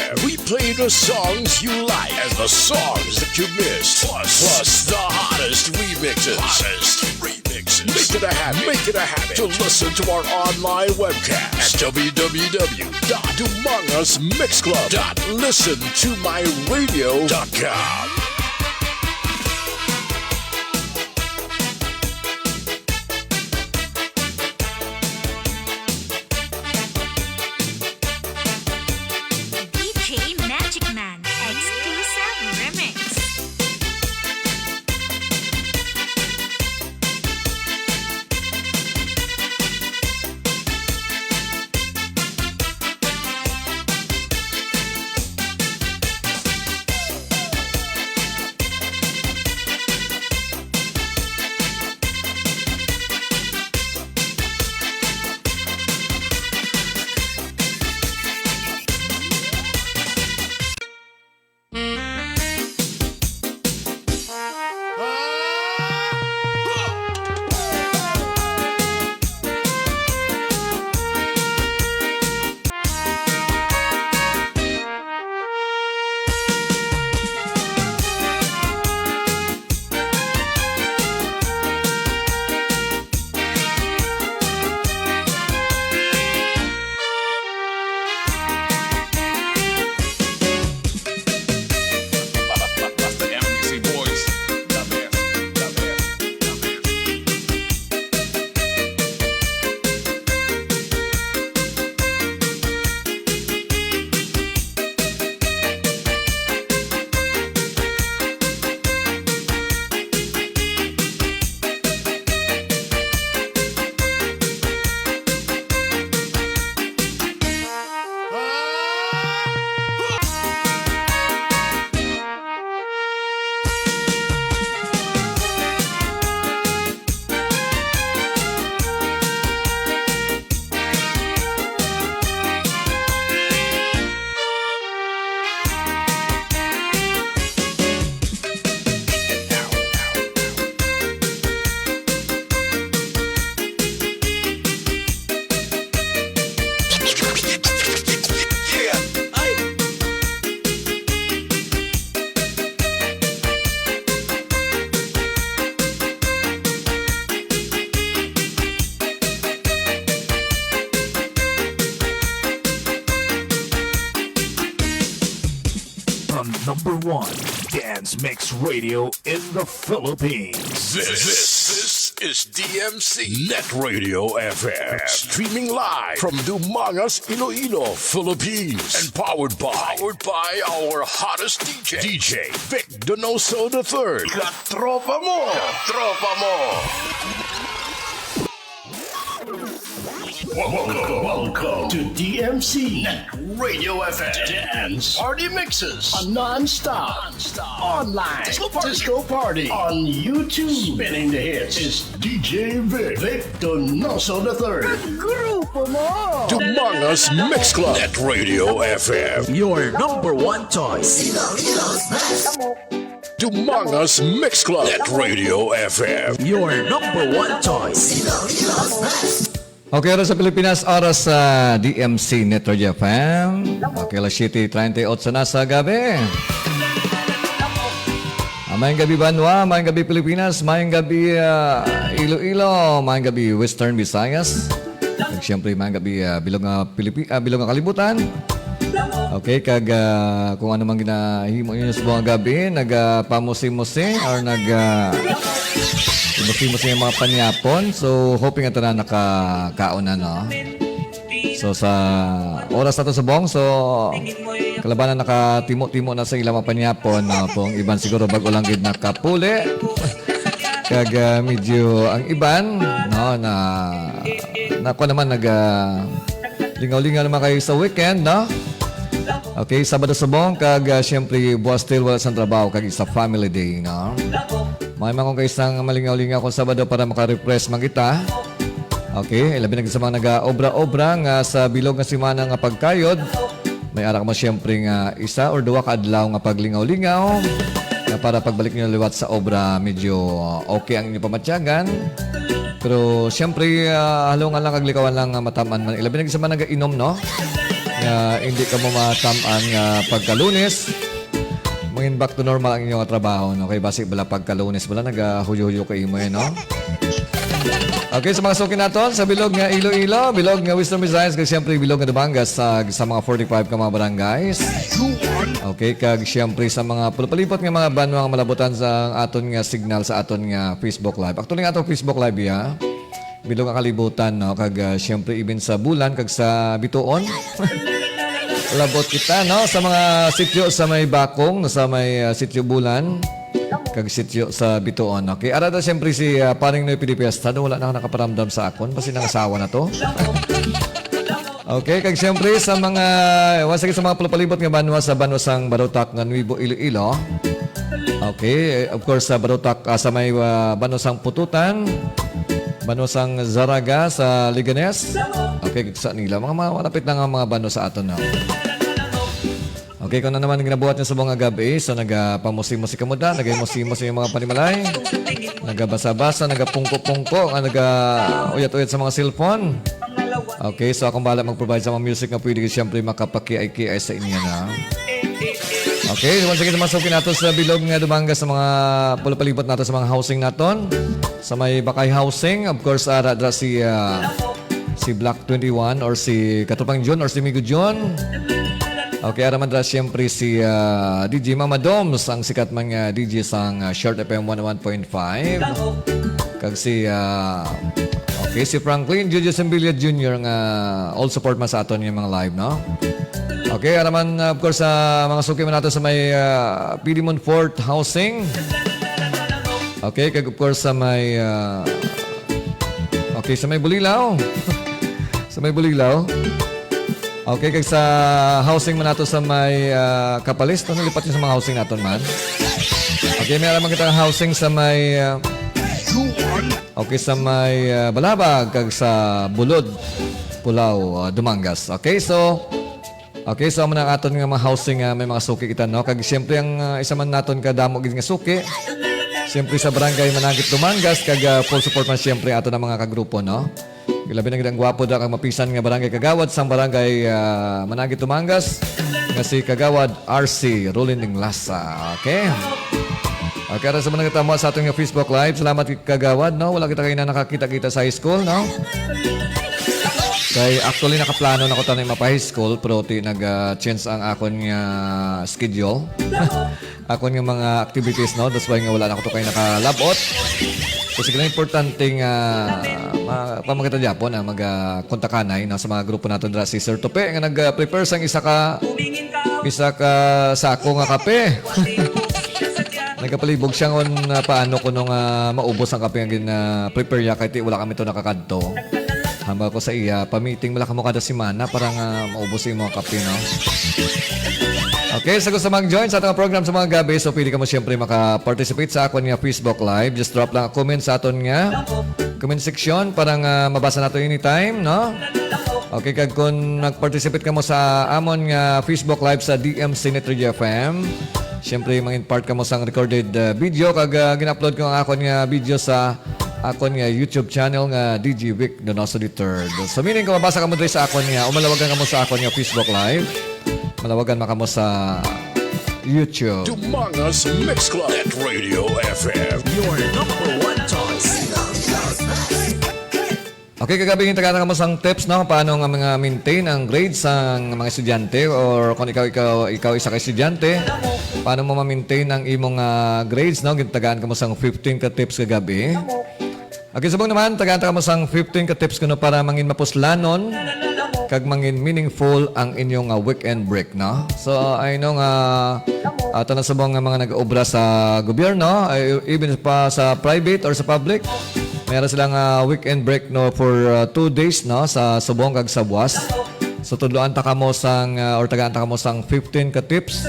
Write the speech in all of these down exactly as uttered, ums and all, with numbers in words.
We play the songs you like and the songs that you miss. Plus, plus the hottest remixes. Hottest remixes. Make it a habit. Make it a habit to listen to our online webcast at w w w dot dumangas mix club dot listen to my radio dot com. D J Magic Man exclusive remix. The number one dance mix radio in the Philippines. This, this is D M C Net Radio F M. Streaming live from Dumangas, Iloilo, Philippines. And powered by, powered by our hottest D J, D J Vic Donoso the third. Katropa mo! Katropa mo! Welcome, welcome to D M C Net Radio F M Dance Party Mixes, a non-stop, non-stop online disco party, disco party on YouTube. Spinning the hits is D J Vic, Vic Donoso the third. Grupo mo! Dumangas Mix Club, Net Radio F M, your number one choice. Dumangas Mix Club, Net Radio F M, your number one choice. Okay, oras sa Pilipinas, oras sa D M C Net Radio F M. Okay, alas siyete treinta y ocho na sa gabi. Ah, mayong gabi, Banwa. Mayong gabi, Pilipinas. Mayong gabi, ah, Iloilo. Mayong gabi, Western Visayas. Kag siyempre, mayong gabi, ah, bilog nga Pilipi-, ah, bilog nga kalibutan. Okay, kag, ah, kung ano man ginahimo ninyo sa mga gabi, nag, ah, pamusi-musi or nag, ah, musi-musi ang mga panyapon. So, hoping nga tanan nakakaon na, no? So, sa oras nato subong, so, kalabanan nakatimo-timo na sa ilang mga panyapon, no? Kung iban siguro bag-o lang gid nakapuli. Kag, ah, medyo ang iban, no, na, na ako naman nag, ah, lingaw-lingaw naman kayo sa weekend, no? Okay, Sabado subong, kag, ah, siyempre, buwas still wala sa trabaho, kag isa family day, no? May mga kung kaisang malingaw-lingaw kung Sabado para maka-refresh man kita. Okay, labi na gid sa mga nagaobra-obra nga sa bilog nga semana nga pagkayod. May ara mo siyempre nga isa or duha ka adlaw nga paglingaw-lingaw nga para pagbalik nyo liwat sa obra, medyo okay ang inyong pamatyagan. Pero siyempre, ah, halungan lang kag likawan lang nga mataman man. Ilabi na gid sa mga nagainom, no? nga hindi ka mo matam-an nga pagka-Lunes, mangin back to normal ang inyong trabaho, no? Kay basi bala pagka-Lunes bala nagahuyo-huyo ka imo, eh, no? Okay, sa mga suki naton sa bilog nga Iloilo, bilog nga Western Visayas, kag siyempre bilog nga Dumangas, sa, sa mga forty-five ka mga barangays. Okay, kag siyempre sa mga pulpalipot nga mga banwa nga malabutan sa aton nga signal sa aton nga Facebook Live. Actually, nga aton Facebook Live, ya. Bilog nga kalibutan, no? Kag, ah, siyempre, even sa Bulan kag sa Bituon. Labot kita, no? Sa mga sityo sa may Bakong, sa may, ah, sityo Bulan, kag sityo sa Bituon. Okay, ara ta siyempre si, ah, Paring Noy Pilipiesta, no? Wala na nakaparamdam sa akon. Basi nang asawa na to. Okay, kag siyempre sa mga, once again, sa mga palupalibot nga banwa sa banwa sang Barotac nga Nuevo Iloilo. Okay, eh, of course, sa Barotac, ah, sa may, ah, banwa sang Pututan, banwa sang Zarraga sa Leganes. Okay, sa nila, mga, mga malapit na nga mga banwa sa aton, no? Okay, kung ano naman ang ginabuhat niyo sa mga gabi, so nagapamusi-musi ka mo da, nagay-musi-musi yung mga panimalay, nagabasa-basa, nagapungko-pungko, ah, naga-uyat-uyat sa mga cellphone. Okay, so akong bahala mag-provide sa mga music nga pwede, siyempre, makapakiay-kiay sa inyo na. Okay, once again, sa mga suki nato sa bilog nga Dumangas, sa mga pulapalibot nato, sa mga housing naton, sa may Bakay Housing, of course, ara dra si, ah, si Black twenty-one or si Katropang John or si Migo John. Okay, ara man dra siyempre si, ah, D J Mama Doms, ang sikat man nga D J sang, ah, Short F M one oh one point five. Kag si, ah, okay, si Franklin Jojo Sembilla Junior nga all support man sa aton nga mga live, no? Okay, ara man, ah, of course, sa mga suki man nato sa may, ah, P D Montfort Housing. Okay, kag of course sa may, ah, okay, sa may Bulilaw. Sa may Bulilaw. Okay, kag sa housing man nato sa may, ah, Capalis, no? Nalipat yun sa mga housing naton man. Okay, may alam kita housing sa may, ah, okay, sa may, ah, Balabag, kag sa Bulod, Pulao, ah, Dumangas. Okay, so, okay, so amo na ang aton nga mga housing, ah, may mga suki kita, no? Kag siyempre ang, ah, isa man naton ka damo gid nga suki, siyempre sa Barangay Managit Dumangas, kag, ah, full support man siyempre ato na mga kagrupo, no? Ilabi na gid ang gwapo da kag mapisan nga barangay kagawad sang barangay, ah, Managit Dumangas nga si Kagawad R C Rolinding Lasa. Okay? Okay, ara sa mga nagatamu sa aton nga Facebook Live. Salamat, Kagawad, no? Wala kita kaina nakakita-kita sa high school, no? Kay actually nakaplano na ko tanay mapa-high school, pero ti nag-, ah, change ang akon nga schedule. Akon nga mga activities, no? That's why nga wala na ko to kay nakalabot. So, sige lang, importante nga ma-, pamagatan gyapon, ah, mag, ah, kontakanay, no, sa mga grupo nato dira. Si Sir Tope nga nag-, ah, prepare sang isa ka, isa ka sako nga kape. Nagapalibog siya ngon, ah, paano kuno nga maubos ang kape nga gin, ah, prepare niya kay ti wala kami to nakakadto. Hambal ko sa iya, pa-meeting mo lang kamo kada semana para nga maubos yung mga kape, no? Okay, sa gusto mag-join sa atong program sa mga gabi, so pwede kamo siyempre maka-participate sa akon nga Facebook Live. Just drop lang a comment sa aton nga comment section para nga mabasa nato anytime, no? Okay, kag kung nag-participate kamo sa amon nga Facebook Live sa D M Senate Radio F M, siyempre, mangin part kamo sang recorded, uh, video, kag, uh, gin-upload ko ang akon nga video sa akon nga YouTube channel nga D J Vic Donoso the third. So, meaning kung mabasa kamo diri sa akon nga, o malawagan kamo sa akon nga Facebook Live, malawagan man kamo sa YouTube. Dumangas Mix Club at Radio F M. Your number one choice. Okay, kagabi, tagaan ta kamo sang tips, no? Paano nga mga maintain ang grades sang mga estudyante, or kung ikaw, ikaw, ikaw isa ka estudyante, paano mo ma-maintain ang imong, ah, grades, no? Gintagaan kamo sang fifteen ka tips kagabi. Okay, subong naman, tagaan ta kamo sang fifteen ka tips kuno para mangin mapuslanon kag mangin meaningful ang inyong, ah, weekend break, no? So, I know nga, ah, tanan subong nga mga nag-obra sa gobyerno, ay, even pa sa private or sa public, meron silang, ah, weekend break, no, for, ah, two days, no, sa subong kag sa buwas. So, tudloan ta kamo sang, ah, or tagaan ta kamo sang fifteen ka tips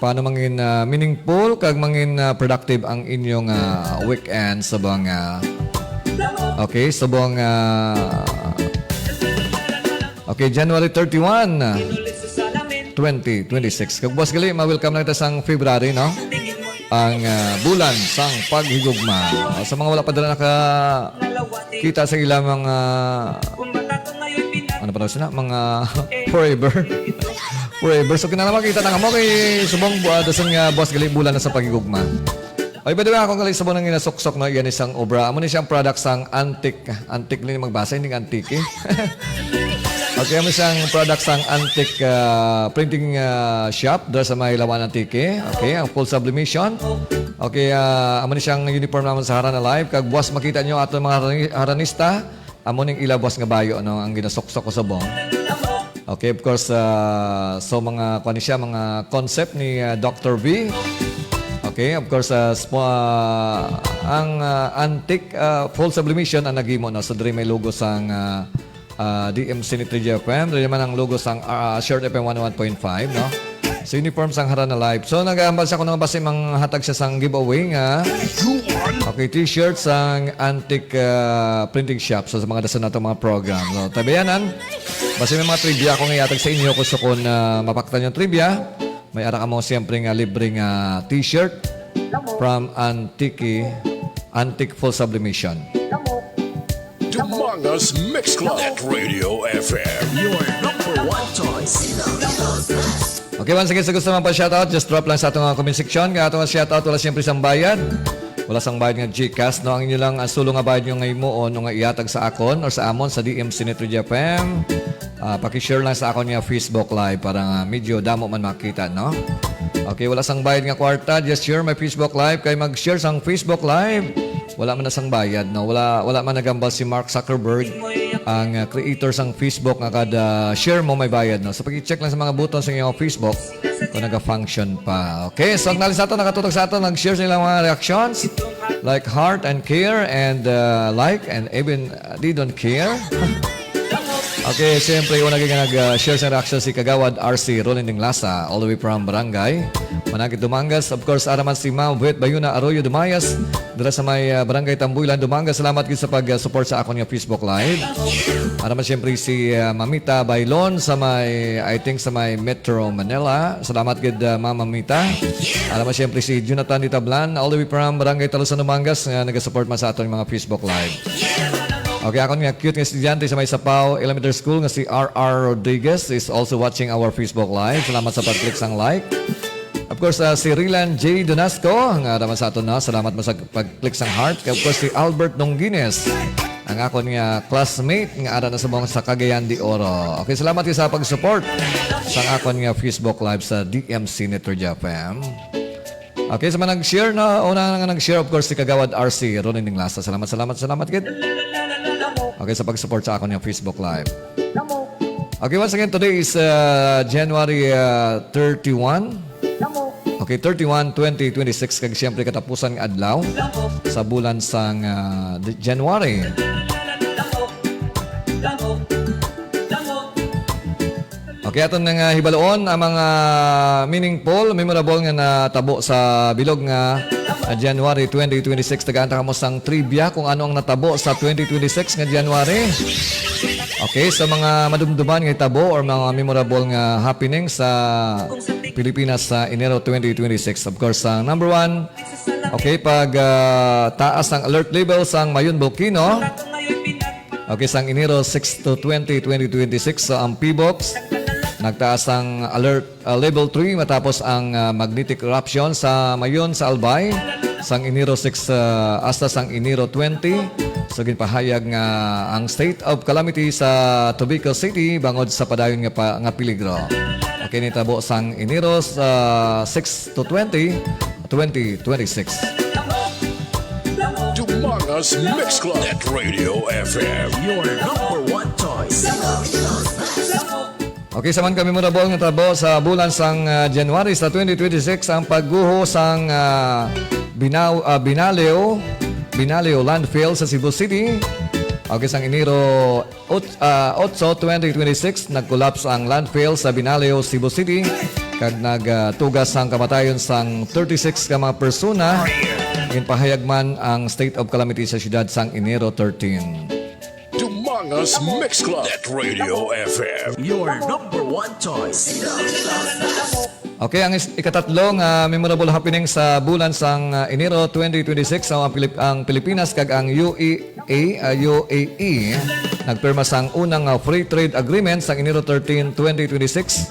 paano mangin, ah, meaningful kag mangin, ah, productive ang inyong, ah, weekend sa mga, okay, sa mga, okay, January thirty-one, twenty twenty-six. Kag buwas gali, ma-welcome na kita sang February, no? Ang, ah, bulan sang paghigugma. Ah, sa mga wala pa dala nakakita sa ilang mga, ano pa daw sila? Mga Forever. Forever. So, kinahanglan makita na nga mo kay subong bu-, ah, dason nga buwas gali bulan na sa paghigugma. Ay, by the way, akong gali subong nang ginasuksok, no, yan isang obra. Amo ni siyang product sang Antique. Antique ni magbasa, hindi nga Antique. Okay, amo siyang product sang Antique, ah, printing, ah, shop dira sa may Lawan, Antique. Okay, ang full sublimation. Okay, ah, amo ni siyang uniform naman sa Harana Live. Kag buwas makita nyo ato mga harani-, haranista. Amo ning ila buwas nga bayo, no, ang ginasuksok ko subong. Okay, of course, ah, so mga, kuwan ni siya, mga concept ni, ah, Doctor V. Okay, of course, ah, spo-, ah, ang, ah, Antique, ah, full sublimation ang naghimo, no? So, diri may logo sang, ah, ah, D M Sinitri F M. Diri naman ang logo sang, ah, Short F M one oh one point five, no? Sa uniform sang Harana Live. So, nag-aambal siya kung ano basi manghatag siya sang giveaway nga, okay, t-shirt sang Antique, ah, Printing Shop. So, sa mga dason nato mga program. So, tabayanan, basi may mga trivia akong ihatag sa inyo. Gusto ko na mapaktan yung trivia. May ara kamo siyempre nga libre nga t-shirt from Antique, Antique Full Sublimation. Dumangas Mix Club at Radio F M. Your number one choice. Okay, once again, sa gusto man pa shoutout, just drop lang sa atong, ah, comment section. Nga atong shoutout, wala siyempre sang bayad. Wala sang bayad nga GCash, no? Ang inyo lang, ang sulo nga bayad nyo nga himuon o nga ihatag sa akon or sa amon sa D M Sinitri F M. Ah, paki-share lang sa akon nga Facebook Live para nga medyo damo man makita, no? Okay, wala sang bayad nga kwarta. Just share my Facebook Live. Kay mag-share sang Facebook Live, wala man na sang bayad, no? Wala, wala man nagambal si Mark Zuckerberg, ang, ah, creator sang Facebook, nga kada share mo may bayad, no? So, pag-check lang sa mga button sa inyong Facebook kung naga-function pa. Okay, so ang nalis nato, nakatutok sa ato, nag-share sa ilang mga reactions, like heart and care and, uh, like and even, uh, they don't care. Okay, siyempre, una gyud nga nag-share sa reaction si Kagawad R C Rolinding Lasa, all the way from Barangay Manakit, Dumangas. Of course, ara man si Ma'am Vet Bayuna Arroyo Dumayas, dira sa may, uh, Barangay Tambuilan, Dumangas. Salamat gyud sa pag-support sa akon nga Facebook Live. Ara man siyempre si, uh, Mamita Bailon sa may, I think, sa may Metro Manila. Salamat gyud, uh, Ma'am Mamita. Ara man siyempre si Jonathan Ditablan, all the way from Barangay Talusan, Dumangas, nga nagasupport man sa aton mga Facebook Live. Okay, akon nga cute nga estudyante sa may Sapaw Elementary School nga si R R Rodriguez is also watching our Facebook Live. Salamat sa pag-click sang like. Of course, uh, si Rilan J Donasco, nga ara man sa aton, no? Salamat mo sa pag-click sang heart. Of course, si Albert Nongines, ang akon nga classmate nga ara na subong sa Cagayan de Oro. Okay, salamat kayo sa pag-support sa akon nga Facebook Live sa D M C Network F M. Okay, sa mga nag-share na, una nga nag-share, of course, si Kagawad R C Ronnie Ninglasa. Salamat, salamat, salamat, kid. Okay, sa pag-support sa akon nga Facebook Live. Okay, once again, today is, uh, January, uh, thirty-one. Okay, thirty-one, twenty twenty-six, kag siyempre katapusan nga adlaw sa bulan sang, ah, di-, January. Okay, aton nga hibaluon ang mga meaningful, memorable nga natabo sa bilog nga, ah, January twenty twenty-six. Tagaan ta kamo sang trivia kung ano ang natabo sa twenty twenty-six nga January. Okay, sa mga madumduman nga hitabo or mga memorable nga happening sa Pilipinas sa Enero twenty twenty-six. Of course, ang number one, okay, pag, ah, taas ang alert level sang Mayon Volcano. Okay, sang Enero six to twenty, twenty twenty-six, so ang PHIVOLCS nagtaas ang alert, ah, level three matapos ang, ah, magnetic eruption sa Mayon sa Albay sang Enero six, ah, hasta sang Enero twenty. So, ginpahayag nga ang state of calamity sa Tabaco City bangod sa padayon nga pa-, nga peligro. Okay, nitabo sang Enero sa six to twenty, twenty twenty-six. Dumangas Mix Club at Radio F M. Your number one choice. Okay, sa man ka memorable nga tabo sa bulan sang, ah, January sa twenty twenty-six, ang pagguho sang, ah, Binaw-, ah, Binaleo, Binaleo landfill sa Cebu City. Okay, sang Enero ot-, ah, otso, twenty twenty-six, nag-collapse ang landfill sa Binaleo, Cebu City, kag nag, ah, tugas sang kamatayon sang thirty-six ka mga persona. Ginpahayag man ang state of calamity sa siyudad sang Enero thirteen. Dumangas Mix Club at Radio F M. Your number one choice. Okay, ang is-, ikatatlo nga memorable happening sa bulan sang, ah, Enero twenty twenty-six, ang Pilip-, ang Pilipinas kag ang U A E, ah, U A E nagpirma sang unang, ah, free trade agreement sang Enero thirteen, twenty twenty-six.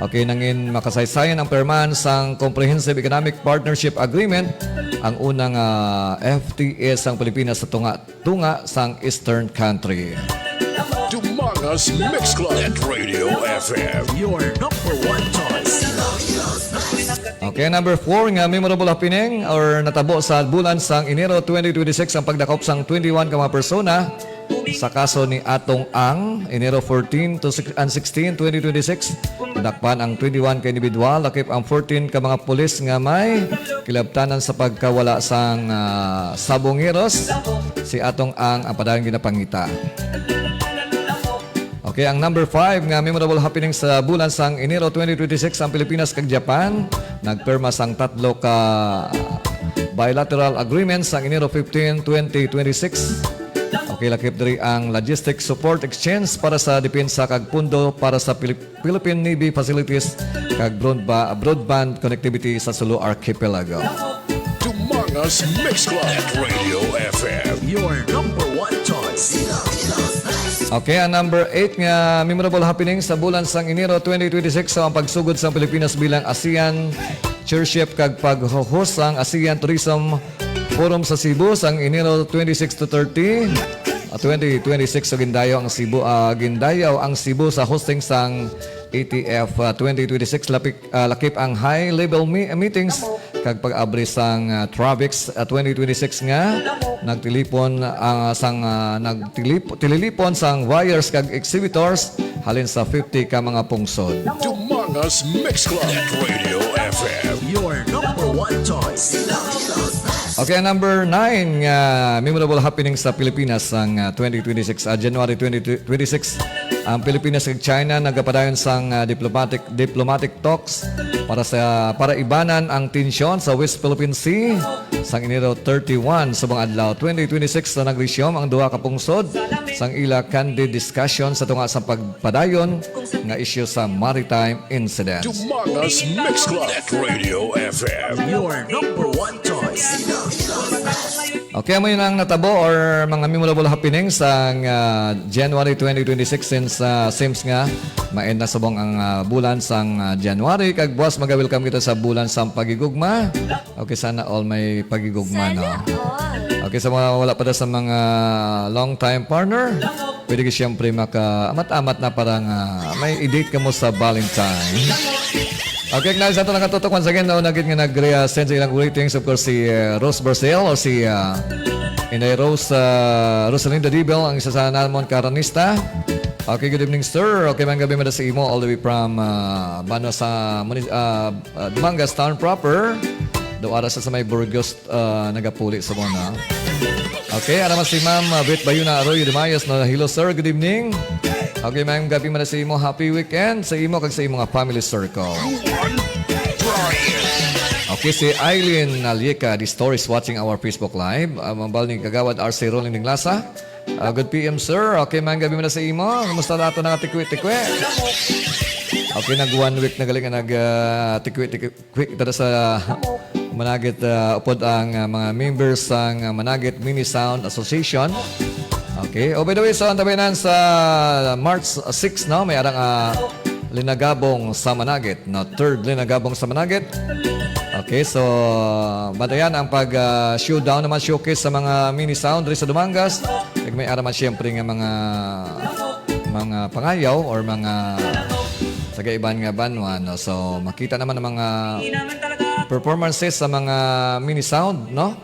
Okay, nangin makasaysayan ang pirmahan sang Comprehensive Economic Partnership Agreement ang unang, ah, F T A sang Pilipinas sa tunga-tunga sang Eastern country. Dumangas Mix Club at Radio F M. Your number one choice. Okay, number four nga memorable happening or natabo sa bulan sang Enero twenty twenty-six ang pagdakop sang twenty-one ka mga persona sa kaso ni Atong Ang, Enero fourteen to six, and sixteen, twenty twenty-six. Nadakpan ang twenty-one ka individual, lakip ang fourteen ka mga pulis nga may kilabtanan sa pagkawala sang, ah, sabongeros. Si Atong Ang ang padayon ginapangita. Okay, ang number five nga memorable happening sa bulan sang Enero twenty twenty-six, ang Pilipinas kag Japan nagpirma sang tatlo ka bilateral agreements sang Enero fifteen, twenty twenty-six. Okay, lakip diri ang logistic support exchange para sa depensa kag pundo para sa Pilip-, Philippine Navy facilities kag broadba-, broadband connectivity sa Sulu Archipelago. Dumangas Mix Club at Radio F M. Your number one choice. Okay, ang number eight nga memorable happening sa bulan sang Enero twenty twenty-six sa ang pagsugod sang Pilipinas bilang ASEAN chairship kag pag-host sang ASEAN Tourism Forum sa Cebu sang Enero twenty-six to thirty, ah, twenty twenty-six. So, gindayaw ang Cebu, ah, gindayaw ang Cebu sa hosting sang A T F, ah, twenty twenty-six. Lapik-, ah, lakip ang high-level mi-, meetings kag pag-abri sang, ah, Travix, ah, twenty twenty-six nga nagtilipon, ah, sang, ah, nagtilip-, tililipon sang buyers kag exhibitors halin sa fifty ka mga pungsod. Dumangas Mix Club at Radio F M. Your number one choice. Okay, ang number nine nga memorable happening sa Pilipinas sang, ah, twenty twenty-six, ah, January twenty twenty-six, ang Pilipinas kag China nagapadayon sang, ah, diplomatic diplomatic talks para sa, para ibanan ang tensyon sa West Philippine Sea sang Enero thirty-one subong adlaw twenty twenty-six na nagresume ang duha ka pungsod sang ila candid discussion sa tunga sa pagpadayon nga isyu sa maritime incidents. Dumangas Mix Club at Radio F M. Your number one choice. Okay, amo yun ang natabo or mga memorable happening sang, ah, January twenty twenty-six since, ah, seems nga ma-end na subong ang, ah, bulan sang, ah, January. Kag buwas maga-welcome kita sa bulan sang pagigugma. Okay, sana all may pagigugma, no? Sana all. Okay, sa mga wala pa da sa mga long time partner, pwede ka siyempre maka-amat-amat na para nga may i-date ka mo sa Valentine. Okay, acknowledge nato nakatutok once again, no, nagit nga nag-send sa ilang greetings, of course, si, uh, Rose Barcel o si, uh, Inday Rose, uh, Rosalinda Dibel, ang isa sa namon karanista. Okay, good evening, sir. Okay, maayong gabi man sa imo, all the way from, uh, Bano sa muni-, uh, uh, Dumangas Town proper. Daw ara sa, sa may Burgos, uh, nagapuli sa muna. Okay, ara man si Ma'am, uh, Brit Bayuna Arroyo de Mayos na, "Hello, sir. Good evening." Okay, maayong gabi man sa imo. Happy weekend sa imo kag sa imo nga family circle. Okay, si Eileen Nalica, the stories watching our Facebook Live. Uh, mambal ni Kagawad R C Rolling Dinglasa. Uh, good P M, sir. Okay, maayong gabi man sa imo. Kumusta na ato nga tikwi-tikwi? Okay, nag one week na gali nga nag, uh, tikwi-tikwi. Quick, tara sa Managit, ah, upod ang, ah, mga members sang, ah, Managit Mini Sound Association. Okay. Oh, by the way, so ang tabinan sa March six, no, may arang, ah, linagabong sa Managit, no, third linagabong sa Managit. Okay, so batayan ang pag, ah, showdown naman, showcase sa mga mini sound diri sa Dumangas. Kag may ara man siyempre nga mga mga pangayaw or mga taga-iban nga banwa, no? So, makita naman ang mga performances sa mga mini sound, no?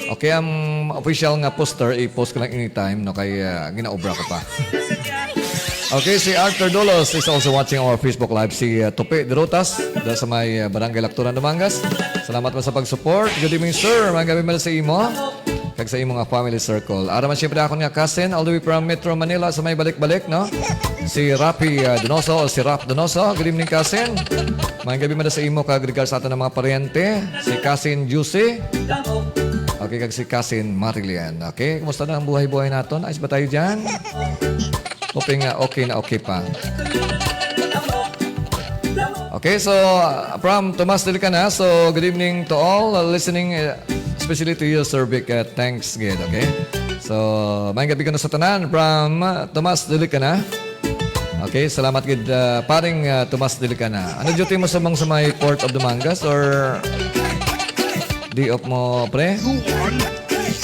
Okay, ang official nga poster, i-post ko lang anytime, no? Kay, ah, ginaobra ko pa. Okay, si Arthur Dolos is also watching our Facebook Live. Si, ah, Tope Derotas, da sa may, ah, Barangay Lactoran, Dumangas. Salamat man sa pag-support. Good evening, sir. Maayong gabi man sa imo kag sa imo nga family circle. Ara man siyempre akon nga cousin, all the way from Metro Manila, sa may balik-balik, no? Si Rafi, ah, Donoso, o si Raf Donoso. Good evening, cousin. Maayong gabi man sa imo, kag regards sa aton nga mga paryente, si cousin Juicy. Okay, kag si cousin Marilyn. Okay, kumusta na ang buhay-buhay naton? Ayos ba tayo dyan? Hoping nga okay na okay pa. Okay, so, uh, from Tomas Delicana, so good evening to all, uh, listening, uh, especially to you, Sir Vic, uh, thanks gid, okay? So, may gabi ko na sa tanan from, uh, Tomas Dilicana. Okay, salamat gid, uh, paring, uh, Tomas Dilicana. Ano duty mo sa mong sa may Port of Dumangas or day off mo, pre? You on,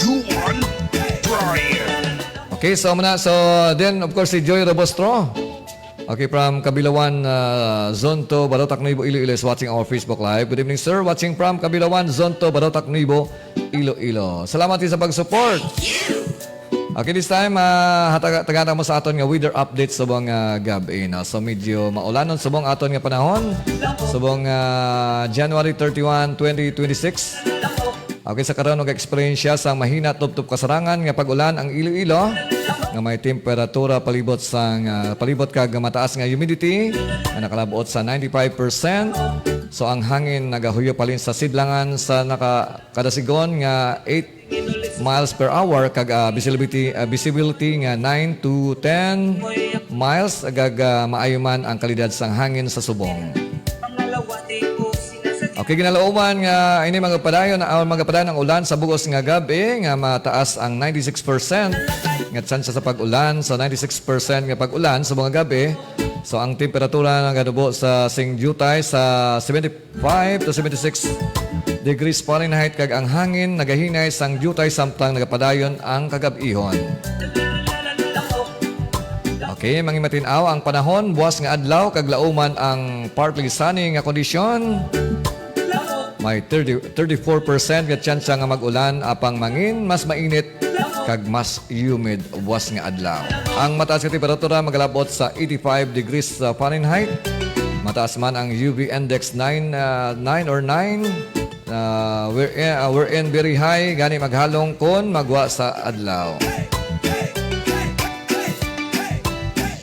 you on, Brian. Okay, so muna. So, then, of course, si Joy Robostro. Okay, from Kabilawan, uh, Zonto, Barotac Nuevo, Iloilo is watching our Facebook Live. Good evening, sir. Watching from Kabilawan, Zonto, Barotac Nuevo, Iloilo. Salamat sa pag-support. Okay, this time, uh, hataga-, tagana mo sa aton nga weather update subong, uh, gab-i, no? So, medyo maulanon subong aton nga panahon. Subong, uh, January thirty-one, twenty twenty-six. Okay, sa karon, nag-experience siya sang mahina tubtob kasarangan nga pag-ulan ang Iloilo, nga may temperatura palibot sang, ah, palibot kag mataas nga humidity nga nakalabot sa ninety-five percent. So, ang hangin nagahuyop halin sa sidlangan sa naka-, kada sigon nga eight miles per hour kag, ah, visibility, ah, visibility nga nine to ten miles, kag, ah, maayo man ang kalidad sang hangin sa subong. Okay, ginalauman nga ini magapadayon, ah, magapadayon ang ulan sa bugos nga gab-i nga mataas ang ninety-six percent nga tsansa sa pag-ulan. So, ninety-six percent nga pag-ulan sa mga gab-i. So, ang temperatura naganubo sa sing diutay sa seventy-five to seventy-six degrees Fahrenheit, kag ang hangin nagahinay sang diutay samtang nagapadayon ang kagab-ihon. Okay, mangimatin-aw ang panahon, buwas nga adlaw kag lauman ang partly sunny nga kondisyon. May thirty, thirty-four percent nga tsansa nga mag-ulan, apang mangin mas mainit kag mas humid buwas nga adlaw. Ang mataas nga temperatura magalabot sa eighty-five degrees, uh, Fahrenheit. Mataas man ang U V index nine, uh, nine or nine, uh, wherein, uh, wherein very high, gani maghalong kon magwa sa adlaw.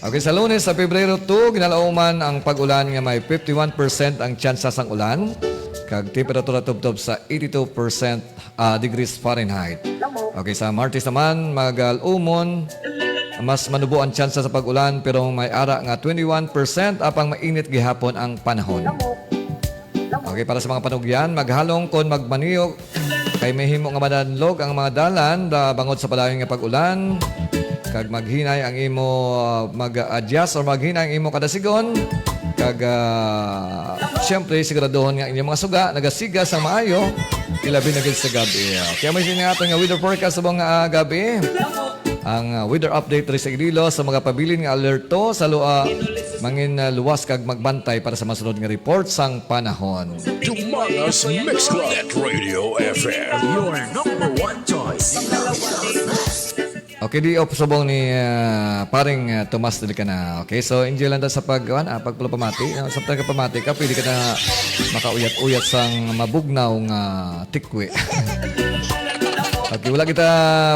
Okay, sa Lunes, sa Pebrero two, ginalauman ang pag-ulan nga may fifty-one percent ang tsansa sang ulan, kag temperatura tubtob sa eighty-two percent, ah, degrees Fahrenheit. Okay, sa Martes naman, magal-umon, mas manubo ang tsansa sa pag-ulan, pero may ara nga twenty-one percent, apang mainit gihapon ang panahon. Okay, para sa mga panugyan, maghalong kon magmaniyok, kay may himo nga madanlog ang mga dalan, ah, bangod sa padayon nga pag-ulan, kag maghinay ang imo, ah, mag-adjust or maghinay ang imo kadasigon, kag, ah, siyempre, siguraduhon nga inyong mga suga nagasiga sang maayo, ilabi na gid sa gab-i. Kaya may siya nga aton nga weather forecast sa mga, ah, gab-i. Ang, ah, weather update diri sa Iloilo sa mga pabilin nga alerto sa lua, mangin, ah, luwas kag magbantay para sa masunod nga report sang panahon. Dumangas Mix Club at Radio F M. Your number one choice. Okay, di off subong ni, ah, paring, ah, Tomas Dilicana. Okay, so enjoy lang ta sa pag, kuwan, ah, pagpamati, no? Sa pagpamati ka, pwede ka na makauyat-uyat sang mabugnaw nga tikwi. Okay, wala kita,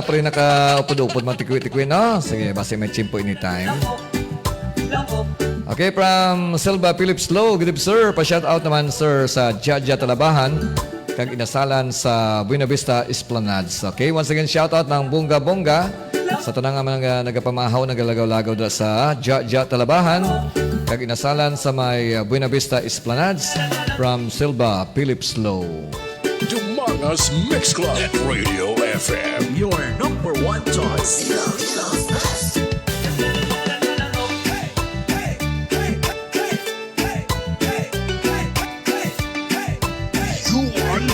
pre, nakaupod-upod man tikwi-tikwi, no? Sige, basi may tiyempo anytime. Okay, from Silva Phillips Low, good eve, sir. Pa-shout out naman, sir, sa Jaja Talabahan kag Inasalan sa Buena Vista Esplanades. Okay, once again, shout out ng Bunga Bunga sa tanang mga nagapamahaw, nagalagaw-lagaw dira sa Jaja Talabahan kag Inasalan sa may, uh, Buena Vista Esplanades, from Silva Phillips Low. Dumangas Mix Club at Radio F M. Your number one choice. You on,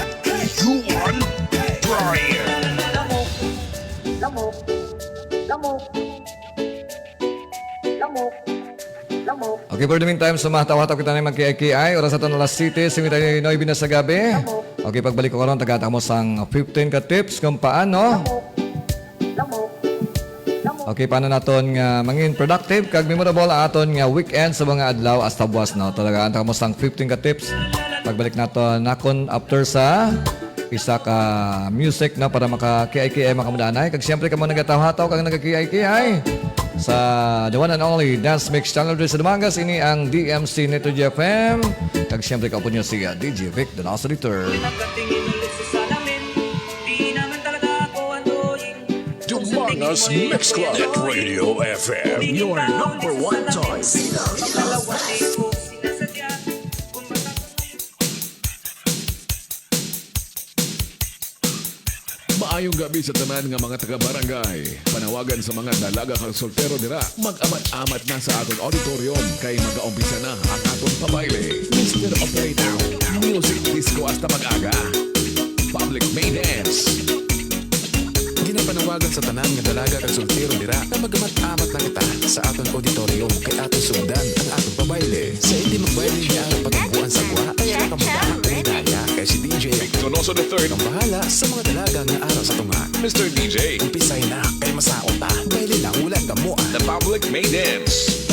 you on, Brian. Okay, for the meantime, sumahataw-hataw kita na magkiay-kiay. Oras naton alas siyete, singkwenta y nuebe na sa gabi. Okay, pagbalik ko karon, tagaan ta mo sang fifteen ka tips kung paano. Okay, paano naton nga mangin productive kag memorable ang aton nga weekend sa mga adlaw hasta buwas, no? Talaga, ang mo sang fifteen ka tips. Pagbalik naton nakon after sa isa ka music, no, para maka-K I K I mga kamudanay. Kag siyempre, kamo nagataw-hataw kag nagka-K I K I sa the one and only Dance Mix Channel diri sa Dumangas, ini ang D M C Neto G F M. Kag siyempre, kaupod niyo si, uh, D J Vic, the Lost Editor. Dumangas Mix Club at Radio F M. Your number one choice. Maayong gabi sa tanan nga mga taga-barangay. Panawagan sa mga dalaga kag soltero dira, mag-amat-amat na sa aton auditorium kay mag-aumpisa na ang aton pabayle. Mister Operator, music disco hasta mag-aga. Public may dance. Ginapanawagan sa tanan nga dalaga kag soltero dira nga mag-amat-amat na kita sa aton auditorium kay aton sugdan ang aton pabayle. Sa hindi magbayle nga ara patungguan sa gwa, kay ara ka magdahak ang hidaya kay si D J Victor Noso the third ang bahala sa mga dalaga nga ara sa tunga. Mister D J, umpisay na kay masaot ta. Bayle lang, wala ka mo. The public may dance.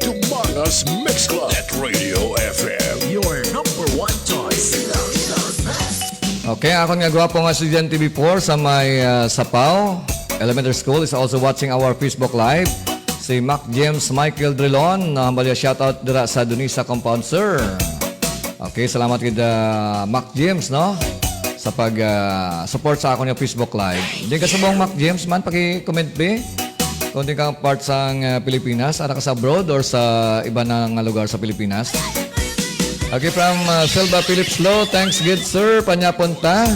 Dumangas Mix Club at Radio F M, your number one choice. Okay, akon nga gwapo nga estudyante before sa may, ah, Sapao Elementary School is also watching our Facebook Live. Si Mac James Michael Drilon, nahambalya, shout out dira sa Dunisa Compound, sir. Okay, salamat gid, ah, Mac James, no? Sa pag, ah, support sa akon nga Facebook Live. Din ka subong Mac James man, paki-comment, be. Kung di ka part sang, ah, Pilipinas, ara ka sa abroad or sa iba na nga lugar sa Pilipinas. Okay, from, ah, Silva Phillips Law, thanks gid, sir. Panyapon ta.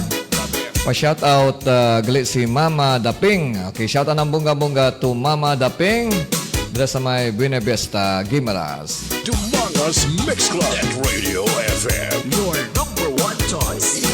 Pa-shout out, ah, gali si Mama Daping. Okay, shout out ng bongga-bongga to Mama Daping. Dira sa may Buena Vista, Guimaras. Dumangas Mix Club at Radio F M, your number one choice.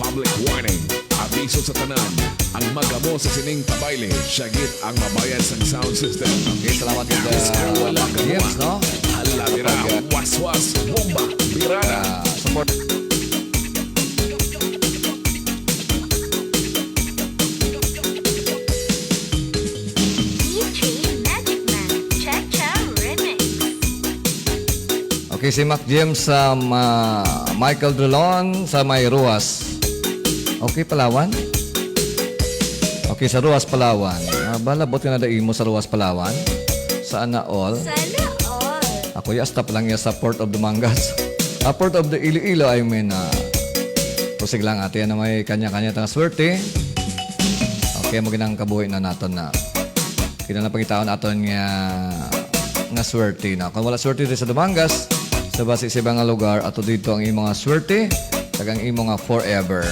Public warning. Abiso sa tanan. Ang magamo sa sining pabayle, siya gid ang mabayad sang sound system. Okay, salamat gid, ah, Mister Wala Mac James, no? Hala, bira, Kapag, ah, waswas, bomba, bira na. Ah, support. D J Magic Man, Cha Cha Remix. Okay, si Mac James sa, ah, Michael Drilon sa may Ruas. Okay, Palawan? Okay, sa Ruas, Palawan. Ah, balabot ka na da imo sa Ruas, Palawan. Sana all. Sana all. Ako, ya, stop lang ya sa Port of Dumangas. Ah, Port of the Iloilo, I mean, ah, kusig lang, ate, ano, may kanya-kanya tang swerte. Okay, mo ginang kabuhi na naton na. Kinahanglan pangitaon aton nga, nga swerte, no? Kung wala swerte diri sa Dumangas, sa basi sa ibang nga lugar, ato dito ang imo nga swerte, kag ang imo nga forever.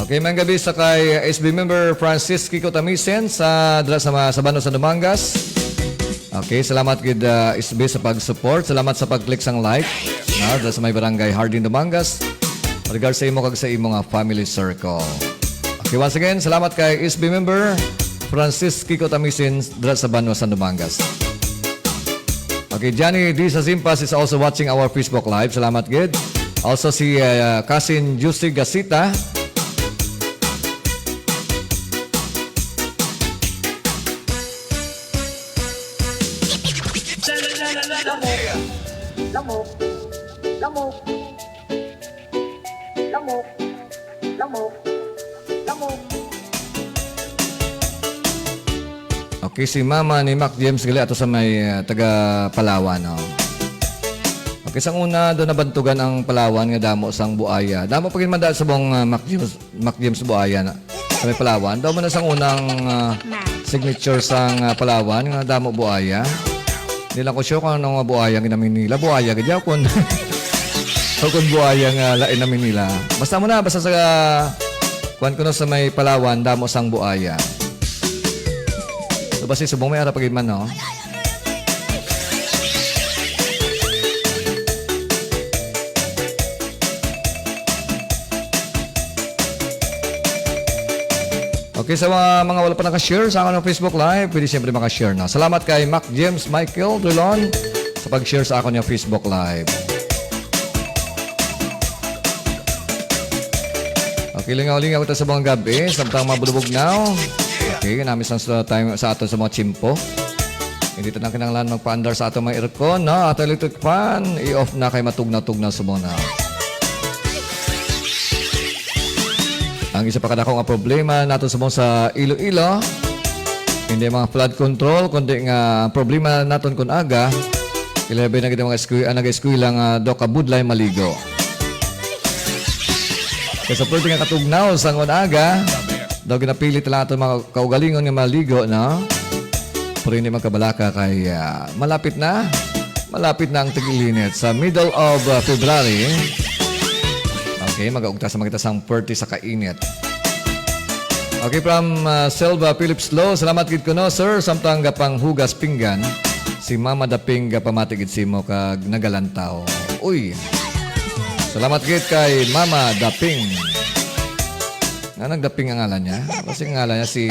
Okay, mayong gabi sa kay S B member Francis Kiko Tamisen sa, dira sa, ma-, sa Banwa sa Dumangas. Okay, salamat gid, ah, S B, sa pag-support. Salamat sa pag-click sang like. Na, dira sa may barangay Hardin, Dumangas. Regards sa imo kag sa imo nga family circle. Okay, once again, salamat kay S B member Francis Kiko Tamisin dira sa Banwa, sa Dumangas. Okay, Johnny D. Sasimpas is also watching our Facebook Live. Salamat gid. Also si, ah, Cousin Juicy Gasita. Lamok. Lamok. Lamok. Lamok. Lamok. Okay, si Mama ni Mac James gali ato sa may, ah, taga Palawan, no? Okay, sang una, doon nabantugan ang Palawan nga damo sang buaya. Damo pa gid man daan subong, ah, Mac James. Mac James buaya na. Sa may Palawan. Daw man na sang unang, ah, signature sang, ah, Palawan nga damo buaya. Di lang ko sure kung ano nga buaya ang ginamit nila. Buaya gid yaw kun, o kung buaya nga lain namin nila. Basta mo na, basta sa, kuwan ko na sa may Palawan, damo sang buaya. So, basta subong may ara pa gid man, no? Okay, sa mga, mga wala pa naka-share sa akong Facebook Live, pwede siyempre maka-share na. Salamat kay Mac James Michael Dulon sa pag-share sa akong Facebook Live. Okay, lingaw-lingaw kita sa mga gabi, samtang mga bulubog now. Okay, namis ang sa time sa aton sa mga tiyempo. Hindi ta na kinahanglan magpaandar sa aton mga aircon, no? Ato electric fan, i-off na kay matugnaw-tugnaw sa muna. Ang isa pa kadako nga problema nato sa mga sa Iloilo, hindi mga flood control, kundi nga problema naton kun aga, Ilabi na gid ang mga eskwela, ah, nag-eskwela nga daw kabudlay maligo. Kay sa perti nga katugnaw sang aga, daw ginapilit lang ato mga kaugalingon nga maligo, no? Pero hindi magkabalaka kay, ah, malapit na. Malapit na ang tag-init. Sa middle of, ah, February, okay, mag-augta sa mga sang perti sa kainit. Okay, from, ah, Silva Phillips Law, salamat gid kuno, sir. Samtang gapanghugas pinggan, si Mama Daping gapamati gid simo kag nagalantaw. Uy. Salamat gid kay Mama Daping. Nga nagdaping ang ngalan niya? Kasi ang ngalan niya si,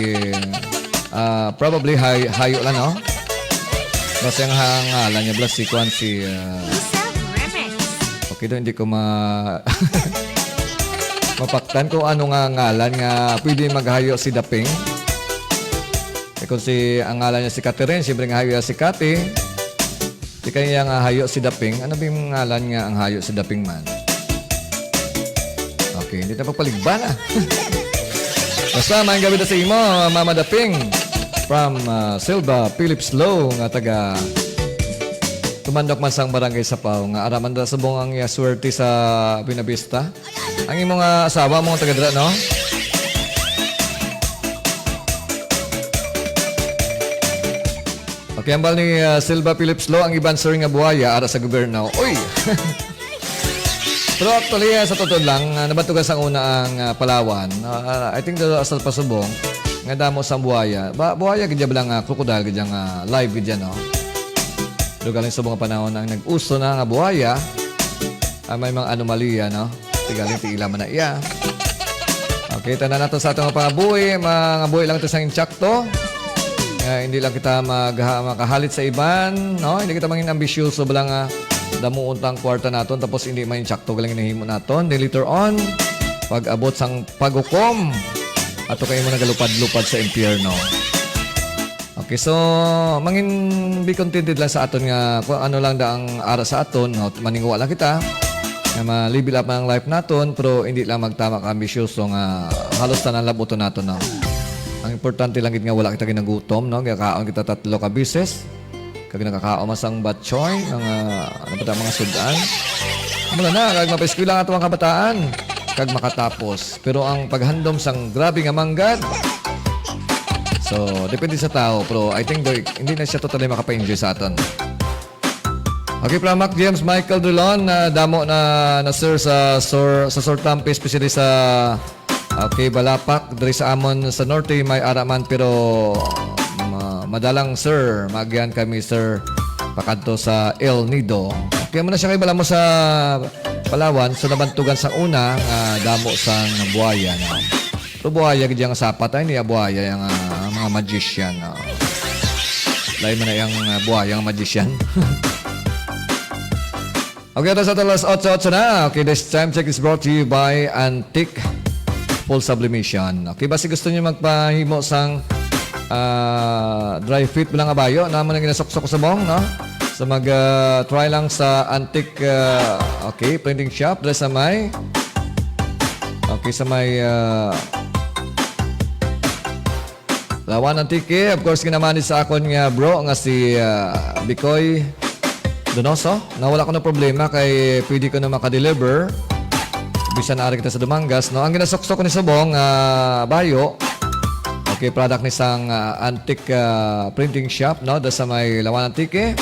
ah, probably hay-, hayo lang, no? Basta ang ha-, ngalan niya, bala si Kwan, si, ah, Isang remix. Okay daw, hindi ko ma-, mapaktan kung ano nga ngalan nga pwede maghayo si Daping. Eh, kung si, ang ngalan niya si Catherine, siyempre nga hayo si Cathy. Di kaya nga hayo si Daping. Ano ba yung ngalan nga ang hayo si Daping man? Okay, hindi na pagpaligban, ah. Basta, maayong gabi na sa imo, Mama Daping. From, ah, Silva Phillips Law, nga taga Tumandok man sang Barangay Sapaw, nga ara man da subong ang iya swerte sa Buenavista. Ang imo nga asawa mo taga dira, no? Okay, hambal ni, ah, Silva Phillips Law, ang iban, sir, nga buhaya ara sa gobyerno. Uy! Pero actually, ah, sa totoo lang, ah, nabantugan sang una ang, ah, Palawan. Ah, I think, ah, sa pasubong, nga damo sang buhaya. Ba, buhaya gid bala nga crocodile gid nga live gid, no? Pero galing sa mga panahon ang nag-uso na nga buhaya, ah, may mga anomalya, no? Ti galing ti ila man na iya. Okay, tanan nato sa atong pangabuhi, mangabuhi lang ta sang insakto. Nga hindi lang kita mag-, ha-, makahalit sa iban, no? Hindi kita mangin ambisyoso bala nga damuon ta ang kwarta naton tapos hindi man insakto galing nahimo naton. Then later on, pag-abot sang paghukom, ato kayo mo nagalupad-lupad sa impyerno. Okay, so, mangin be contented lang sa aton nga kung ano lang da ang ara sa aton, no? Maninguha lang kita nga ma-level up ang life naton, pero hindi lang magtama ka ambisyoso nga halos tanan labuton naton, no? Ang importante lang gid nga wala kita ginagutom, no? Gakaon kita tatlo ka bisis. Kag nakakaon man sang batchoy, mga, ano pa ta, mga sudan. Mula na, kag mapaeskwela ang atuang kabataan. Kag makatapos. Pero ang paghandom sang grabe nga manggad, so, depende sa tao. Pero I think, the, hindi na siya totally makapa-enjoy sa aton. Okay, from Mac James Michael Dulon, na damo na, na sir sa Sur, sa Sur Tampi, especially sa, okay, Balapak, diri sa amon sa norte, may ara man, pero ma-, madalang, sir, maagyan kami, sir, pakadto sa El Nido. Kaya mo na siya kay bala mo sa Palawan, so nabantugan sa una nga damo sang buhaya na. Pero buhaya gid yang sapat ay niya buhaya yang, ah, mga magician, ah. Lain man na yang, ah, buhaya nga magician. Okay, ato sa alas otso, otso na. Okay, this time check is brought to you by Antique Full Sublimation. Okay, basi gusto niyo magpahimo sang, ah, dry fit mo lang abayo, na mo nang ginasuksok sa bong, no? So mag, ah, try lang sa Antique, ah, okay, printing shop, dry sa may, okay, sa may, ah, Lawan Antique, of course, ginamanage sa akon nga bro nga si, ah, Bicoy Donoso. Na wala ko na problema kay pwede ko na makadeliver. Bisan ari kita sa Dumangas, no? Ang ginasuksok ni subong, ah, bayo. Okay, product ni sang, ah, Antique, ah, Printing Shop, no? Da sa may Lawan Antique.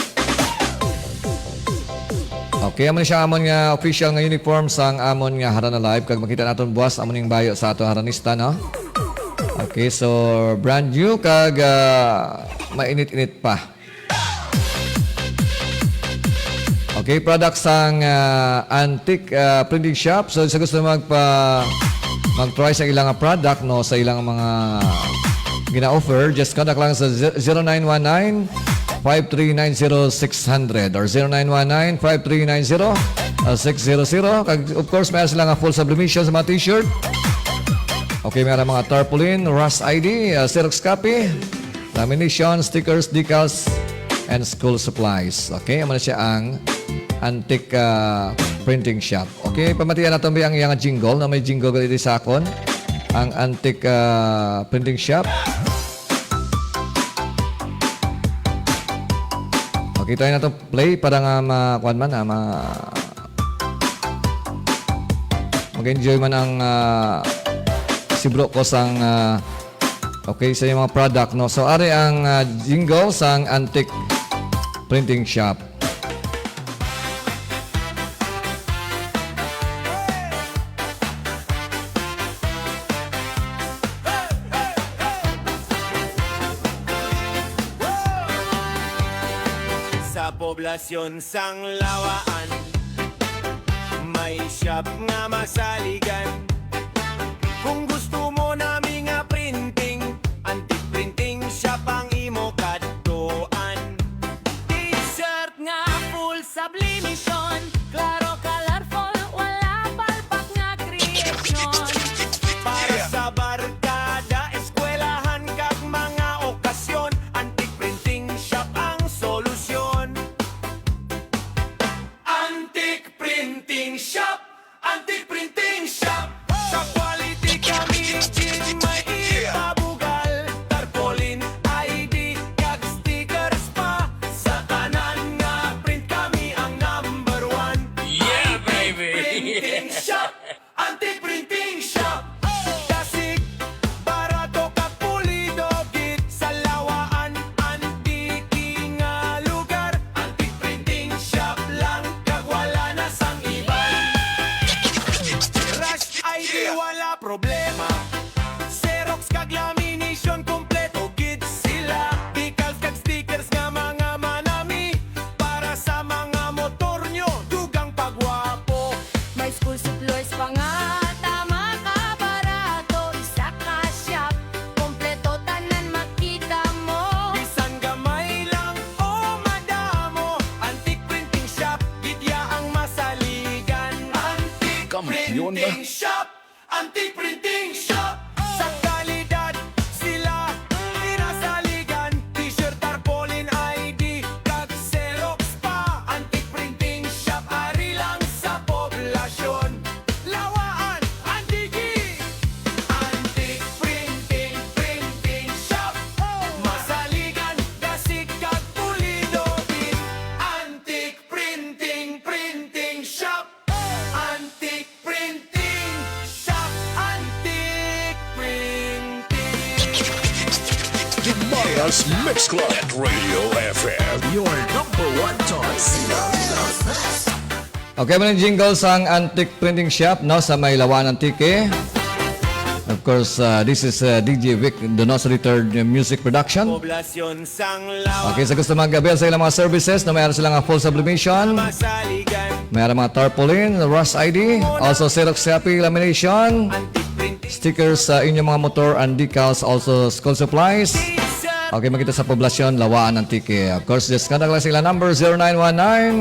Okay, amo ni siya amon nga official nga uniform sang amon nga Harana Live. Kag makita naton buwas amo ning bayo sa ato Haranista, no? Okay, so brand new kag, ah, mainit-init pa. Okay, product sang, ah, Antique, ah, Printing Shop. So, sa gusto magpa-, mag-try sa ilang product, no, sa ilang mga gina-offer, just contact lang sa ze-, zero nine one nine, five three nine zero six hundred or zero nine one nine, five three nine zero, ah, six zero zero. Kag, of course, may sila nga full sublimation sa mga t-shirt. Okay, may mga tarpaulin, Ras I D, ah, Xerox copy, lamination, stickers, decals, and school supplies. Okay, amo na siya ang Antique, ah, Printing Shop. Okay, pamatian naton ba ang iyang jingle, na may jingle dito sa akon? Ang Antique, ah, Printing Shop. Kita na to play para nga ma-, kuwan man, ah, ma-, mag-enjoy man ang, ah, si bro ko sang, ah, okay, sa iyang mga product, no? So, ari ang, ah, jingle sang Antique Printing Shop. Sa poblasyon sang Lawaan, may shop nga masaligan. Kung gusto mo nami nga printing, Antique Printing Shop ang imo kadtuan. T-shirt nga full sublimation, klaro, colorful, wala palpak nga creation. Para sa barkada, eskwelahan, kag mga okasyon, Antique Printing Shop ang solusyon. Antique Printing Shop, Antique Printing Shop. Sa quality kami di may ipabugal. Tarpaulin, I D, kag stickers pa. Sa tanan nga print kami ang number one. Yeah, Antique baby! Printing Shop, Antique Printing Shop. Dasig, barato kag pulido gid. Sa Lawaan, Antique nga lugar. Antique Printing Shop lang kag wala na sang iban. Rush I D, wala problema. Xerox kag lamination, kompleto gid sila. Decals kag stickers nga mga manami. Para sa mga motor nyo, dugang pagwapo. May school supplies pa nga, tama ka barato. Isa ka shop, kompleto tanan makita mo. Bisan gamay lang o madamo, Antique Printing Shop gid ya ang masaligan. Antique Kampiyon na. Printing Shop, Antique Printing Shop. Sa kalidad sila pinasaligan. T-shirt, tarpaulin, I D, kag Xerox pa. Antique Printing Shop, ari lang sa poblasyon. Lawaan, Antique. Antique Printing, Printing Shop. Masaligan, dasig, kag pulido gid. Antique Printing, Printing Shop. Antique Printing Shop, Antique Printing. Dimaras Mix Club at Radio F M. Your number one choice. Okay, man ang jingle sang Antique Printing Shop, no, sa may Lawaan, Antique. Of course, uh, this is, uh, D J Vic Donoso the third Music Production. Poblasyon sang Lawaan. Okay, sa gusto mag-avail sa ilang mga services, no, mayroon silang, uh, full sublimation. Masaligan. May mga tarpaulin, Rush I D, also Xerox copy, lamination, stickers sa inyong mga motor and decals, also school supplies. Okay, makita sa poblasyon, Lawaan, Antique. Of course, just contact lang sila, number zero nine one nine,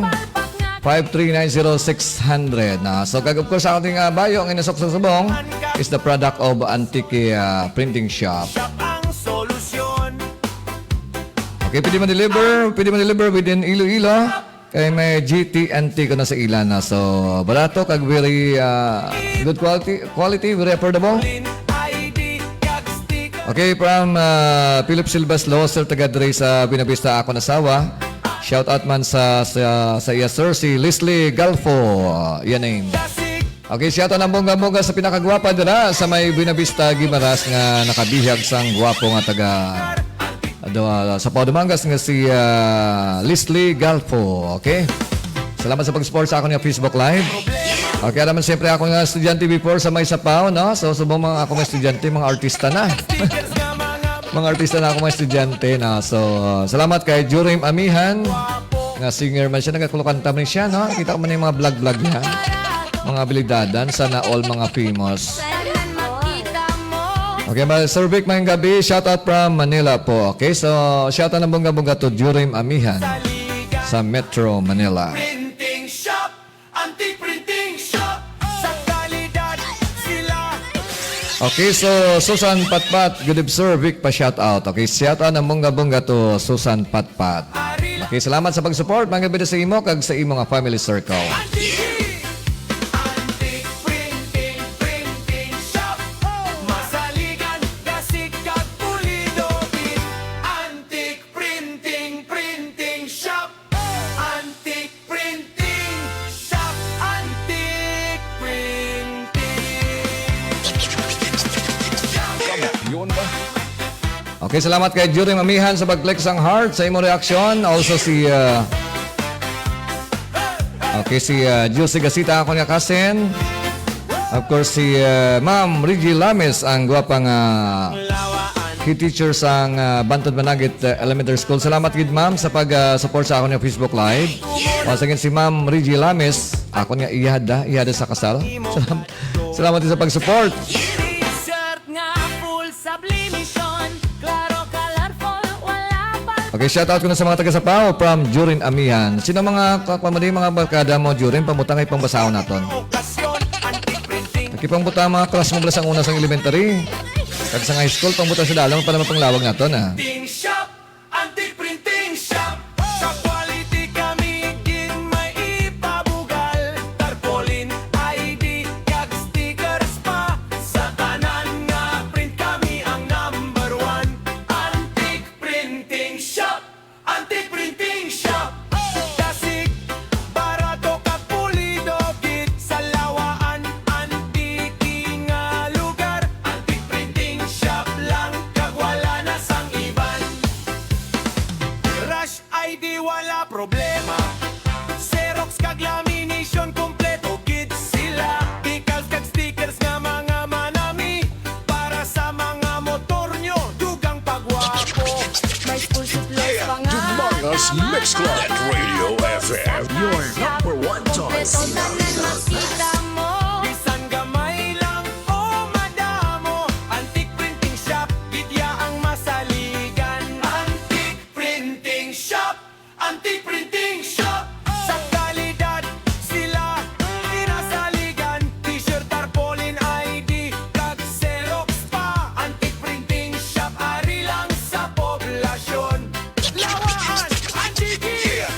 five three nine zero six hundred na. So, kag of course, ang ating, ah, bayo nga inasok sa subong is the product of Antique, ah, Printing Shop. Shop ang solusyon. Okay, pwede man deliver, pwede man deliver within Iloilo. Kay may G T N T ko na sa ila na. So, barato kag very, ah, good quality, quality, very affordable. Okay, from, ah, Philip Silvas Loser, taga diri sa Buenavista, akon asawa. Shout out man sa, sa, sa iya, sir, si Leslie Galfo, ah, iya name. Okay, shout out ang bongga-bongga sa pinakagwapa dira sa may Buenavista, Guimaras nga nakabihag sang gwapo nga taga, ah, do-, ah, sa Pao, Dumangas nga si, ah, Leslie Galfo. Okay? Salamat sa pag-support sa akon nga Facebook Live. Okay, alam mo, siyempre, ako nga estudyante before sa may Sapao, no? So, subong mga ako nga estudyante, mga artista na. Mga artista na ako, mga estudyante, no? So, salamat kay Jurim Amihan, nga singer man siya, nagkakulukanta man siya, no? Kita ko man yung mga vlog-vlog niya. Mga abilidadan, sana all mga famous. Okay, ma-, Sir Vic, mayong gabi. Shout out from Manila po. Okay, so shout out ng bongga-bongga to Jurim Amihan sa Metro Manila. Printing Shop, Antique Printing Shop, sa kalidad sila. Okay, so Susan Patpat, good eve, Sir Vic, pa shout out. Okay, shout out ng bongga-bongga to Susan Patpat. Okay, salamat sa pag-support, mga bida sa imo, kag sa imo nga family circle. Antique, Antique Printing, Printing Shop. Masaligan, dasig kag pulido gid. Antique Printing, Printing Shop. Okay, salamat kay Jurim Amihan sa pag-click sang heart sa imo reaction. Also si, uh, okay, si, uh, Juicy Gasita, ako nga kasin. Of course, si, uh, Ma'am Reggie Lames, ang gwapang, uh, head teacher sang, uh, Bantod Managit, uh, Elementary School. Salamat gid, ma'am, sa pag, uh, support sa akon nga Facebook Live. Once again, si Ma'am Reggie Lames, akon nga iyahad da, iyahad da sa kasal. Salamat, salamat sa pag-support. T-shirt nga full sublimation, klaro, colorful, wala pa. Okay, shout out ko na sa mga taga Sapao from Jurin Amihan. Sino mga ka-, mga barkada mo, Jurin, pamutang ay pangbasahon naton. Nagkipangbutang mga class mo bala sang una sang elementary. Kag sa high school, pangbutang sa dalom para mapanglawag naton, ah. Printing shop, antique printing shop. Sa quality kami gid may ipabugal. Tarpaulin, I D, kag stickers pa. Sa tanan nga print kami ang number one. Antique printing shop. Antique printing shop. Dasig, barato kag pulido gid sa Lawaan, Antique nga lugar. Antique printing shop lang kag wala na sang iban. Rush I D wala problema. Xerox kag lamination kompleto gid sila. Decals kag stickers nga mga manami para sa mga motor nyo, dugang pagwapo. May school supplies pa nga. Dumangas Mix Club at Radio F M, your number one choice. Kompleto tanan makita mo. Bisan gamay lang o madamo, Antique Printing Shop gid ya ang masaligan. Antique Printing Shop. Antique Printing Shop. Sa kalidad sila pinasaligan. T-shirt, tarpaulin, I D, kag Xerox pa. Antique Printing Shop, ari lang sa poblasyon. Lawaan, Antique.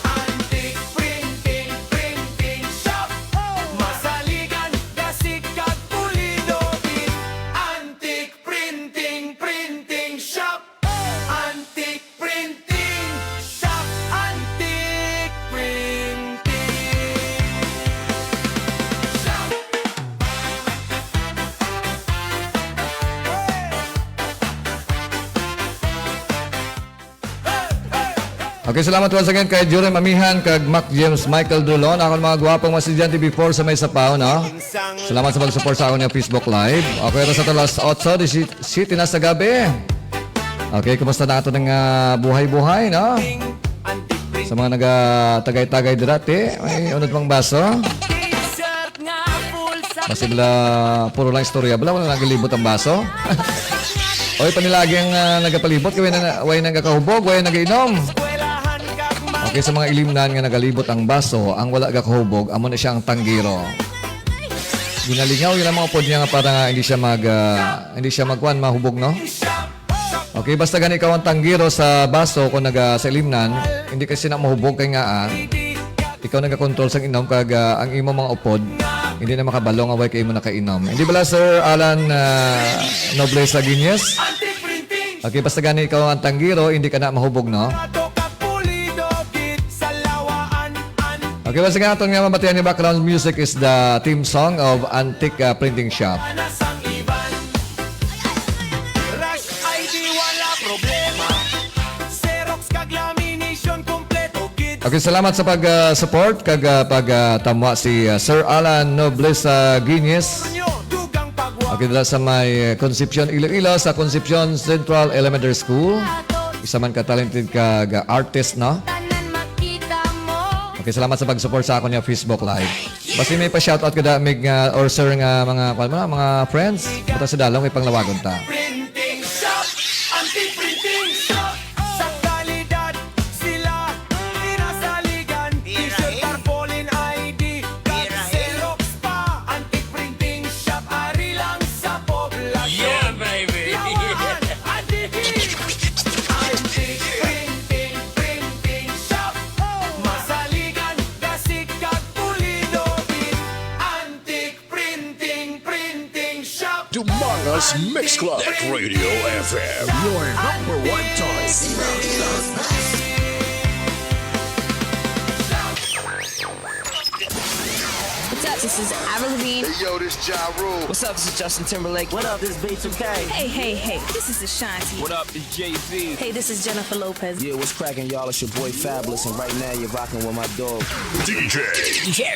Antique Printing, Printing Shop. Masaligan, dasig, kag pulido gid. Antique Printing, Printing Shop. Antique Printing Shop, Antique Printing Shop. Okay, salamat once again kay Jurem Amihan kag Mac James Michael Dulon, akon mga gwapong mga estudyante before sa may Sapaw, no? Salamat sa pag-support sa akon nga Facebook Live. Okay, oras sa alas otso, disi-, siyete na sa gabi. Okay, kumusta na ato ng, ah, buhay-buhay, no? Sa mga nagatagay-tagay dira, ti, may unod pang baso. Basi bala, puro lang istorya bala, wala nagalibot ang baso. Oy, panilagi ang, ah, nagapalibot, kay way na, way nagakahubog, way nagainom. Okay, sa mga ilimnan nga nagalibot ang baso, ang wala gakahubog, amo na siya ang tanggiro. Ginalingaw yun ang mga upod niya nga para nga hindi siya mag, ah, hindi siya magkuan, mahubog, no? Okay, basta gani ikaw ang tanggiro sa baso kung naga sa ilimnan, hindi kasi na mahubog kay nga, ah, ikaw nagakontrol sang inom kag, ah, ang imo mga upod hindi na makabalo nga way kay imo nakainom. Hindi bala, Sir Alan, ah, Noblesa Guiñez? Okay, basta gani ikaw ang tanggiro, hindi ka na mahubog, no? Okay, basta nga aton nga mabatian ni background music is the theme song of Antique, ah, Printing Shop. Rush I D, wala problema. Xerox kag lamination, kompleto gid. Okay, salamat sa pag, ah, support kag, ah, pag, ah, tamwa si, ah, Sir Alan Noblesa Guiñez. Nyo, dugang pagwa. Okay, dala sa may, ah, Concepcion, Iloilo, sa Concepcion Central Elementary School. Isa man ka talented kag, ah, artist, no? Tanan makita mo. Okay, salamat sa pag-support sa akon nga Facebook Live. Basi may pa-shoutout ka da, Mig, nga, or sir, nga mga, kuwan mo na, mga friends, punta sa dalom, may panglawagon ta. Printing shop, anti-printing shop, sa kalidad sila pinasaligan. T-shirt, tarpaulin, I D, kag Xerox pa, anti-printing shop, ari lang sa poblasyon. Yeah, baby. Lawaan, anti-, anti-printing, printing shop, masaligan, dasig, kag pulido, gid. Antique Printing, Printing Shop. Dumangas Mix Club at Radio F M, your number one choice. What's up? This is Avril Lavigne. Hey, yo, this Ja Rule. What's up? This is Justin Timberlake. What up? This is B two K. Hey, hey, hey, this is Ashanti. What up? It's Jay-Z. Hey, this is Jennifer Lopez. Yeah, what's cracking, y'all? It's your boy Fabulous, and right now you're rocking with my dog. D J,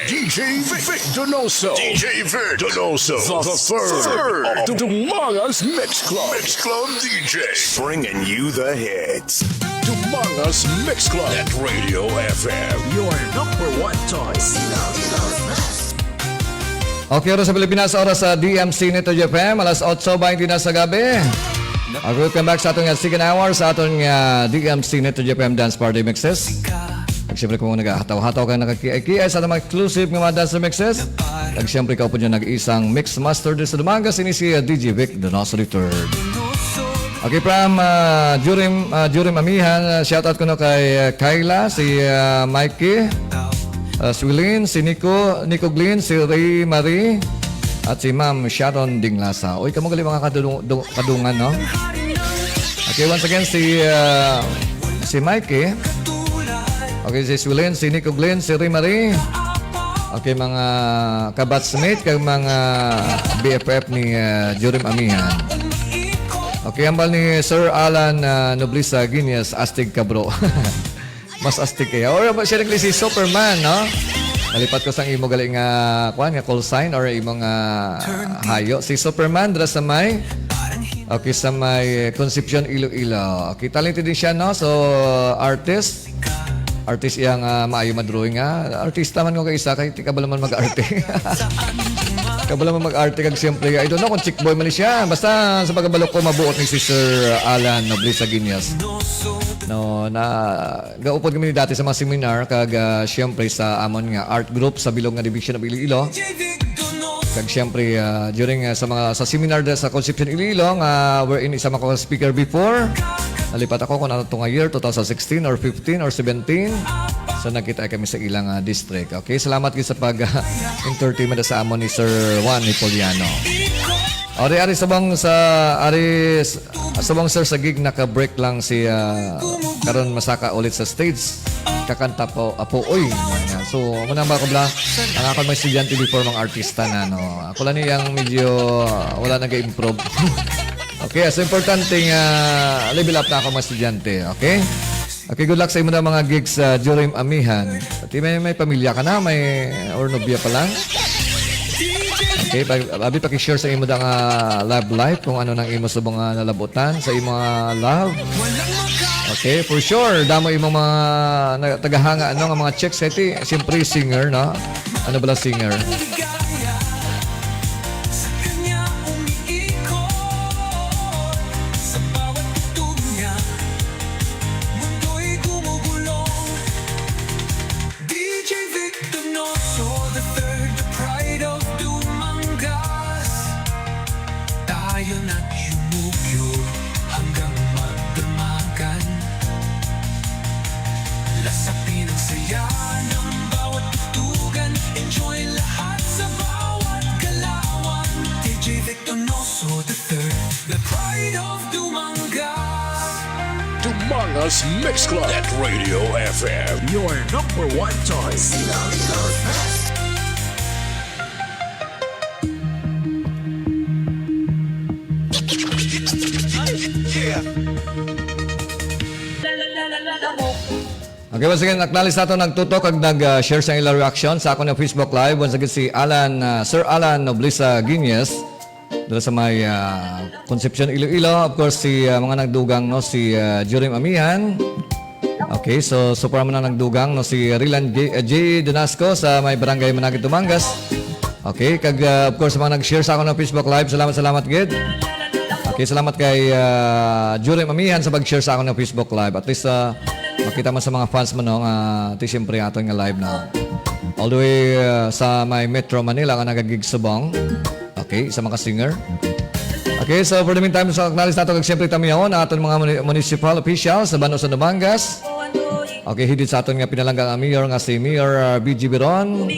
D J Vic, Vic Donoso, D J Vic Donoso, the, the third, of the Dumangas Mix Club, Mix Club D J, bringing you the hits. Dumangas Mix Club at Radio F M, your number one choice. Okay, oras sa Pilipinas, oras sa D M C Neto J F M, alas otso baynte na sa gabi. Welcome back sa aton nga second hour sa aton nga D M C Neto J F M Dance Party Mixes. At siyempre, kung nagahataw-hataw ka, nakakiay-kiay sa mga exclusive nga mga dance mixes. At siyempre, kaupod nyo nag-isang mix master din sa Dumangas, ini si, uh, D J Vic Donoso the third. Okay, from, uh, Jurim, uh, Jurim Amihan, uh, shoutout ko no kay, uh, Kyla, si, uh, Mikey, uh, Swilin, si Nico, Nico Glynn, si Ray Marie, at si Ma'am Sharon Dinglasa. Uy, kamo gali mga kadulung-, du-, kadungan, no? Okay, once again, si, uh, si Mikey. Okay, si Swilin, si Nico Glynn, si Ray Marie. Okay, mga kabatsmate, kag mga B F F ni, uh, Jurim Amihan. Okay, ambal ni Sir Alan, ah, Noblesa Guinness, astig ka, bro. Mas astig kaya. Or ba siya nagli si Superman, no? Nalipat ko sang imo gali nga, kuan, nga call sign or imo nga hayo. Si Superman, dira sa may, okay, sa may Concepcion, Iloilo. Okay, talented din siya, no? So, artist. Artist iya nga maayo madrawing, ha. Artista man ko kay isa, kay di kabalo man mag-arte. Kabalo man mag-arte kag siyempre, I don't know kung chick boy man ni siya. Basta sa pagkabalo ko, mabuot ni si Sir Alan Noblesa Guinness. No, na gaupod kami dati sa mga seminar kag, ah, siyempre sa amon nga art group sa bilog nga Division of Iloilo. Kag siyempre, ah, during, ah, sa mga, sa seminar da sa Concepcion, Iloilo, nga wherein isa man ko ka speaker before, nalipat ako kung ano to nga year, two thousand sixteen or fifteen or seventeen. So, nagkita kami sa ilang, ah, district. Okay, salamat gyud sa pag, ah, entertainment sa amon ni Sir Juan Hipoliano. Ari, ari subong sa, ari s-, subong, sir, sa gig, naka-break lang si, ah, karon masaka ulit sa stage. Kakanta po, apo, oy. Ayan. So, muna, mga kabla, ang akon mga estudyante before, mga artista na, no. Ako lang ni ang medyo, ah, wala nag-improve. Okay, so importante nga level up na ako, mga estudyante, okay? Okay, good luck sa imo na mga gigs sa Jurim Amihan. Pati may, may pamilya ka na, may, or nobya pa lang? Okay, pag, abi, paki-share sa imo da nga love life kung ano nang imo subong nga nalabutan sa imo nga love. Okay, for sure, damo imo mga na-, tagahanga, ano, nga mga chicks, kay ti, siyempre, singer, no? Ano bala, singer? Sa kanya umiikot, sa bawat tugtog niya, mundo'y gumugulong. D J Vic Donoso the third, the pride of Dumangas. Tayo na't yumukyo hanggang magdamagan. Lasapin ang saya ng bawat tutugan. Enjoy lahat sa bawat galawan. D J Vic Donoso the third, the pride of Dumangas. Dumangas Mix Club at Radio F M, your number one choice. Okay, once again, acknowledge nato nagtutok kag nag, ah, share sa ilang reaction sa akon nga Facebook Live. Once again, si Alan, ah, Sir Alan Noblesa Guinness, dala sa may, ah, Concepcion, Iloilo. Of course, si, ah, mga nagdugang, no, si, ah, Jurim Amihan. Okay, so, so far man ang nagdugang, no, si Rilan J, ah, J Donasco sa may Barangay Managit, Dumangas. Okay, kag, ah, of course, mga nag-share sa akon nga Facebook Live, salamat, salamat gid. Okay, salamat kay, ah, Jurim Amihan sa pag-share sa akon nga Facebook Live. At least, ah, makita man sa mga fans mo, no, nga ti siyempre aton nga live na. All the way, ah, sa may Metro Manila nga nagagig subong. Okay, sa mga singer. Okay, so for the meantime, sa acknowledge nato kag siyempre tamyawon ang aton mga muni-, municipal officials sa Bano sa Dumangas. Okay, hidit sa aton nga pinalangga nga mayor nga si Mayor, ah, B G Biron.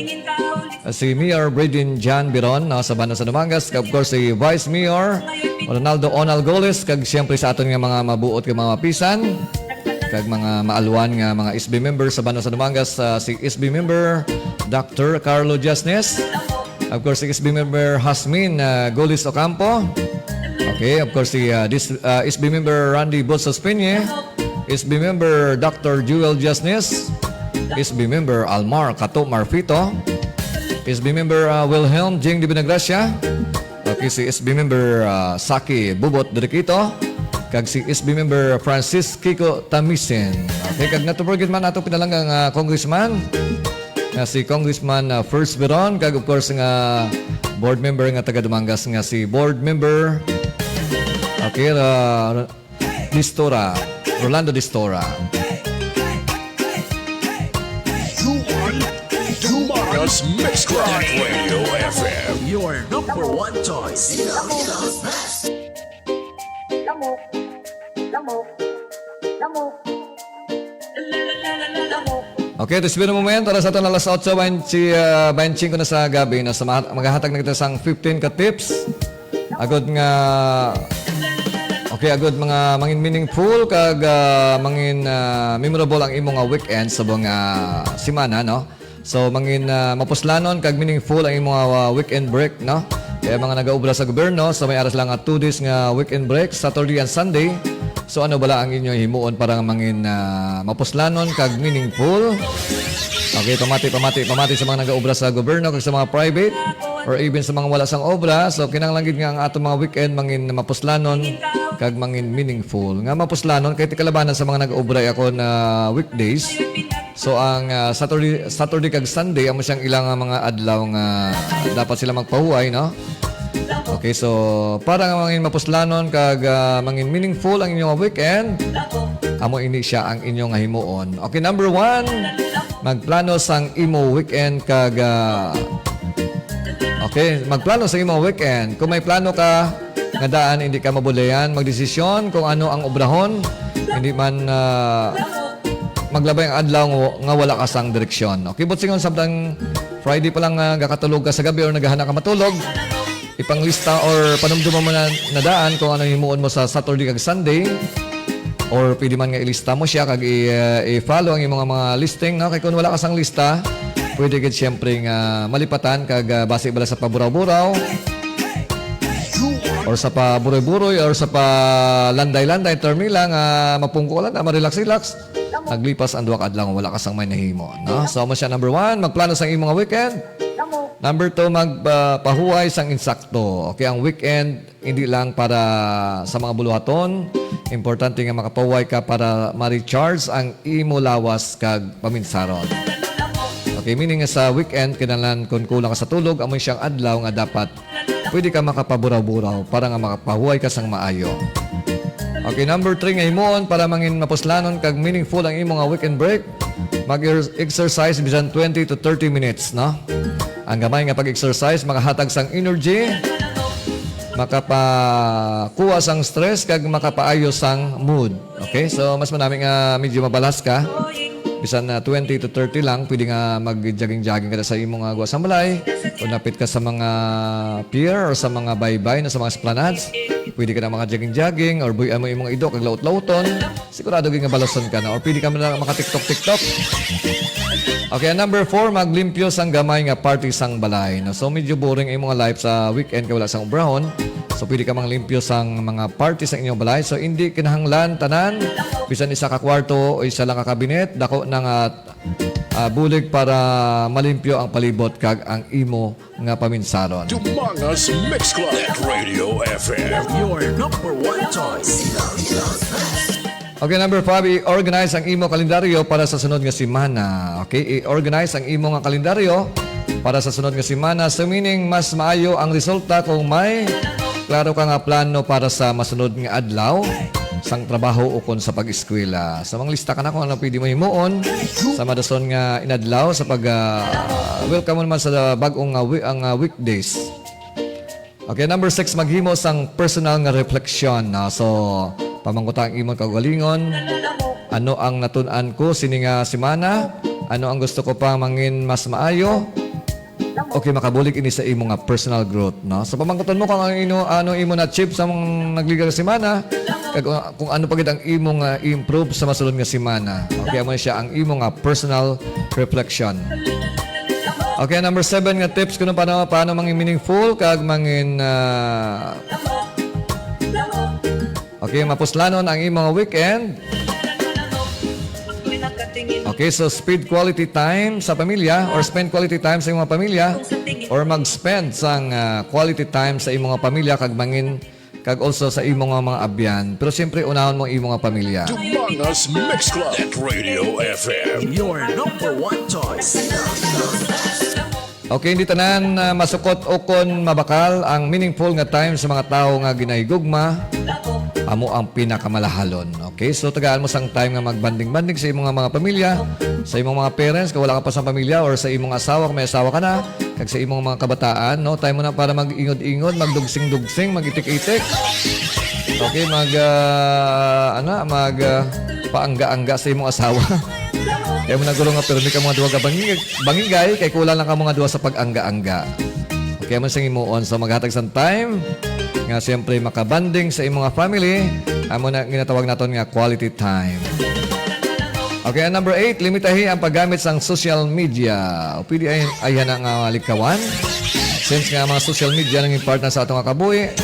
Si Mayor Bredin John Biron, no, sa Bano sa Dumangas. Of course, si Vice Mayor Ronaldo Onal Goles, kag siyempre sa aton nga mga mabuot nga mga mapisan, kag mga maalwan nga mga S B members sa Bano sa Dumangas, ah, si S B member Doctor Carlo Jasnes, Of course, si S B member Hasmin, uh, Golis Ocampo. Okay, of course, si uh, this, uh, S B member Randy Botsos Peñe. S B member Doctor Jewel Jasnes. S B member Almar Kato Marfito. S B member uh, Wilhelm Jing de Vinagracia. Okay, si S B member uh, Saki Bubot Deriquito. Kag si S B member Francis Kiko Tamisen. Okay, kag not to forget man ato pinalanggang uh, congressman nga si Congressman uh, First Veron, kag of course nga board member nga taga Dumangas nga si board member, okay, uh, Distora, Rolando Distora. You are Dumangas Mix Club Radio F M. Your number one choice. Okay, this is the moment. Oras natin alas otso twenty, uh, twenty-five na sa gabi. Nasa mahat- maghahatag na kita sang fifteen ka tips. Agod nga, okay, agod mga mangin meaningful kag uh, mangin uh, memorable ang imo nga weekend sa mga semana, no? So, mangin uh, mapuslanon kag meaningful ang imo uh, weekend break, no? Kaya mga nagaobra sa gobyerno, so may aras lang nga two days nga weekend break, Saturday and Sunday. So ano bala ang inyo himuon para nga mangin uh, mapuslanon kag meaningful? Okay, pamati, pamati, pamati sa mga nagaobra sa gobyerno kag sa mga private or even sa mga wala sang obra. So kinahanglan gid nga ang ato mga weekend mangin mapuslanon kag mangin meaningful. Nga mapuslanon kay tikalabanan sa mga nag-obra ako na weekdays. So ang uh, Saturday, Saturday kag Sunday amo siyang ilang uh, mga adlaw nga dapat sila magpahuway, no? Okay, so para nga mangin mapuslanon kag uh, mangin meaningful ang inyong weekend, amo ini siya ang inyong himuon. Okay, number one, magplano sang imo weekend kag uh, okay, magplano sa imo weekend. Kung may plano ka nga daan hindi ka mabulayan magdesisyon kung ano ang obrahon, hindi man uh, maglabay ang adlaw nga wala ka sang direksyon. Okay, but singon samtang Friday pa lang uh, gakatulog ka sa gabi or naghana ka matulog, ipanglista or panumduma mo na nadaan kung ano himuon mo sa Saturday kag Sunday. Or pwede man nga ilista mo siya kag i- uh, i-follow ang imong mga listing, no? Kay kung wala ka sang lista, pwede gid siyempre nga malipatan kag uh, basi bala sa paburaw-buraw or sa paburoy-buroy or sa palanday-landay term nila nga mapungko lang na ma-relax-relax. Naglipas ang duha ka adlaw nga wala ka sang may nahimo, no? So amo siya number one, magplano sang imong weekend. Number two, magpahuway sang insakto. Okay, ang weekend hindi lang para sa mga buluhaton, importante nga makapahuway ka para ma-recharge ang imo lawas kag paminsaron. Okay, meaning nga sa weekend kinahanglan kung kulang ka sa tulog, amo siyang adlaw nga dapat pwede ka makapaburaw-buraw para nga makapahuway ka sang maayo. Okay, number three nga himuon para mangin mapuslanon kag meaningful ang imo nga weekend break, mag-exercise bisan twenty to thirty minutes, no? Ang gamay nga pag-exercise makahatag sang energy, makapakuha sang stress kag makapaayo sang mood. Okay, so mas manami nga medyo mabalas ka. Bisan na twenty to thirty lang, pwede nga mag-jogging-jogging ka sa imong uh, guwa sa balay. O napit ka sa mga pier or sa mga baybay na sa mga esplanads, pwede ka na maka-jogging-jogging or buy mo imong ido kag laut-lauton. Sigurado gid nga balason ka na or pwede ka man na maka-tiktok-tiktok. Okay, number four, maglimpyo sang gamay nga party sang balay. No? So medyo boring imong life sa weekend kay wala sang obrahon. So pwede ka manglimpyo sang mga party sa inyong balay. So hindi kinahanglan tanan, bisan isa ka kwarto o isa lang ka kabinet, dako na nga uh, bulig para malimpyo ang palibot kag ang imo nga paminsaron. Dumangas Mix Club at Radio F M. Your number one choice. Okay, number five, i-organize ang imo kalendaryo para sa sunod nga semana. Okay, i-organize ang imo nga kalendaryo para sa sunod nga semana. So meaning, mas maayo ang resulta kung may klaro ka nga plano para sa masunod nga adlaw sang trabaho ukon sa pag-eskwela. So manglista ka na kung ano pwede mo himuon sa madason nga inadlaw sa pag uh, welcome naman sa bag-ong uh, wi- ang uh, weekdays. Okay, number six, maghimo sang personal nga refleksyon. No? So, pamangkuta ang imong kaugalingon. Ano ang natun-an ko sini nga semana? Ano ang gusto ko pa mangin mas maayo? Okay, makabulig ini sa imo nga personal growth, no? So pamangkuton mo kung ang ino, ano imo na achieve sa mga nagliga nga semana, kag uh, kung ano pa gid ang imo nga i-improve sa masulod nga semana. Okay, amo siya ang imo nga personal reflection. Okay, number seven nga tips kuno paano, paano mangin meaningful kag mangin, ah, okay, mapuslanon ang imong weekend. Okay, so speed quality time sa pamilya or spend quality time sa imong pamilya or mag-spend sang, ah, quality time sa imong pamilya kag mangin kag also sa imong mga, mga abyan. Pero siyempre, unahon mo imong pamilya. Dumangas Mix Club at Radio F M. Your number one choice. Okay, hindi tanan, ah, masukot o kon mabakal ang meaningful nga time sa mga tawo nga ginahigugma amo ang pinakamalahalon. Okay, so tagaan mo sang time nga magbanding-banding sa imong mga pamilya, sa imong mga parents kung wala ka pa sa pamilya, or sa imong asawa kung may asawa ka na, kag sa imong mga kabataan, no? Time mo na para mag-ingod-ingod, magdugsing-dugsing, mag-itik-itik. Okay, mag, ah, ano, mag, ah, paangga-angga sa imong asawa. Kaya mo na gulo nga pirmi ka mga duha ka bangig-, bangigay, kay kulang lang ka mga duha sa pag-angga-angga. Okay, mo sing himuon. So, maghatag sang time nga siyempre makabanding sa imong mga family, amo na ginatawag naton nga quality time. Okay, ang number eight, limitahi ang paggamit sang social media. O pwede ay, ay na nga likawan. Since nga mga social media nang part na sa atong kabuhi,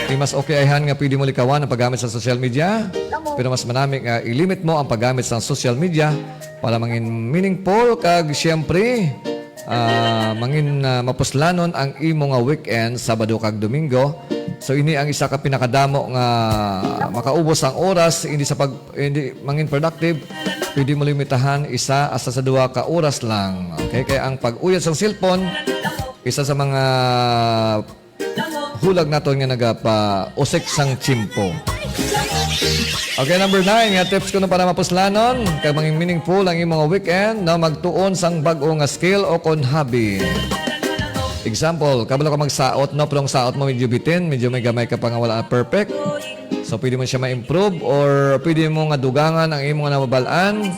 di mas okay ayhan nga pwede mo likawan ang paggamit sa social media. Pero mas manami nga i-limit mo ang paggamit sa social media para mangin meaningful kag siyempre, ah, mangin, ah, mapuslanon ang imo nga weekend, Sabado kag Domingo. So, ini ang isa ka pinakadamo nga makaubos ang oras, hindi sa pag, hindi mangin productive. Pwede mo limitahan isa hasta sa duha ka oras lang. Okay? Kaya ang pag-uyab sang cellphone, isa sa mga hulag naton nga nagapausik sang tiyempo. Okay, number nine nga tips kuno para mapuslanon kag mangin meaningful ang imong weekend, no, magtuon sang bag-o nga skill o kon hobby. Example, kabalo ka magsaot, no, pero ang saot mo medyo bitin, medyo may gamay ka pa nga wala perfect. So, pwede mo siya ma-improve or pwede mo nga dugangan ang imong nababal-an,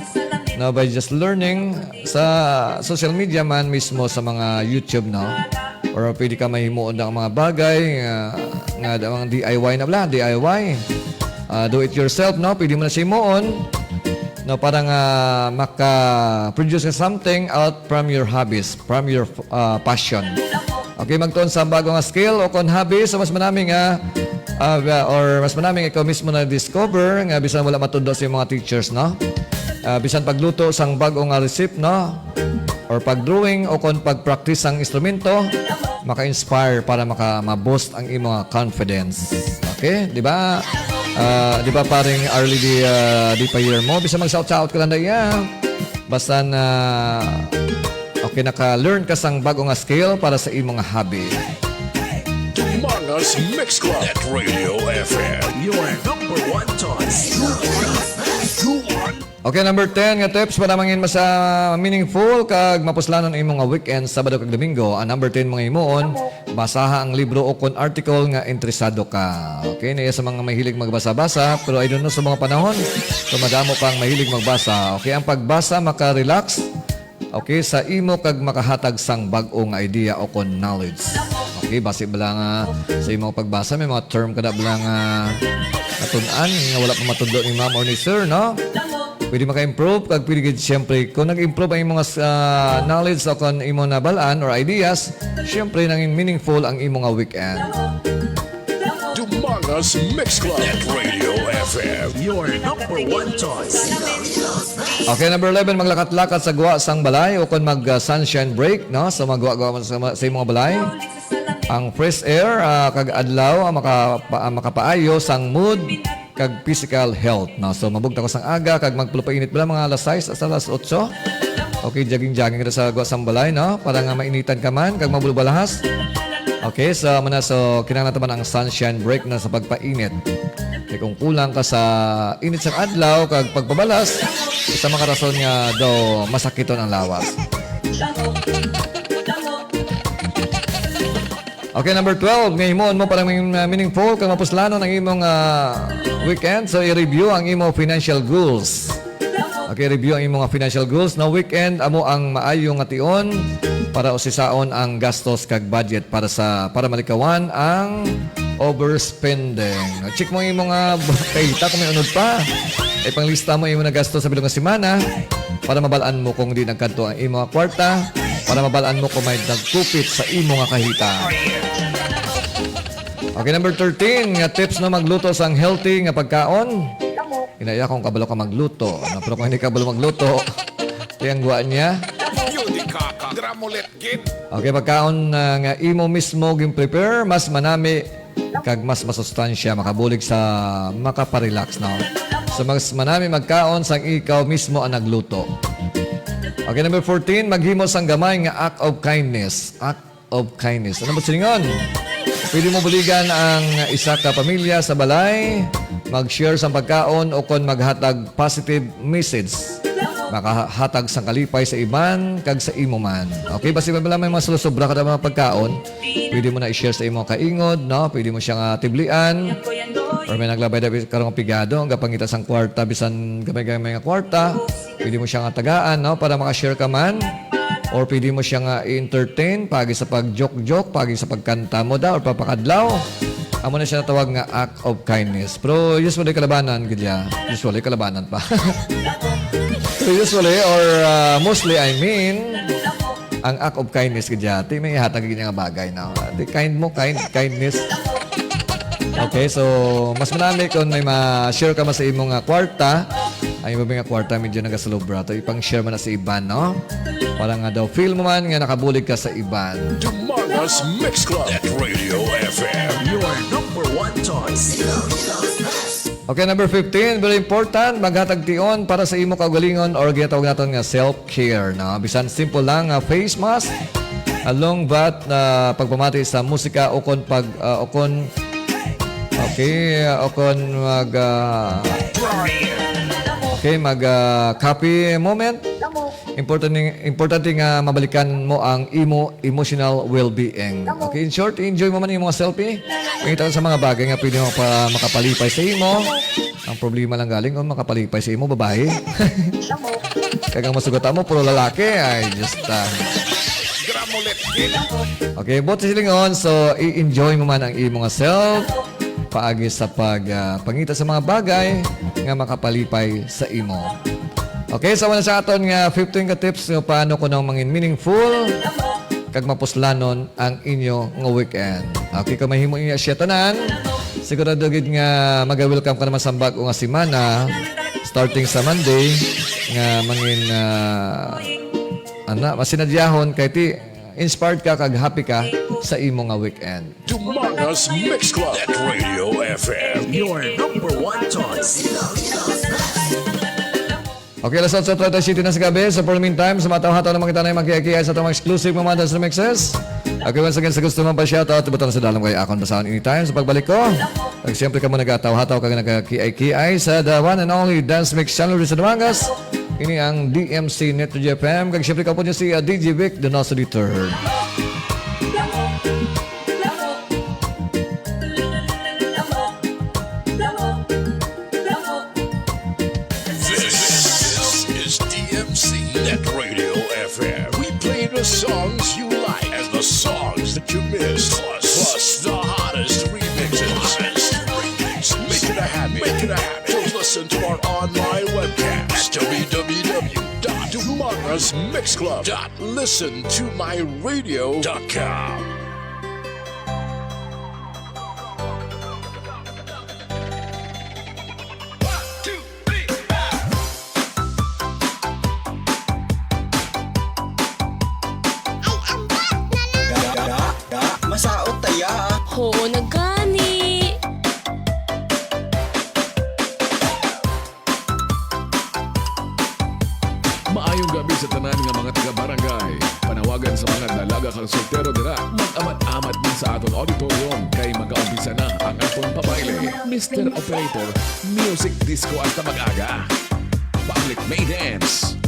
no, by just learning sa social media man mismo, sa mga YouTube, no? Or pwede ka mahimuon ang mga bagay nga, nga ang D I Y na bala, D I Y. Ah, do it yourself, no? Pwede mo na siya himuon, no, para nga maka-produce ka something out from your hobbies, from your, ah, passion. Okay, magtuon sa bago nga skill o kon hobby, so mas manami nga, ah, or mas manami nga ikaw mismo na-discover nga bisan wala matudlo sa imong mga teachers, no? Ah, bisan pagluto sang bago nga recipe, no? Or pag-drawing o kon pag-practice sang instrumento, maka-inspire para maka-, ma-boost ang imong confidence. Okay? Di ba? Ah, di ba, paring Arlie di, ah, di pa year mo? Bisan mag-shout-shout ka lang na iya. Basta na, okay, naka-learn ka sang bago nga skill para sa imong hobby. Dumangas Mix Club at Radio F M. Your number one choice. Okay, number ten nga tips para mangin mas, ah, meaningful kag mapuslanon imong nga weekend, Sabado kag Domingo. Ang number ten, mga himuon, basaha ang libro o kon article nga interesado ka. Okay, naya sa mga mahilig magbasa-basa, pero I don't know sa mga panahon, so madamo pang mahilig magbasa. Okay, ang pagbasa maka-relax, okay, sa imo kag makahatag sang bag-o nga idea o kon knowledge. Okay, basi bala nga sa imong pagbasa, may mga term ka na bala nga natun-an nga wala pa matudlo ni ma'am or ni sir, no? Pwede maka-improve, kag pwede gid, siyempre, kung nag-improve ang imong, ah, knowledge o kung imong nabal-an or ideas, siyempre, nangin meaningful ang imong nga weekend. Dumangas Mix Club at Radio F M. Your number one choice. Okay, number eleven, maglakat-lakat sa gwa sang balay o kung mag, ah, sunshine break, no? So, magwa-gwa mo sa, sa imong balay. Ang fresh air, ah, kag adlaw ang makapa-, ang makapaayo sang mood kag physical health, no? So, mabugta ko sang aga kag magpulo painit bala mga alas sais hasta alas otso. Okay, jogging-jogging ra sa gwa sang balay, no? Para nga mainitan ka man kag mabulbalahas. Okay, so, muna, so, kinahanglan ta man ang sunshine break na sa pagpainit. Kay kung kulang ka sa init sang adlaw kag pagpabalas, isa mga rason nga daw masakiton ang lawas. Okay, number twelve, nga himuon mo para maging, uh, meaningful kag mapuslanon ang imong, uh, weekend. So, i-review ang imong financial goals. Okay, review ang imong mga financial goals. Na weekend, amo ang maayo nga tion para usisaon ang gastos kag budget para sa, para malikawan ang overspending. Check mo ang imong, uh, kita kung may unod pa. Ipanglista mo imong nagasto sa bilog nga semana para mabal-an mo kung di nagkadto ang imong kwarta. para mabal-an mo kung may nagkupit sa imo nga kahita. Okay, number thirteen nga tips na magluto sang healthy nga pagkaon. Inaya kung kabalo ka magluto, no? Pero kung hindi kabalo magluto, tiyangguan niya. Yun, di kaka. Dramulet, gin. Okay, pagkaon, ah, nga imo mismo gin-prepare, mas manami kag mas masustansya, makabulig sa makaparelax, no? So, mas manami magkaon sang ikaw mismo ang nagluto. Okay, number fourteen, maghimo sang gamay nga act of kindness. Act of kindness. Ano ba silingon? Pwede mo buligan ang isa ka pamilya sa balay, mag-share sang pagkaon o kon maghatag positive message. Makahatag sang kalipay sa iban kag sa imo man. Okay, basi ba lang may mga sobra ka na mga pagkaon, pwede mo na i-share sa imong kaingod, no? Pwede mo siya nga tiblian. Or may naglabay na bis-, karong pigado, ang gapangita sang kwarta, bisan gamay-gamay nga kwarta, pwede mo siya nga tagaan, no? Para makashare ka man. Or pwede mo siya nga i-entertain, pagi sa pag-joke-joke, pagi sa pagkanta mo da, or papakadlaw. Amo na siya natawag nga act of kindness. Pero usually kalabanan, gid ya. Usually kalabanan pa. So usually, or, ah, mostly, I mean, ang act of kindness, gid ya. Ti may ihatag gid nga bagay, no? Di kind mo, kind, kindness. Okay, so mas manami kung may ma-share ka man sa imong, ah, kwarta. Ang imo nga kwarta medyo nagasalubra to. Ipang-share man na sa iban, no? Para nga daw feel mo man nga nakabulig ka sa iban. Dumangas Mix Club at Radio F M. Your number one choice. Okay, number fifteen, very important, maghatag tion para sa imo kaugalingon or ginatawag naton nga self-care, no? Bisan simple lang nga face mask, along bat na pagpamati sa musika o kon pag, ah, o kon, okay, o kon mag, ah, okay, mag, ah, coffee moment. Importante, importante nga mabalikan mo ang imo emotional well-being. Okay, in short, enjoy mo man yung mga selfie. Pangita sa mga bagay nga pwede mo pa makapalipay sa imo. Ang problema lang galing kung makapalipay sa imo, babae. Kag ang masugot mo, puro lalaki. Ay, just, ah. Okay, buot silingon, so i-enjoy mo man ang imo nga self paagi sa pag, ah, pangita sa mga bagay nga makapalipay sa imo. Okay, so wala sa aton nga fifteen ka tips nga paano kuno mangin meaningful kag mapuslanon ang inyo nga weekend. Okay, kung mahimo niya siya tanan, sigurado gid nga maga-welcome ka naman sa bag-o nga semana, starting sa Monday, nga mangin, ah, ana, masinadyahon kay ti inspired ka kag happy ka sa imo nga weekend. Dumangas Mix Club at Radio F M. Your number one choice. Okay, alas otso treinta y siete na sa gabi. So, for the meantime, sa mga tawhataw na makita na yung magkiyakiya sa atong exclusive mga dance remixes. Okay, once again, sa gusto man pa shoutout, butang sa dalam kay akon basahon anytime sa pagbalik ko. Kag siyempre, kamo nagataw-hataw kag nagkakiay-kiay sa the one and only Dance Mix Channel sa Dumangas. Ini ang D M C Net Radio F M. Kag siyempre, kapo niyo si, uh, D J Vic, the Nosso the Third. This is D M C Net Radio F M. We play the songs you like and the songs that you miss. Plus, plus the hottest remixes. Hottest remix. Make it a habit. Make it a habit to listen to our online webcast at w w w dot dumangas mix club dot listen to my radio dot com. Ay, ang bat na lang! Ga, ga, ga, masaot taya. Oo, nagani. Maayong gabi sa tanan nga mga taga-barangay. Panawagan sa mga dalaga kag soltero dira, mag-amat-amat din sa aton auditorium kay magaumpisa na ang aton pabayle. Mister Operator, music disco hasta mag-aga. Public Maidens.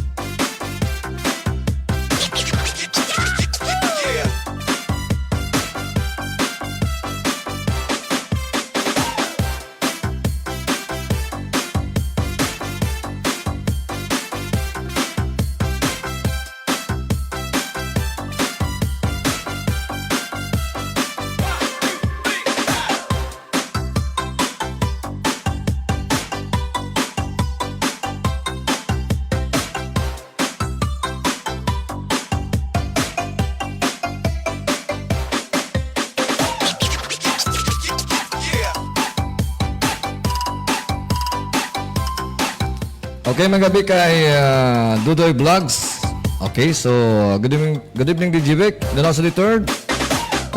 Okay, magabi kay, ah, Dudoy Vlogs. Okay, so, good evening, good evening, D J Vic, Denoso the third.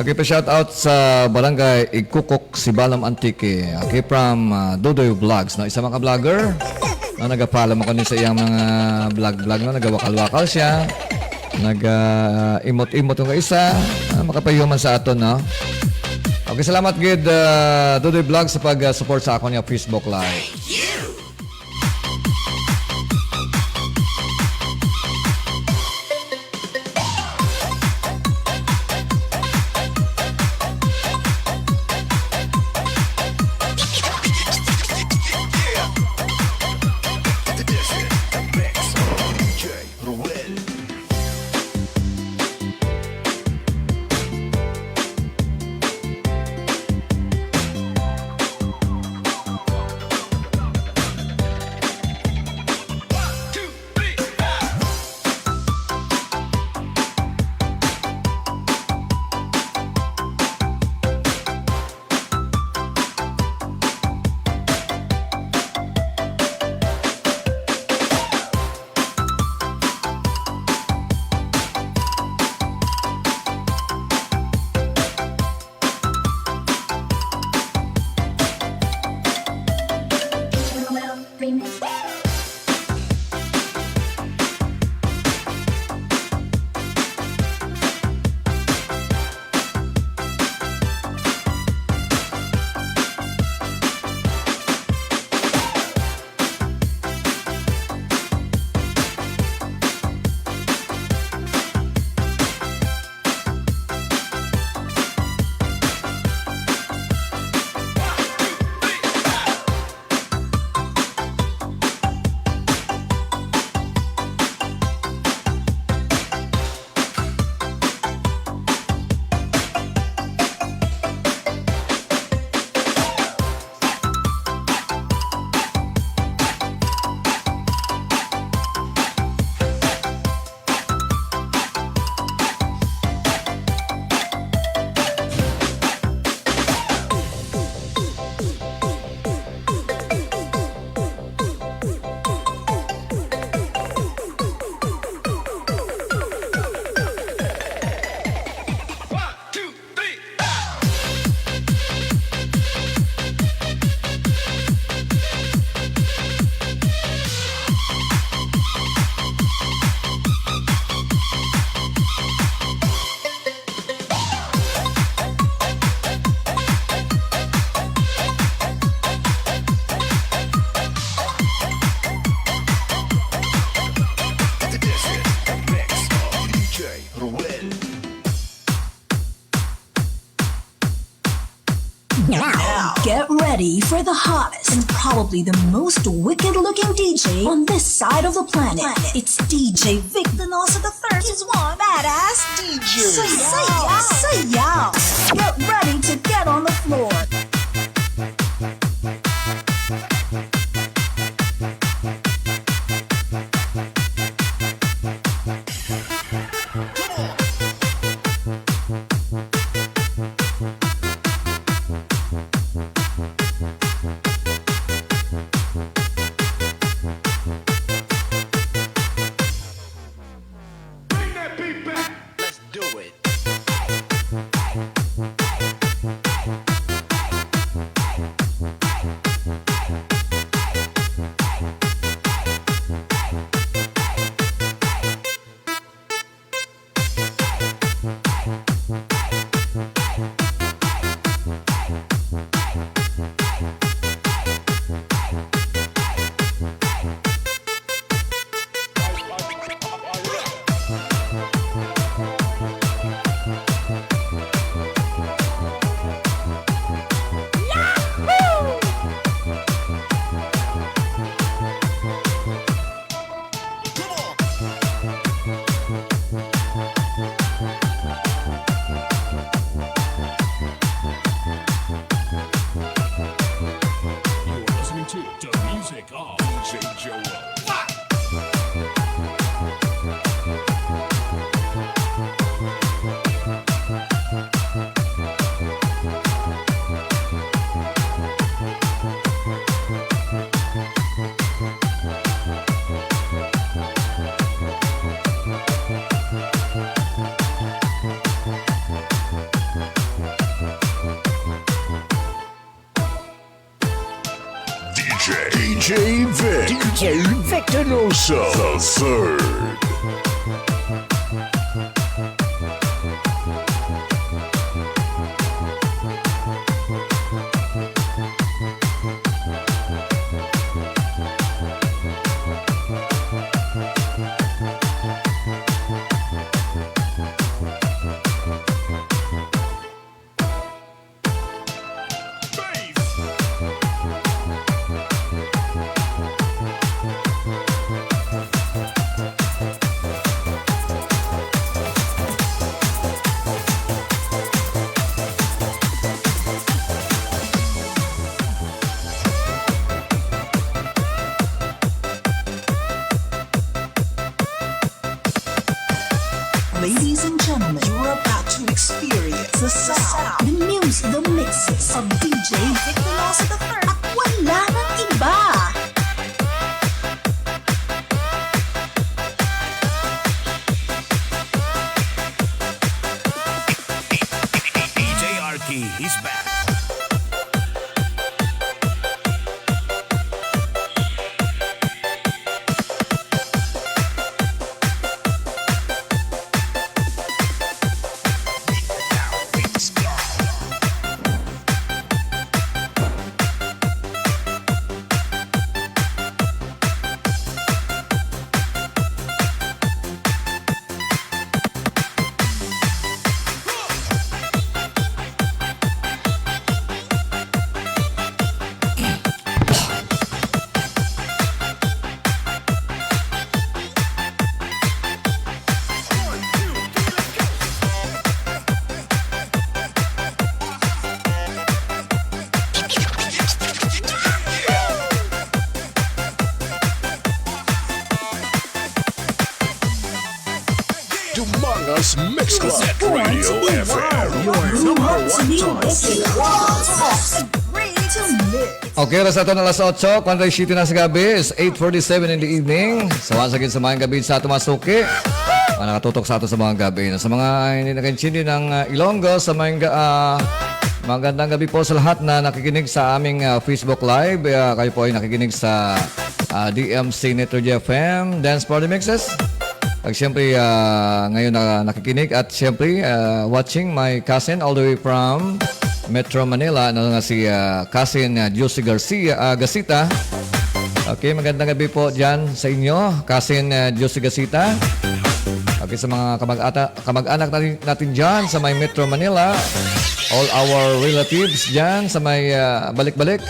Okay, pa shout out sa Barangay Igkukok, Sibalom, Antique. Okay, from, ah, Dudoy Vlogs, no? Isa mga vlogger na nagapala mo kani sa iyang mga vlog-vlog, no? Nagawakal-wakal siya. Nag-imot-imot yung isa. Ah, makapayuman sa aton, no? Okay, salamat gid, ah, Dudoy Vlogs sa pag-support sa akon nga Facebook Live. Now, get ready for the hottest and probably the most wicked looking D J on this side of the planet. It's D J Vic Denosa the third. He's one badass D J. Say yeah, say yeah. Get ready to get on the floor. Bring that beat back. Let's do it. J Vic, D J Victor Loso, The Third. Ladies and gentlemen, you're about to experience the sound, the music, the mixes of D J Victor Loza the third. At wala nang iba. D J Arky is back. Dumangas Mix Club Radio F M. Your number one choice. Ready to mix. Okay, oras naton alas otso, kwarenta y siyete na sa gabi, is eight forty-seven in the evening. So, once again, sa mga gabi sa ato mga suki, mga nakatutok sa ato sa mga gabi. Sa mga hindi nakaintindi ng, ah, Ilonggo, sa mga, ah, magandang gabi po sa lahat na nakikinig sa aming, ah, Facebook Live. Ah, kayo po ay nakikinig sa, ah, D M C Network F M, Dance Party Mixes. At siyempre, ah, ngayon na nakikinig at siyempre, ah, watching my cousin all the way from Metro Manila, ano nga si, ah, cousin, ah, Josie Garcia, ah, Gasita. Okay, magandang gabi po dyan sa inyo, cousin, ah, Josie Gasita. Okay, sa mga kamag-ata-, kamag-anak natin, natin dyan sa may Metro Manila, all our relatives dyan sa may, ah, balik-balik.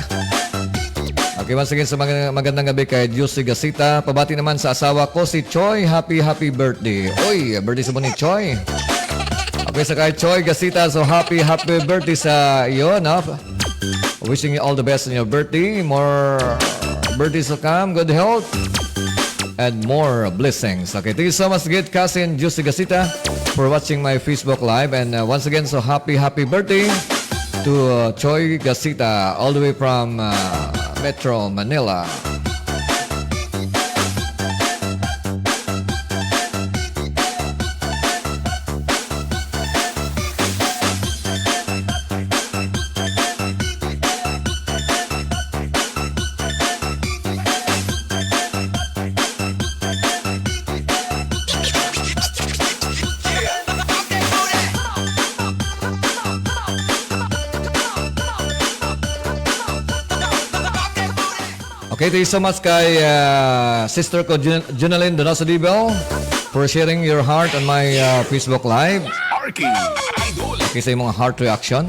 Okay, once again, sa mga magandang gabi kay Josie Gasita. Pabati naman sa asawa ko, si Choi. Happy, happy birthday. Oy, birthday sa mo ni Choi. Okay, sa kay Choi Gasita. So, happy, happy birthday sa iyo, no? Wishing you all the best on your birthday. More birthdays to come. Good health. And more blessings. Okay, thank you so much, good cousin Josie Gasita, for watching my Facebook Live. And, uh, once again, so happy, happy birthday to, uh, Choi Gasita, all the way from, uh, Metro Manila. Okay, thank you so much kay, ah, sister ko, Jun-, Junalyn Donoso Dibel, for sharing your heart on my, ah, Facebook Live. Arky Idol. Okay, sa imong heart reaction.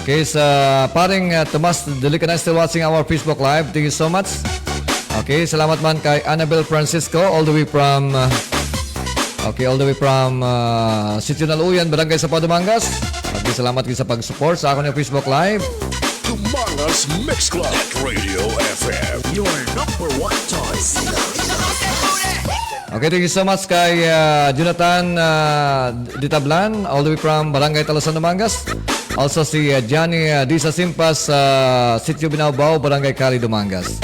Okay, sa paring, ah, Tomas Delicanes still watching our Facebook Live. Thank you so much. Okay, salamat man kay Annabel Francisco, all the way from, ah, okay, all the way from, ah, Sitio Naluyan, Barangay Sapaw, Dumangas. Okay, salamat gid sa pag-support sa akon nga Facebook Live. Dumangas Mix Club at Radio F M, your number one choice. Okay, thank you so much kay, ah, Jonathan, ah, Ditablan, all the way from Barangay Talusan, Dumangas. Also si, ah, Johnny, ah, Disa Simpas, ah, Sitio Binaubao, Barangay Cali, Dumangas.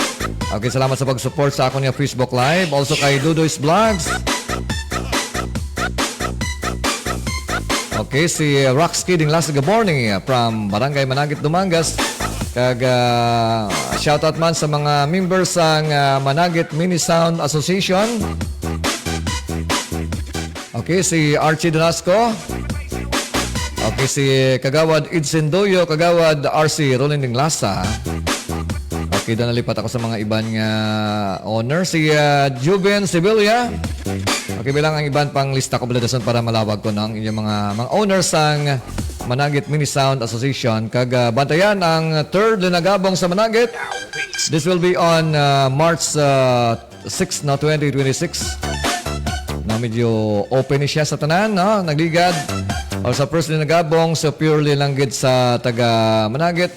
Okay, salamat sa pag-support sa akon nga Facebook Live. Also kay Dudoy's Vlogs. Okay, si Rox Kidding Las Gaborni from Barangay Managit, Dumangas. Kag, ah, shoutout man sa mga members sang, ah, Managit Mini Sound Association. Okay, si Archie Donasco. Okay, si Kagawad Idsin Doyo, Kagawad R C Rolinding Lasa. Okay, doon nalipat ako sa mga iban nga owner. Si, ah, Juven Sevilla. Okay, bilang ang iban pang lista ko, baladason para malawag ko, no, ang inyong mga, mga owners sang Managit Mini Sound Association. Kag, ah, bantayan ang third Linagabong sa Managit. This will be on, ah, March, ah, six, no, twenty twenty-six. Na medyo open ni siya sa tanan, no? Nagligad. O sa first Linagabong, so purely lang gid sa taga Managit.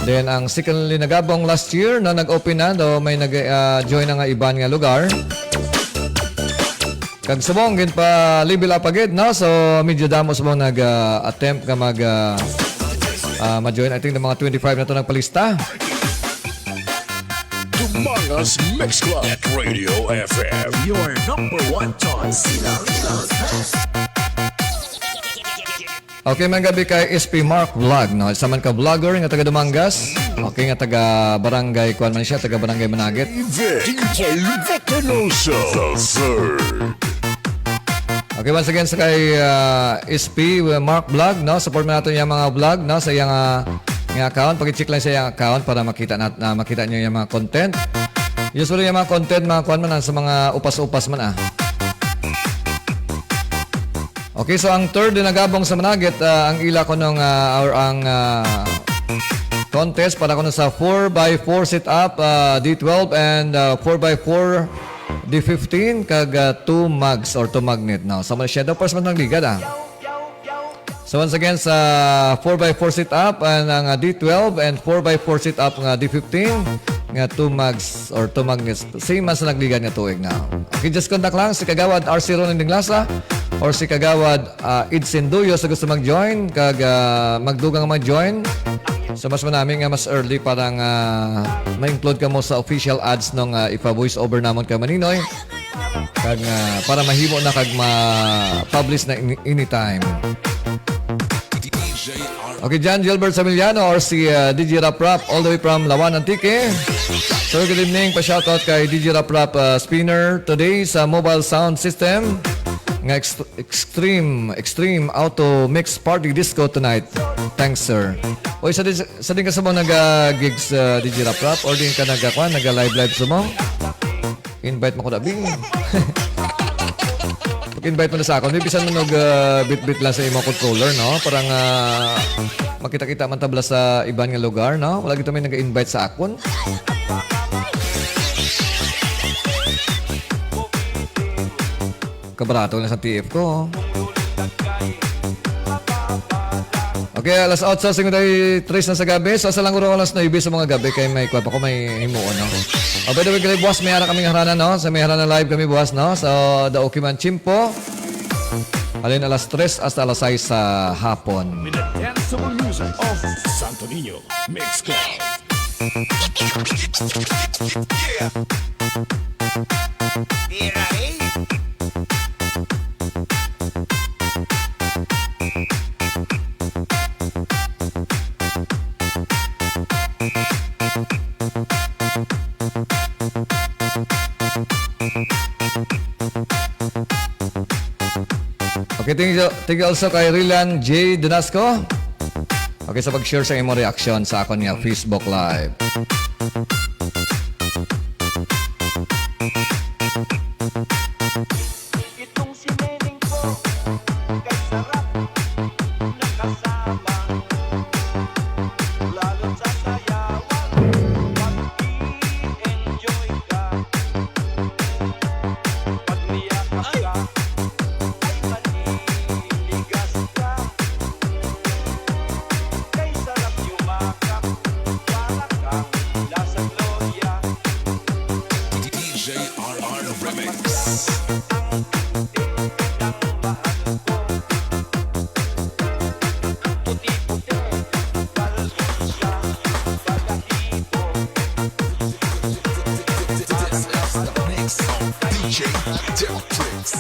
Then ang second Linagabong last year, no, nag-open na, do may nag, ah, join na nga iban nga lugar. Kag subong, ginpa-level up pa gid, no? So, medyo damo subong nag, ah, attempt nga mag, ah, ah, ma-join. I think the mga twenty-five na to nagpalista. Dumangas Mix Club at Radio F M, your number one choice. Okay, man gabi kay S P Mark Vlog, no? Isa man ka vlogger nga taga Dumangas. Okay, nga taga barangay, kuwan man siya, taga barangay Managit. D J Lucanoso, the third. Okay, once again, sa kay, ah, S P Mark Vlog, no? Support man nato yung mga vlog, no? Sa iyang, ah, nga account. Pag-check lang sa iyang account para makita na, na makita niyo yung mga content. Usually yung mga content, mga kuwan man, ah, sa mga upas-upas man, ah. Okay, so ang third Linagabong sa Managit, ah, ang ila kuno nga, or ang, ah, contest para kuno sa four by four setup, ah, D twelve and, ah, four by four D fifteen kag, ah, two mags or two magnet. Now, sa Malaysia daw, first man ang ligad, ah. So once again, sa four by four setup, ah, ang, ah, D twelve and four by four setup nga D fifteen, nga two mags or two magnets. Same man sa nagligad nga tuig na. Okay, just contact lang si Kagawad R C Ronin Dinglasa or si Kagawad, ah, Idsin Duyo sa gusto mag-join, kag, ah, magdugang mag-join. So, mas manami nga mas early para nga ma-include ka mo sa official ads nung, ah, ipa-voice over namon kay Maninoy. Kag, ah, para mahimo na kag ma-publish na any-, anytime. Okay, John Gilbert Samiliano or si, ah, D J Rap Rap all the way from Lawan, Antique. So, good evening. Pa-shoutout kay D J Rap Rap, ah, Spinner today sa mobile sound system nga ext-, Extreme, Extreme Auto Mix Party Disco tonight. Thanks, sir. Oy, sa din, sa din ka sa mga nag-gigs, ah, D J Rap Rap, or din ka nag-, kwan, nag-live live sa mo? Invite mo ko na, Bing. Pag-invite mo na sa akon, may bisan mo nag, ah, bit-bit lang sa imong controller, no? Para nga makita-kita man tabla sa iban nga lugar, no? Wala gito may nag-invite sa akon. Kabarato na sa T F ko. Okay, alas otso singkwenta y tres na sa gabi. So, sa lang uro alas nuebe sa mga gabi kay may kwan pa ko may himuon, no? Oh, by the way, gali, buwas, may ara kami nga harana, no? Sa may harana live kami buwas, no? Sa The Okiman Chimpo. Halin alas tres hasta alas sais sa hapon. With the danceable music of Santo Niño Mix Club. Yeah. Okay, thank you, thank you also kay Rilan J Donasco. Okay, sa pag-share sa imong reaction sa akon nga Facebook Live. Itong si Neneng po, kay sarap nakasama. Lalo sa sayawan, mag-i-enjoy ka. Pag niyakap ka, ay maniligas ka. Kay sarap yumakap, para kang nasa gloria. D J R R Remix. Ang puti ng mahal ko. Ang puti-puti, kalbo siya, balahibo. This is the mix of D J Dep Tricks.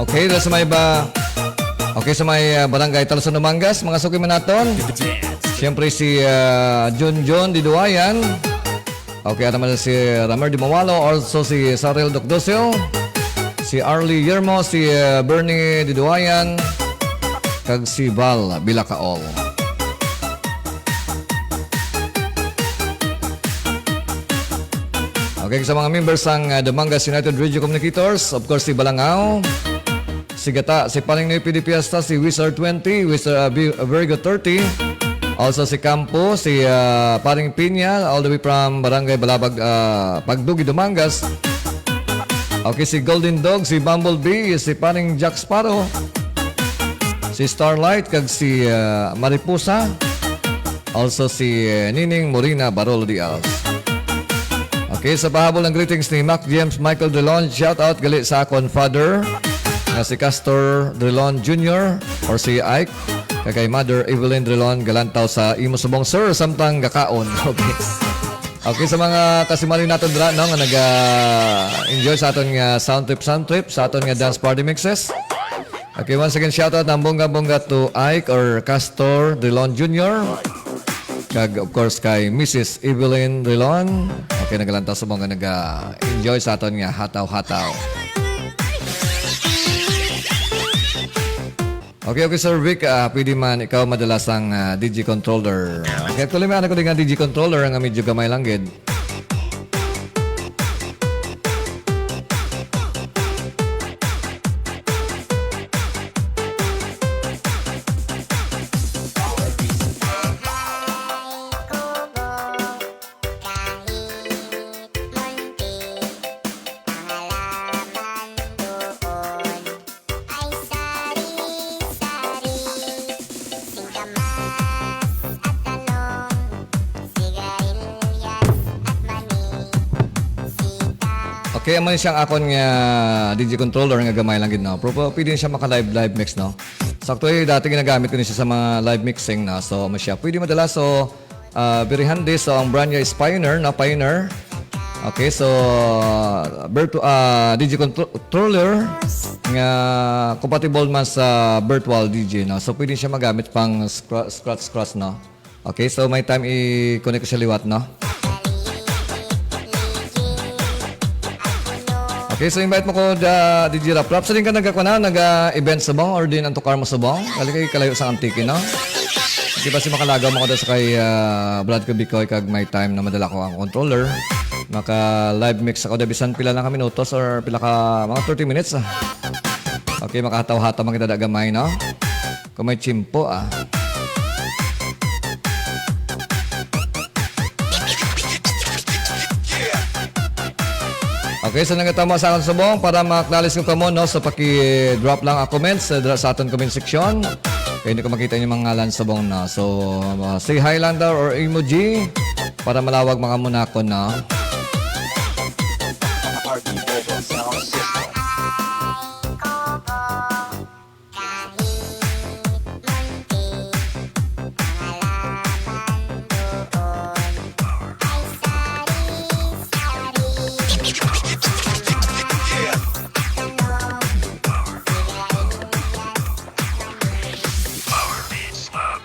Okay, dala sa may ba? Okay, sa may, ah, Barangay Talson, Dumangas, mga suki man naton. Siyempre si, ah, Junjun Diduayan. Okay, ano man si Ramer Dimawalo, also si Saril Docdosio, si Arlie Yermo, si, ah, Bernie Diduayan, kag si Val Bilacaol. Okay, sa mga members sang, ah, Dumangas United Radio Communicators, of course, si Balangao, si Gata, si Paring Noy P D Fiesta, si Wizard twenty, Wizard, ah, Vi-, Virgo thirty, also si Campo, si, ah, Paring Piña, all the way from Barangay Balabag, ah, Pagdugi, Dumangas. Okay, si Golden Dog, si Bumblebee, si Paring Jack Sparrow, si Starlight, kag si, ah, Mariposa. Also si, eh, Nining Morina Barolo Diaz. Okay, sa pahabol ang greetings ni Mac James Michael Delon, shout out gali sa akon father nga si Castor Delon Junior or si Ike, kag kay Mother Evelyn Delon, galantaw sa imo subong, sir, samtang gakaon. Okay. Okay, sa mga kasimali naton dira, no, nga naga-enjoy sa aton nga sound trip, sound trip, sa aton nga dance party mixes. Okay, once again, shout out ng bongga-bongga to Ike or Castor Rilon Junior. Kag, of course, kay Missus Evelyn Rilon. Okay, nagalantaw sa mga naga-enjoy sa aton nga hataw-hataw. Okay, okay, Sir Vic, ah, pwede man ikaw madala sang, ah, D J controller. Okay, actually, may anak ko din nga D J controller nga medyo gamay lang gid. Ay sari-sari, singkamas at talong, sigarilyas at mani, sitaw. Okay, amo ni siyang akon nga D J controller nga gamay lang gid, no? Pero pwede siya maka-live, live mix, no? Sakto, eh, dati ginagamit ko ni siya sa mga live mixing, no? So, amo siya. Pwede madala, so, Ah, very handy. So, ang brand niya is Pioneer, na Pioneer. Okay, so, virtu-, ah, D J contro-, controller nga compatible man sa virtual D J, no? So, pwede siya magamit pang scra-, scratch, scratch, no? Okay, so may time i-connect ko siya liwat, no? Okay, so invite mo ko da, D J Rap Rap. Sa din ka nagkakuna, nag-event subong or din ang tukar mo subong? Kali kay kalayo sa Antique, no? Di ba si makalagaw mo ko da sa kay, ah, Brad ko Bicoy kag may time na madala ko ang controller. Maka live mix ako da bisan pila lang ka minutos or pila ka mga thirty minutes, ah. Okay, makahataw-hataw man kita da gamay, no? Kung may tiyempo, ah. Okay, so nagatama sa akon subong para ma-acknowledge ko kamo, no? So paki-drop lang ang comments sa, sa aton comment section. Kaya hindi ko makita yung mga ngalan subong na. So, uh, say hi lang daw or emoji para malawag mga munakon, no? Kahit munti ang halaman doon, ay sari-sari, kamatis, talong, sigarilyas, mani.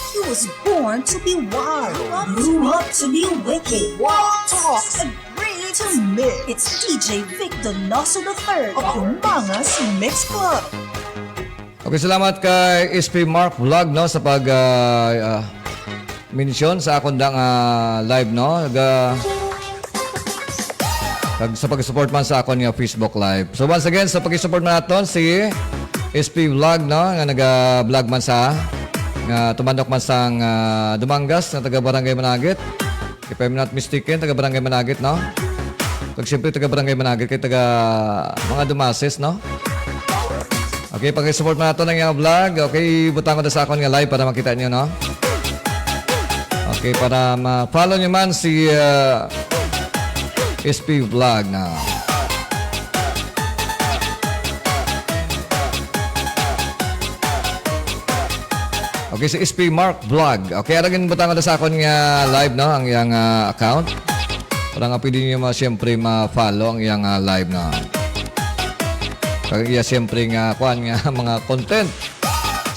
He was born to be wild, grew up to be wicked, talks a great mix. It's D J Vic Donoso the third of Mangas Mix Club. Okay, salamat kay S P Mark Vlog, no, sa pag, ah, ah, mention sa akon dang, ah, live, no? Ga-, kag sa pag-support man sa akon nga Facebook Live. So, once again, sa pag-support man naton si S P Vlog, no, nga naga-vlog man sa, nga tumandok man sang, ah, Dumangas, nga taga Barangay Managit. If I'm not mistaken, taga Barangay Managit, no? Kag siyempre, taga Barangay Managit, kay taga mga Dumases, no? Okay, pag-support man nato ng iyang vlog. Okay, butang ko na sa akon nga live para makita niyo, no? Okay, para ma-follow niyo man si, uh, S P Vlog na. Okay, si S P Mark Vlog. Okay, aragin butang ko na sa akon nga live, no? Ang iyang, uh, account. Para nga pwede niyo ma-, siyempre ma-follow ang iyang, ah, live na. Kag iya siyempre nga, kuan nga, mga content.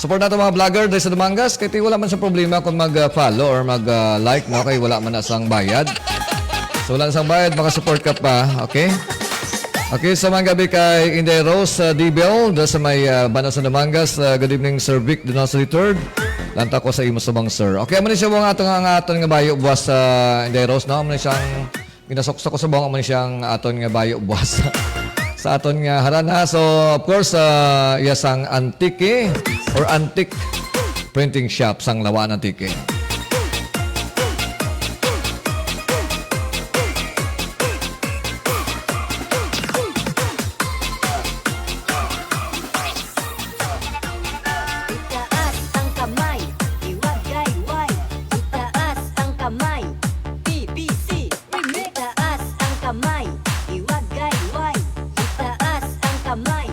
Support nato mga vlogger diri sa Dumangas. Kay ti wala man sa problema kung mag, ah, follow or mag, ah, like, no? Kay wala man na sang bayad. So, wala na sang bayad, makasupport ka pa. Okay? Okay, sa mga gabi kay Inday Rose, ah, Dibel, da sa may, ah, Banaw sa Dumangas. Ah, good evening, Sir Vic Donoso the third. Lanta ko sa imo subong, sir. Okay, amo ni siya ang aton nga, nga aton nga bayo buwas sa Inday Rose, no? Amo ni siyang ginasuksok ko sa bong, amo ni siyang aton nga bayo buwas sa aton nga harana. So, of course, ah, iya sang Antique or Antique Printing Shop sang Lawaan, Antique. Itaas ang kamay, iwagayway. Itaas ang kamay, P B C. Itaas ang kamay, iwagayway. Itaas ang kamay.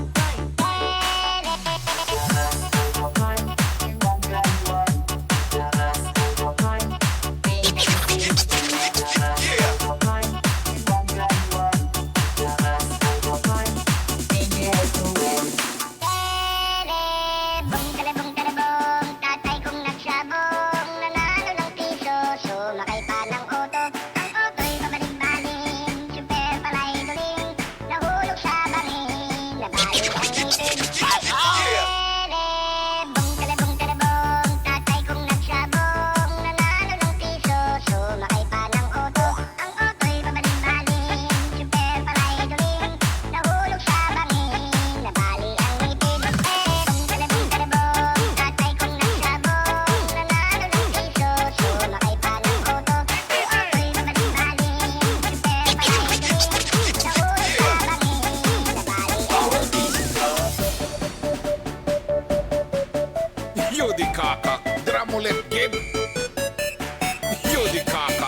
Telebong, telebong, telebong, tatay kong nagsabong, nanalo ng piso, sumakay pa ng auto. Ang auto'y pabaling-baling, super palay duling, nahulog sa bangin, nabali ang ngipin. Telebong, telebong, telebong, tatay kong nagsabong, nanalo ng piso, sumakay pa ng auto. Ang auto'y pabaling-baling, super palay duling, nahulog sa bangin, nabali ang ngipin. Telebong, telebong, telebong, tatay kong nagsabong, nanalo ng piso, sumakay pa ng auto. Ang auto'y pabaling-baling, super palay duling, nahulog sa bangin, nabali ang ngipin. Yodi Kaka, Dramulet Game. Yodi Kaka.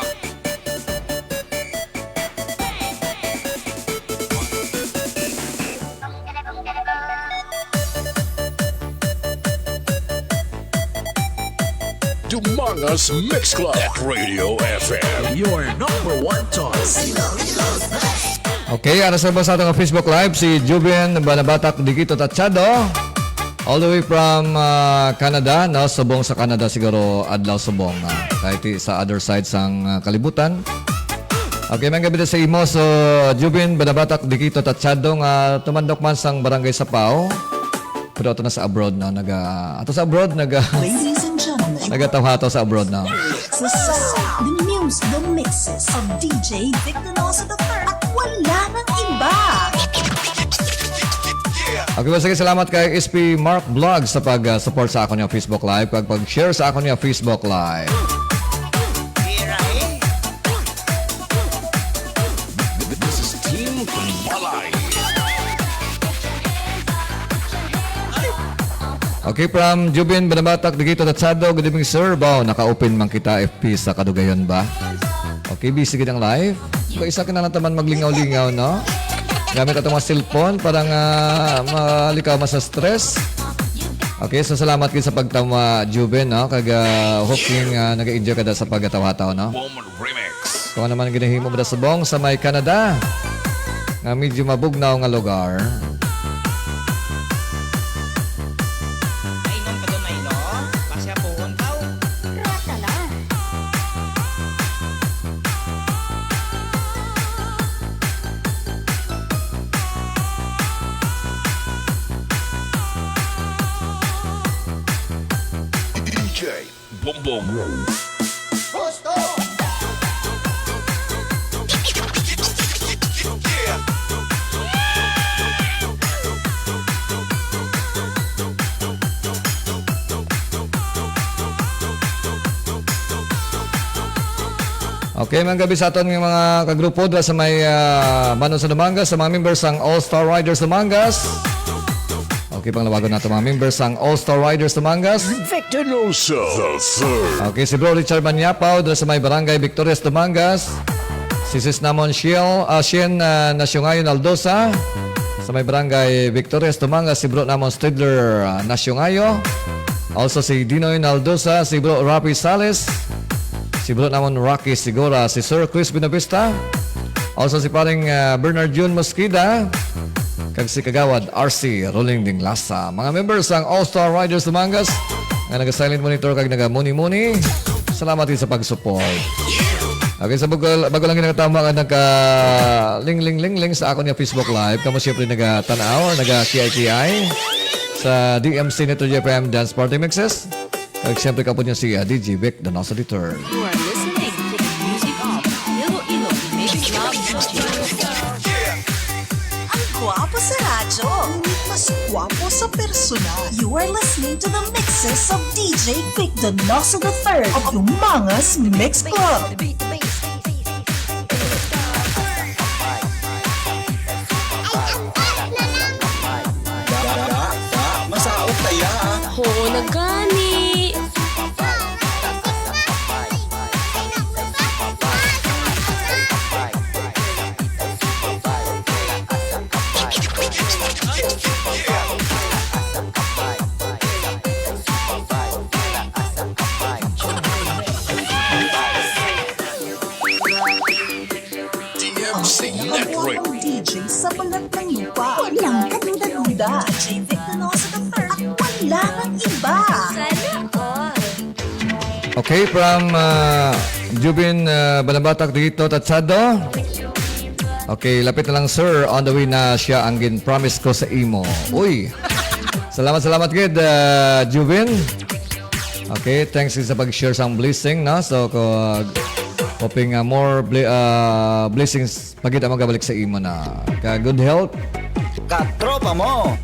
Dumangas Mix Club at Radio F M. Your number one choice. Okay, ara sa ba sa atong Facebook Live, si Juven Banabatak Dikito Tachado. All the way from, ah, Canada, no? Subong sa Canada siguro, adlaw subong, ah, kahit i-, sa other side sang, ah, kalibutan. Okay, may gabi sa imo. So, Jubin Banabatak Dikito Tachado nga tumandok man sang Barangay Sapao. Pero ato na sa abroad, no? Naga, ato sa abroad, naga, Ladies and gentlemen, nagatawhato sa abroad, no? The sound, the news, the mixes of D J Victor Noso the third. At wala nang iba. Okay, well, sige, salamat kay S P Mark Vlog sa pag, ah, support sa akon nga Facebook Live kag pag-share sa akon nga Facebook Live. This is Team Balay. Okay, from Jubin Banabatak, Digito Tatsado. Good evening, sir. Baw, naka-open man kita F B sa kadugayon ba? Okay, busy gid ang live. Kung isa ka na lang taman maglingaw-lingaw, no? Gamit atong mga cellphone para nga malikaw man sa stress. Okay, so salamat gid sa pagtama, Juven, no? Kag, ah, hoping, ah, nag-enjoy ka da sa pagkatawa-tawa, no? Woman Remix. Kung ano man ginahimo mo da subong sa may Canada, nga medyo mabugnaw nga lugar. Ay, nang taga Maynila, kasi ako, untaw. Rata na. D J Bombong. Gusto! Okay, mga gabi sa aton nga mga kagrupo dira sa may, ah, Bano sa Dumangas, sa mga members sang All Star Riders Dumangas. Okay, panglawagon nato mga members sang All Star Riders Dumangas. Victor Loso the third. Okay, si Bro Richard Manyapaw dira sa may Barangay Victorias Dumangas. Si Sis namon Shiel, ah, Shin, ah, Nasyongayo Naldosa sa may Barangay Victorias Dumangas. Si Bro namon Stridler, ah, Nasyongayo. Also si Dinoy Naldosa, si Bro Rafi Sales, si Bro namon Rocky Sigora, si Sir Chris Binavista, Also si paring, ah, Bernard Jun Mosqueda, kag si Kagawad R C Roling Dinglasa. Mga members sang All Star Riders Dumangas nga naga-silent monitor kag nagamuni-muni. Salamat gid sa pag-support. Okay, sa bago, bago lang gid nakatama nga nagka-ling-ling-ling-ling sa akon nga Facebook Live, kamo siyempre nagatan-aw, naga-kiay-kiay sa D M C Network F M Dance Party Mixes. Kag siyempre, kapod niya si, ah, D J Vic Donoso the third. You are listening to the music of Iloilo Mix Club. Ang gwapo sa radyo, ngunit mas gwapo sa personal. You are listening to the mixes of D J Vic Donoso the third of Dumangas Mix Club. Da, da, da, masaot kaya, ah. Oo na gani. D M C Network. Ang D J sa balat ng lupa. Walang kaduda-duda. D J Vic Donoso the third. At wala nang iba. Sana all. Okay, from, ah, Jubin, ah, Banabatak dito, Tatsado. Okay, lapit na lang, sir. On the way na siya ang gin-promise ko sa imo. Uy! Salamat, salamat gid, ah, Jubin. Okay, thanks sa pag-share sang blessing, no? So, ko, hoping, ah, more ble-, ah, blessings pa gid ang magabalik sa imo na. Ka good health. Katropa mo.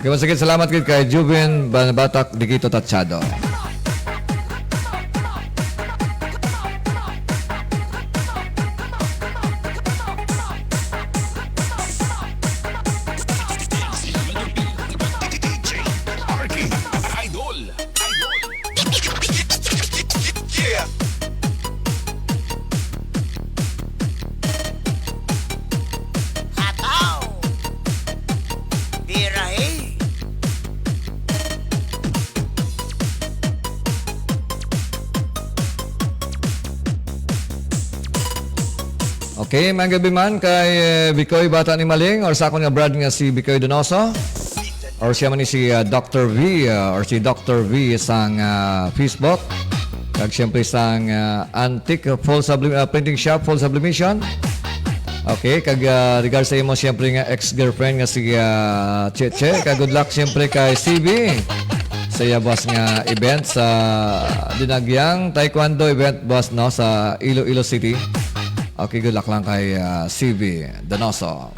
Okay, once again, salamat gid kay Jubin Banabatak Dikito Tachado. Idol. Idol. Yeah. Ataw. Birahi. Okay, mga gabi man kay, eh, Bicoy Bata ni Maling or sa akon nga brad nga si Bicoy Donoso. Or siya man ni si, ah, Doctor V, ah, or si Doctor V sang, ah, Facebook. Kag siyempre sang, ah, Antique Full Sublim-, ah, Printing Shop, Full Sublimation. Okay, kag, ah, regards sa imo siyempre nga ex-girlfriend nga si, ah, Cheche. Kag good luck siyempre kay C B sa iya, boss, nga event sa Dinagyang Taekwondo event, boss, no, sa Iloilo City. Okay, good luck lang kay, ah, C B Donoso.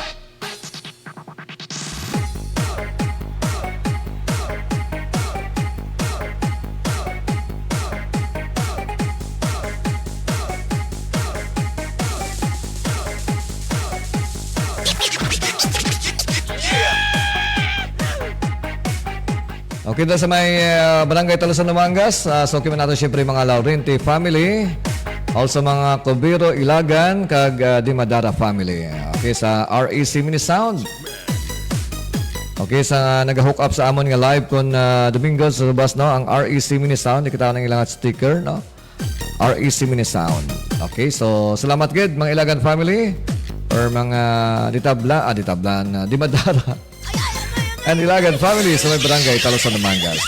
Okay, dito sa may, ah, Barangay Talusan, Dumangas. Ah, so, okay man nato, siyempre, mga Laurenti family. Also, mga Cubero, Ilagan, kag, ah, Dimadara family. Okay, sa R E C Mini Sound. Okay, sa nag-hook up sa amon nga live kon, ah, Domingo sa Rubas, no, ang R E C Mini Sound, nakita ko ng ilang sticker, no? R E C Mini Sound. Okay, so salamat gid, mga Ilagan family, or mga Ditabla, ah, Ditablan, ah, Dimadara. And Ilagan family sa may barangay Talusan, Dumangas.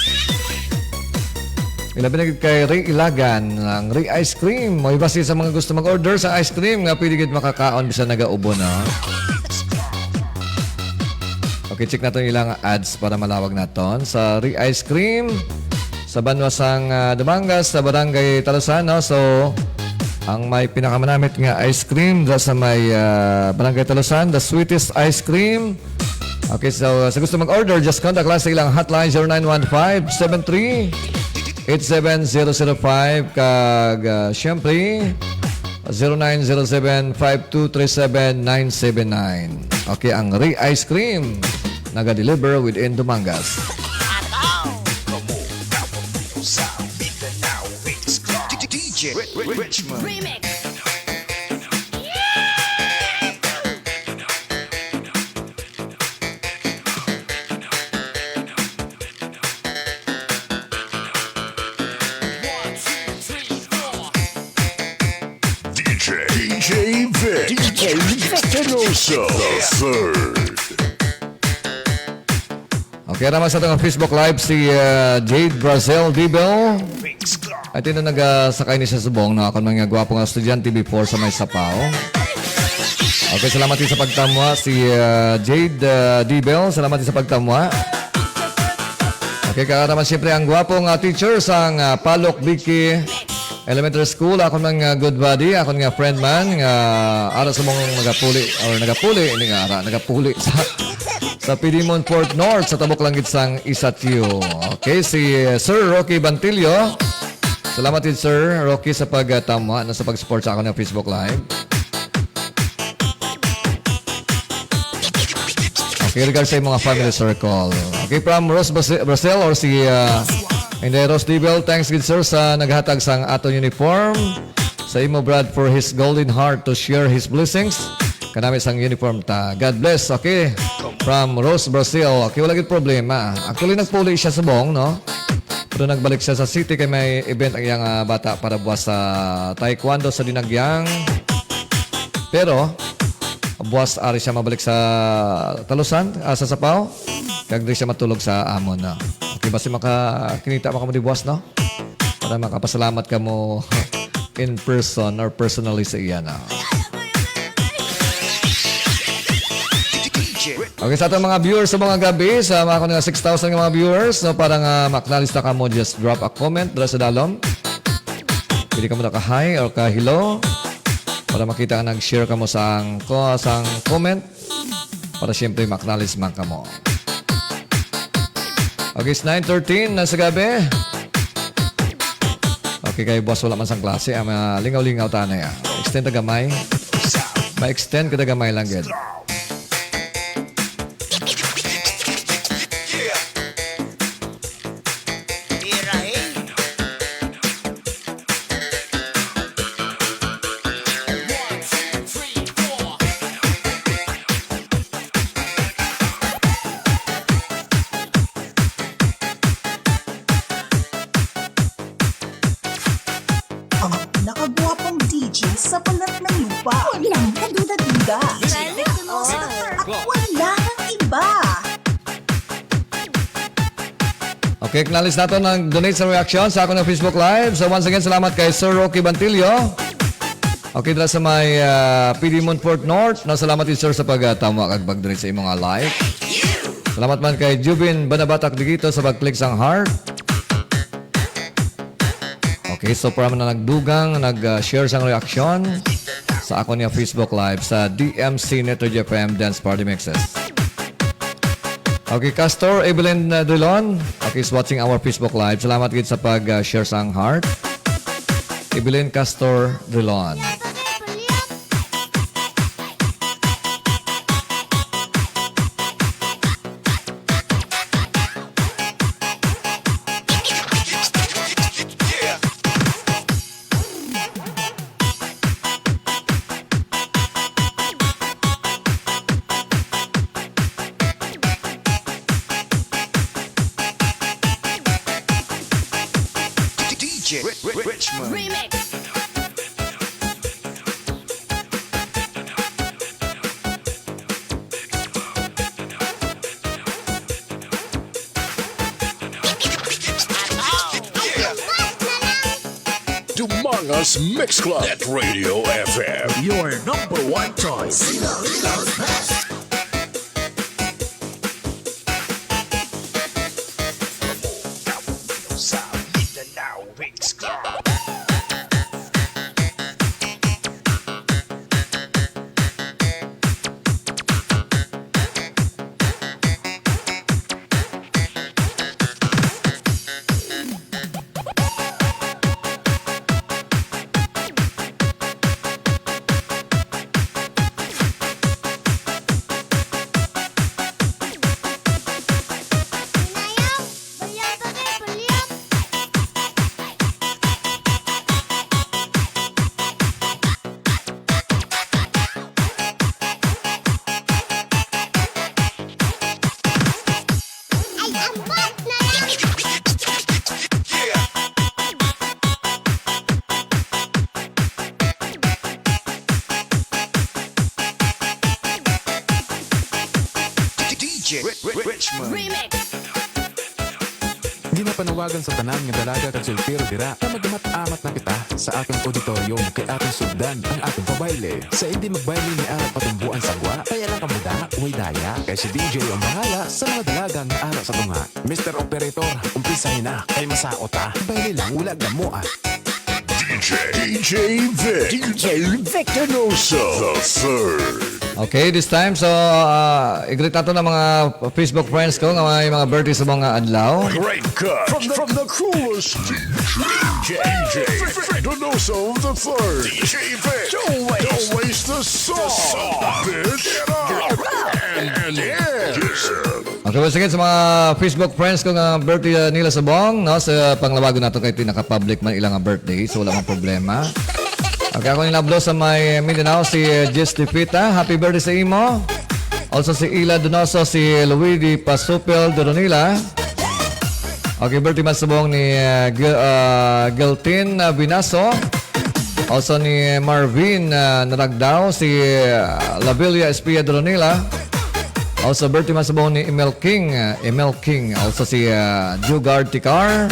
Ilabi na gid kay Ray Ilagan, ang Ray Ice Cream. Mo ibasi sa mga gusto mag-order sa ice cream nga pwede gid makakaon bisan nagaubo na. Okay, check naton ilang ads para malawag naton. Sa Ray Ice Cream, sa banwa sang, ah, Dumangas, sa Barangay Talusan, no? So, ang may pinakamanamit nga ice cream da sa may, ah, Barangay Talusan, the sweetest ice cream. Okay, so, sa gusto mag-order, just contact lang sa ilang hotline, zero nine one five seven three eight seven zero zero five, kag, ah, syempre, zero nine zero seven five two three seven nine seven nine. Okay, ang Ray Ice Cream, naga-deliver within Dumangas. Ataw! Kamo, kamo, sa Mindanao Mix Club. D J Ri-, Ri-, Richmond. Remix. D J Vector Show. The third. Okay, naman sa atong Facebook Live si, uh, Jade Brazil Dibel. Ay, tino nagasakay ni siya subong, no? Akon mga gwapo nga estudyante before sa may Sapaw. Okay, salamat din sa pagtamwa. Si, uh, Jade, uh, Dibel, salamat din sa pagtamwa. Okay, kaya naman siyempre ang gwapo nga teacher sang, uh, Palok Vicky Elementary School, akon nga good buddy, akon nga friend man, nga ara sa mong nagapuli, or nagapuli, hindi nga ara, nagapuli sa, sa Pidimon Fort North, sa Tabok Langit sang Isatio. Okay, si, uh, Sir Rocky Bantillo. Salamat din, Sir Rocky, sa pagtama na sa pag-support sa akon nga Facebook Live. Okay, regards sa mga family circle. Okay, from Rose Basi-, Brazil or si, uh, Inday Rose Dibel, thanks gid, sir, sa naghatag sang aton uniform. Sa imo, Brad, for his golden heart to share his blessings. Kanami sang uniform ta. God bless, okay? From Rose Brazil. Okay, wala gid problema. Actually, nagpuli siya subong, no? Pero nagbalik siya sa city kay may event ang iyang, ah, bata para buwas sa taekwondo sa Dinagyang. Pero, buwas ari siya mabalik sa Talusan, ah, sa Sapaw. Kag di siya matulog sa amon na. Okay, basi makakinita mo kamo di buwas, no? Para makapasalamat kamo in person or personally sa iya na. Okay, sa atong mga viewers sa mga gabi, sa mga, kuno nga six thousand nga mga viewers, no, para nga maknalista kamo, just drop a comment dira sa dalom. Pwede kamo naka-hi or ka-hello para makita nga nag-share kamo sang, ko, sang comment. Para siyempre, ma-acknowledge man kamo. Okay, it's nine thirteen na sa gabi. Okay, kay boss, wala man sang klase. Ang mga lingaw-lingaw ta na ya. Extend ta gamay. Ma-extend ka ta gamay lang, gid. Ang pinakagwapong D J sa balat ng lupa. Walang kaduda-duda. Sana all. At walang iba. Okay, acknowledge nato nag-donate sa reaction sa akon nga Facebook Live. So, once again, salamat kay Sir Rocky Bantillo. Okay, dira sa may, ah, Pidimon Fort North. No, salamat din, sir, sa pagtama kag pag-donate sa imong, ah, like. Salamat man kay Jubin Banabatak Digito sa pag-click sang heart. Okay, so para man na nagdugang, nag, ah, share sang reaction sa akon nga Facebook Live sa D M C Network F M Dance Party Mixes. Okay, Castor Evelyn, uh, Drilon, okay, is watching our Facebook Live. Salamat gid sa pag, uh, share sang heart. Evelyn Castor Drilon. D J Ri-, Ri-, Richmond. Remix. Dumangas Mix Club at Radio F M. Your number one choice. Sa Mindanao Mix Club. Remix. Ginapanawagan sa tanan nga dalaga kag soltero dira nga mag-amat-amat na kita sa aton auditorium kay aton sugdan ang aton pabayle. Sa hindi magbayle ni ara patumboan sa gwa, kaya lang kamuda, way daya. Kay si D J ang bahala sa mga dalaga nga ara sa tunga. Mister Operator, umpisahin na kay masaot ta. Bayle lang, wala gamo ah. D J, D J Vic, D J Vic Donoso the third. Okay, this time, so, uh, i-greet nato na mga Facebook friends ko nga may mga birthday sa mga adlaw. Great cut from the, from the coolest D J, D J Vic Donoso the third. D J Vic, don't waste, don't waste the song, bitch. Get up and, and dance. Okay, once again, sa mga Facebook friends ko nga birthday, uh, nila subong, no, sa panglawagon nato kay pinaka-public man ila nga birthday, so wala mang problema. Okay, ako nila blow sa may Mindanao, si, uh, Jess Defita. Happy birthday sa imo. Also si Ila Donoso, si Louis Di Pasupil Doronila. Okay, birthday man subong ni, uh, Gil-, uh, Giltin, uh, Binaso. Also ni Marvin, ah, Naragdao, si, ah, Lavilla Espia Dronila. Also birthday man subong ni Emil King, ah, Emil King. Also si, ah, Jugard Ticar.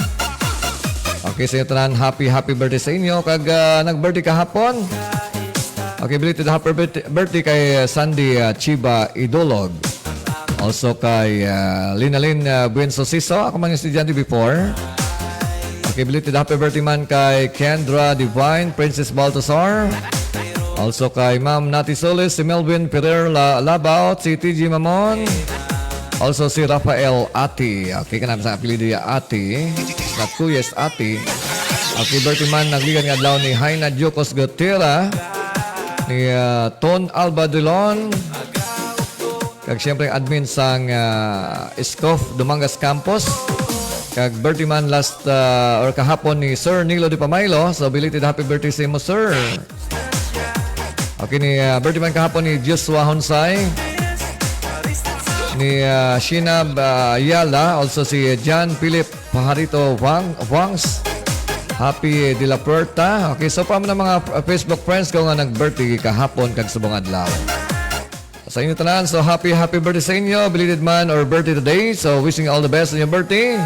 Okay, sa inyo tanan, happy, happy birthday sa inyo. Kag, ah, nag-birthday kahapon. Okay, belated happy birthday, birthday kay, ah, Sandy, ah, Chiba Idolog. Also kay, ah, Linalyn, ah, Buenso Siso, ako man yung estudyante before. Okay, belated happy birthday man kay Kendra Divine, Princess Baltasar. Also kay Ma'am Nati Solis, si Melvin Ferrer La-, Labaut, si T G Mamon. Also si Rafael Ati. Okay, kanami sa apelyido ya Ati. Sa Kuyes Ati. Okay, birthday man, nagligan nga adlaw ni Haina Diocos Gutera, ni, ah, Ton Alba Dilon. Kag siyempre, admin sang, ah, Scoff Dumangas Campus. Kag birthday man last, ah, or kahapon ni Sir Nilo de Pamailo. So, belated happy birthday sa imo, sir. Okay, ni, ah, birthday man kahapon ni Joshua Honsay. Ni, ah, Shinab, ah, Yala. Also si John Philip Pajarito Wang, Wangs. Happy de la Puerta. Okay, so pa man ang mga, ah, Facebook friends ko nga nag-birthday kahapon kag subong adlaw. Sa inyo tanan, so happy, happy birthday sa inyo, belated man or birthday today. So wishing you all the best on your birthday.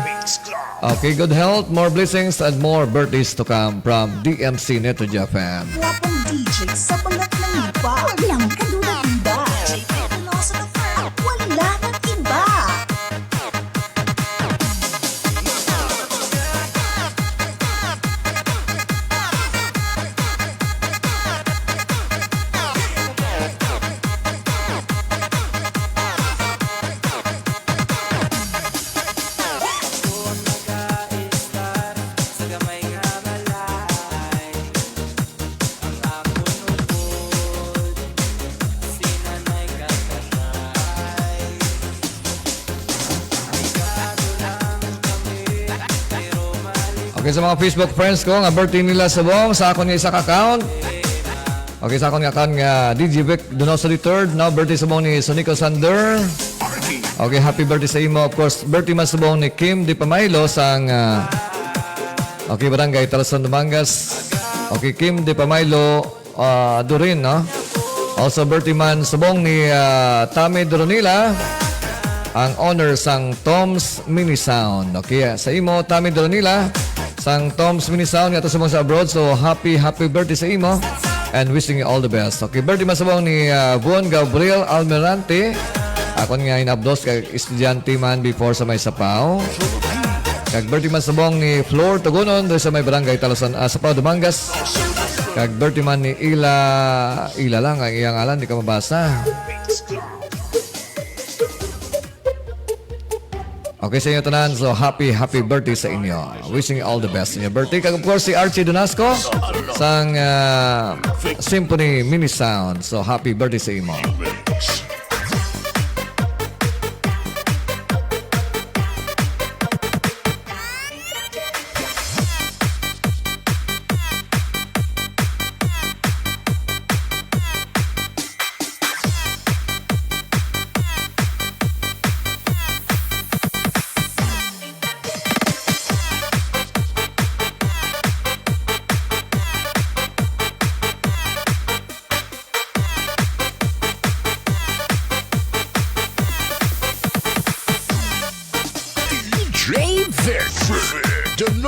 Okay, good health, more blessings, and more birthdays to come from D M C Neto J F M. Wala pang D J sa balat ng iba. Walang kadula-dula. D J Neto J F M. Wala nang iba. Okay, sa mga Facebook friends ko nga birthday nila subong, sa akon nga isa ka account. Okay, sa akon nga account nga D J Vic Donoso the third, no? Birthday subong ni Sonico Sander. Okay, happy birthday sa imo. Of course, birthday man subong ni Kim Di Pamailo sang, ah, okay, Barangay Talasan, Dumangas. Okay, Kim Di Pamailo, ah, Durin, no? Also, birthday man subong ni, ah, Tammy Doronila, ang owner sang Tom's Mini Sound. Okay, sa imo, Tammy Doronila, sang Tom's Mini Sound nga ato subong sa abroad. So, happy, happy birthday sa imo, and wishing you all the best. Okay, birthday man subong ni, ah, Von Gabriel Almirante. Akon nga inabdos kay estudyante man before sa may Sapaw. Kag birthday man subong ni Flor Tugunon diri sa may barangay Talusan, ah, Sapaw, Dumangas. Kag birthday man ni Ila, Ila lang ang iyang ngalan, di ka mabasa. Okay, sa inyo tanan, so happy, happy birthday sa inyo. Wishing you all the best sa inyo birthday. Kag of course, si Archie Donasco sang, ah, Symphony Mini Sound. So happy birthday sa imo.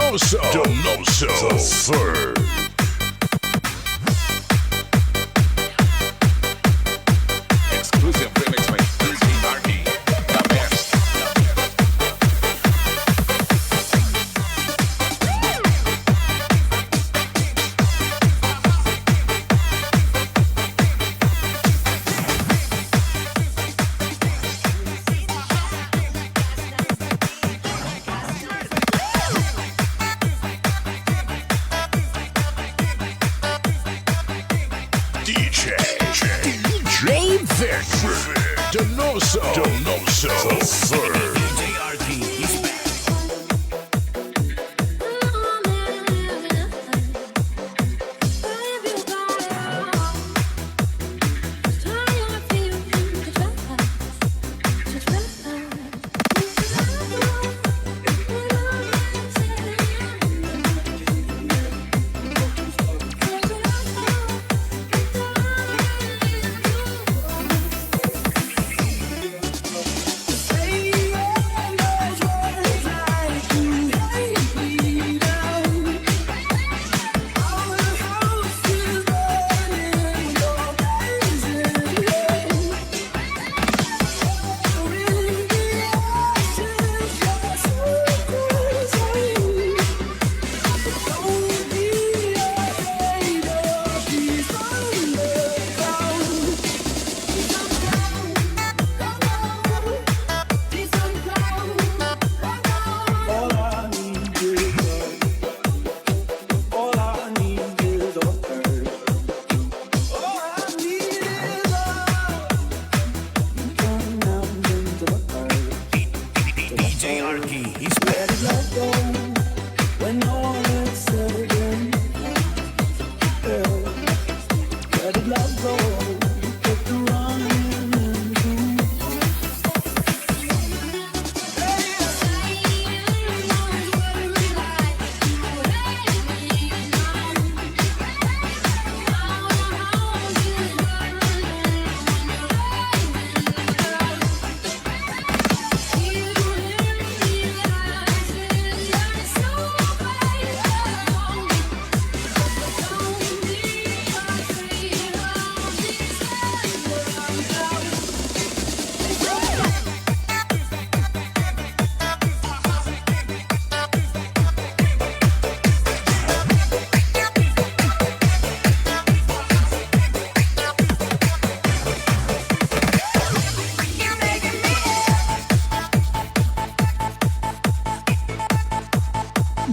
Donoso. Donoso the third. Exclusive remix by D J R D, the best. D J, D J Vic, Donoso, Donoso the third. D J R D is back. D J R T is back.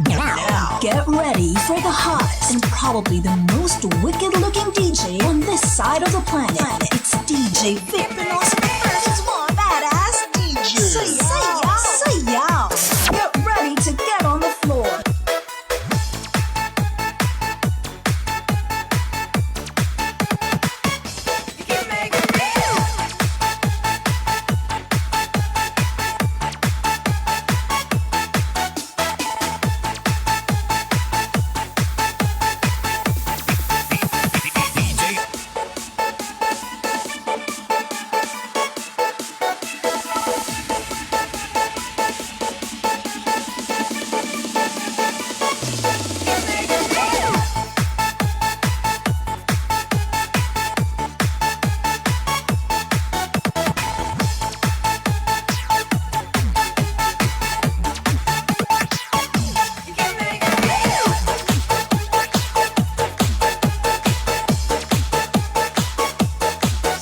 Now, get ready for the hottest and probably the most wicked looking D J on this side of the planet. It's D J Victor Nelson versus one badass D J. Say yow, say yow. Get ready to get on the floor.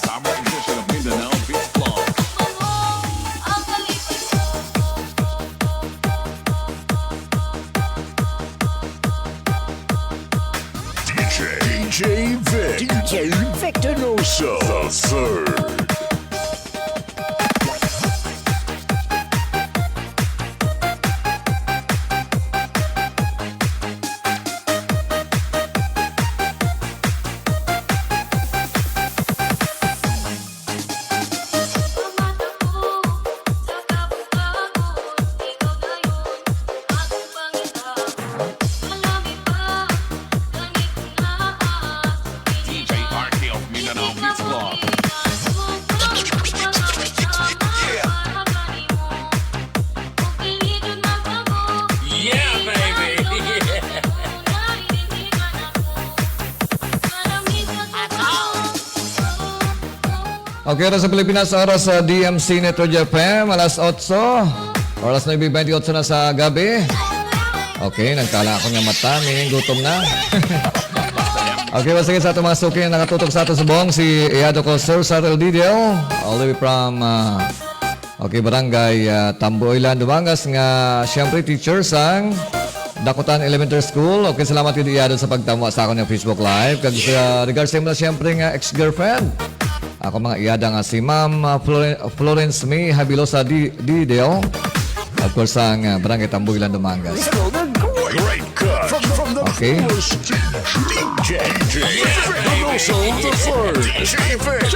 Summer edition of Mindanao Beach Vlog. D J, D J Vic, D J Victor Noso the third. D J R K of Mindanao Beach Vlog. Okay, oras sa Pilipinas, oras sa D M C Network F M, alas otso. Oras na, ibibentiocho na sa gabi. Okay, nagkala ako nga mata, may gutom na. Okay, once again sa atong mga suki nga nakatutok sa ato subong, si Iyado ko, Sir Sarel Didel, all the way from, ah, okay, Barangay, ah, Tambuilan, Dumangas, nga siyempre teacher sang Dakutan Elementary School. Okay, salamat gid, Iyado, sa pagtamo sa akon nga Facebook Live. Kag sa regards sa imo na siyempre nga ex-girlfriend, ako mga iyada nga si Ma'am, ah, Flore-, Florence May Habilosa Di-, Dideo. Of course, ang, ah, Barangay Tambuilan, Dumangas. Great cut from, from the Okay. coolest D J. D J Vic. Vic. Vic.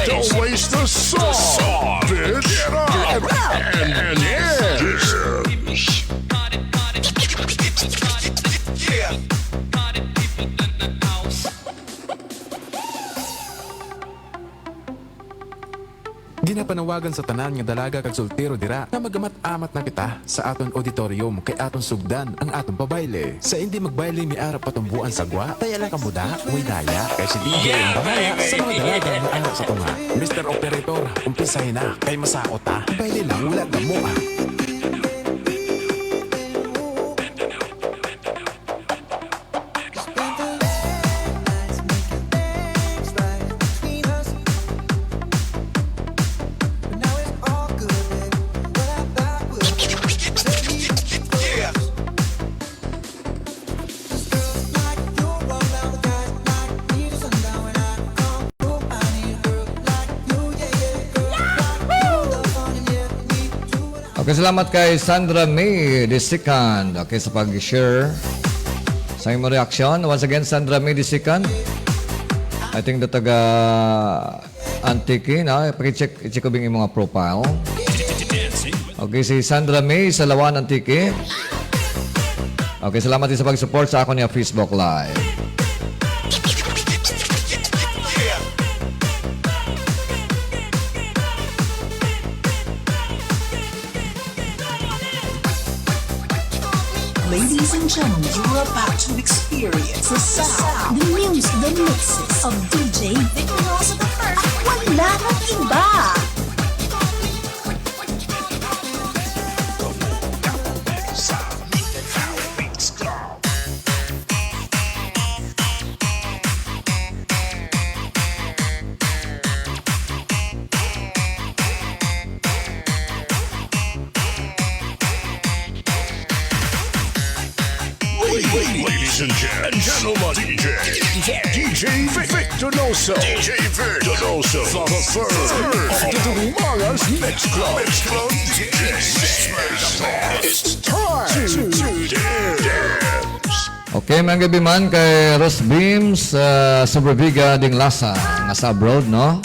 Don't waste the sauce, bitch. Get up and, and, and dance. Ginapanawagan sa tanan nga dalaga kag soltero dira nga magamat-amat na kita sa aton auditorium kay aton sugdan ang aton pabayle. Sa indi magbayle may ara patumboan sa gwa, tayala ka muda, way daya. Kay si D J ang bahala sa mga dalaga nga ara sa tunga. Mister Operator, umpisahi na kay masaot ta. Bayle lang, wala gamo ah. Okay, salamat kay Sandra May the second. Okay, sa pag-share sa imong reaction. Once again, Sandra May the second. I think the taga Antique, no? Paki-check, i-check ko bing imong profile. Okay, si Sandra May sa Lawan, Antique. Okay, salamat din sa pag-support sa akon nga Facebook Live. Ladies and gentlemen, you're about to experience the sound, the music, the mixes of D J Victor Rosa the first. At wala nang iba. Ladies and gen-, and gentlemen, D J, D J Vic, Vic Donoso. D J Vic Donoso. The first of the Dumangas Mix Club. Mix Club D J. It's time to, to dance. Okay, mga gabi man kay Rose Beams, ah, Sobreviga Dinglasa, nga sa abroad, no?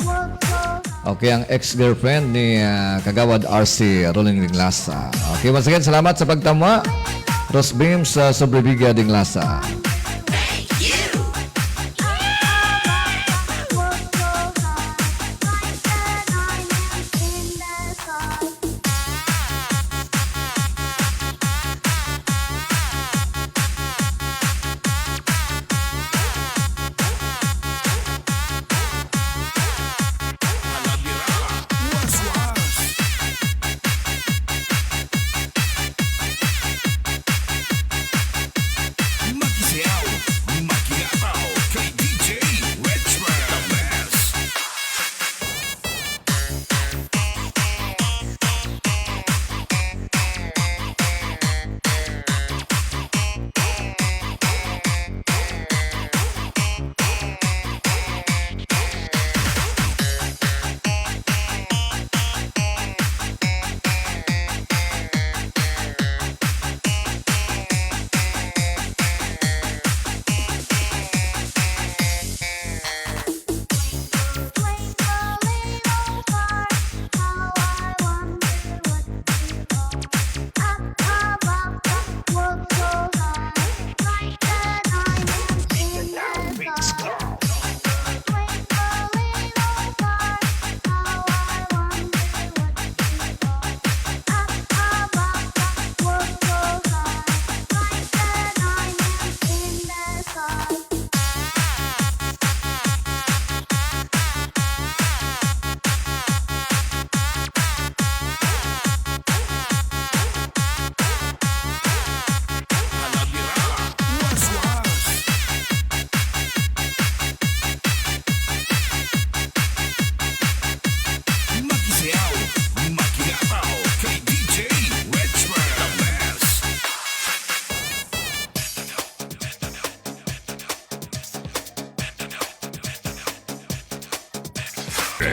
Okay, ang ex-girlfriend ni, ah, Kagawad R C Rolling Dinglasa. Okay, once again, salamat sa pagtama. Rose Beams, ah, Sobreviga Dinglasa.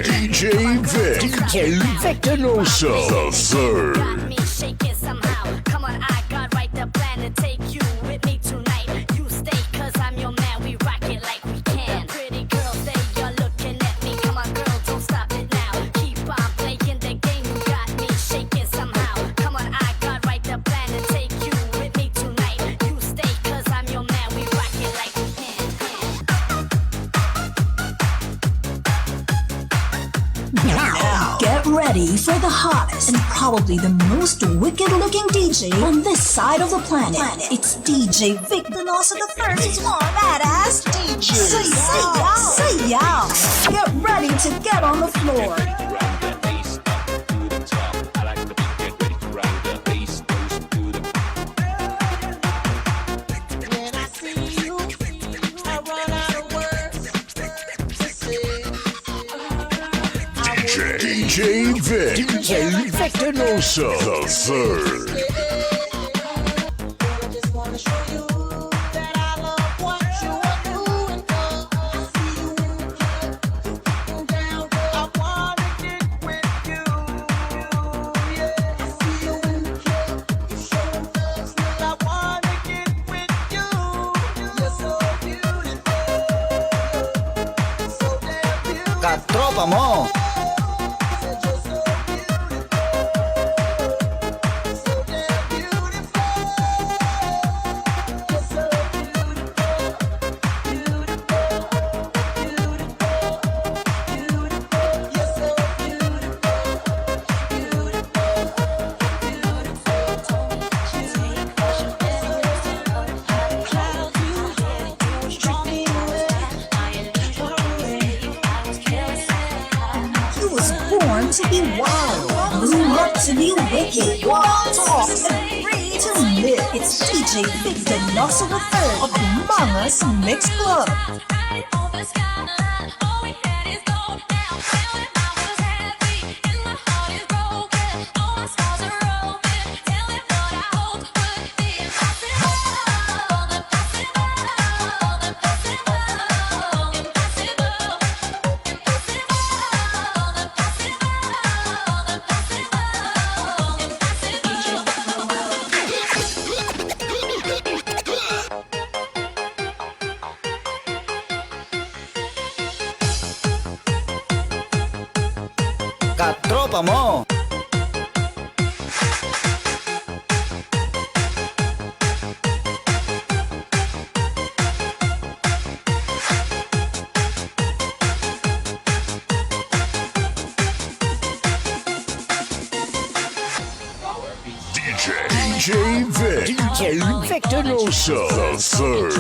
D J Vic. D J Vic Donoso the third. Got me shaking somehow. Come on, I got right the plan to take you with me tonight. You stay, cause I'm your man. We rock it like we can. Pretty girls, they are looking at me. Come on, girl, don't stop it now. Keep on playing the game. You got me shaking somehow. Come on, I got right the plan to take you with me tonight. You stay, cause I'm your man. We rock it like we can. Now, get ready for the hottest and probably the most wicked looking D J on this side of the planet. It's D J Vic Donoso the first is one badass D J. Say, say yeah, say yeah. Get ready to get on the floor. When I see you, I run out of words to say. D J, D J Vic, D J Vic Donoso the third. I just wanna show you that I love what you are doing, girl. I see you in the club, you getting down, girl. I wanna get with you. Yeah, I see you in the club, you showing thugs, girl. I wanna get with you. You're so beautiful, so damn beautiful. Katropa mo. He was born to be wild, grew up to be wicked, wild, tough, and free to live. It's D J Vic Donoso the third of the Mangas Mix Club. Katropa mo. D J, D J Vic, D J Vic Donoso the third.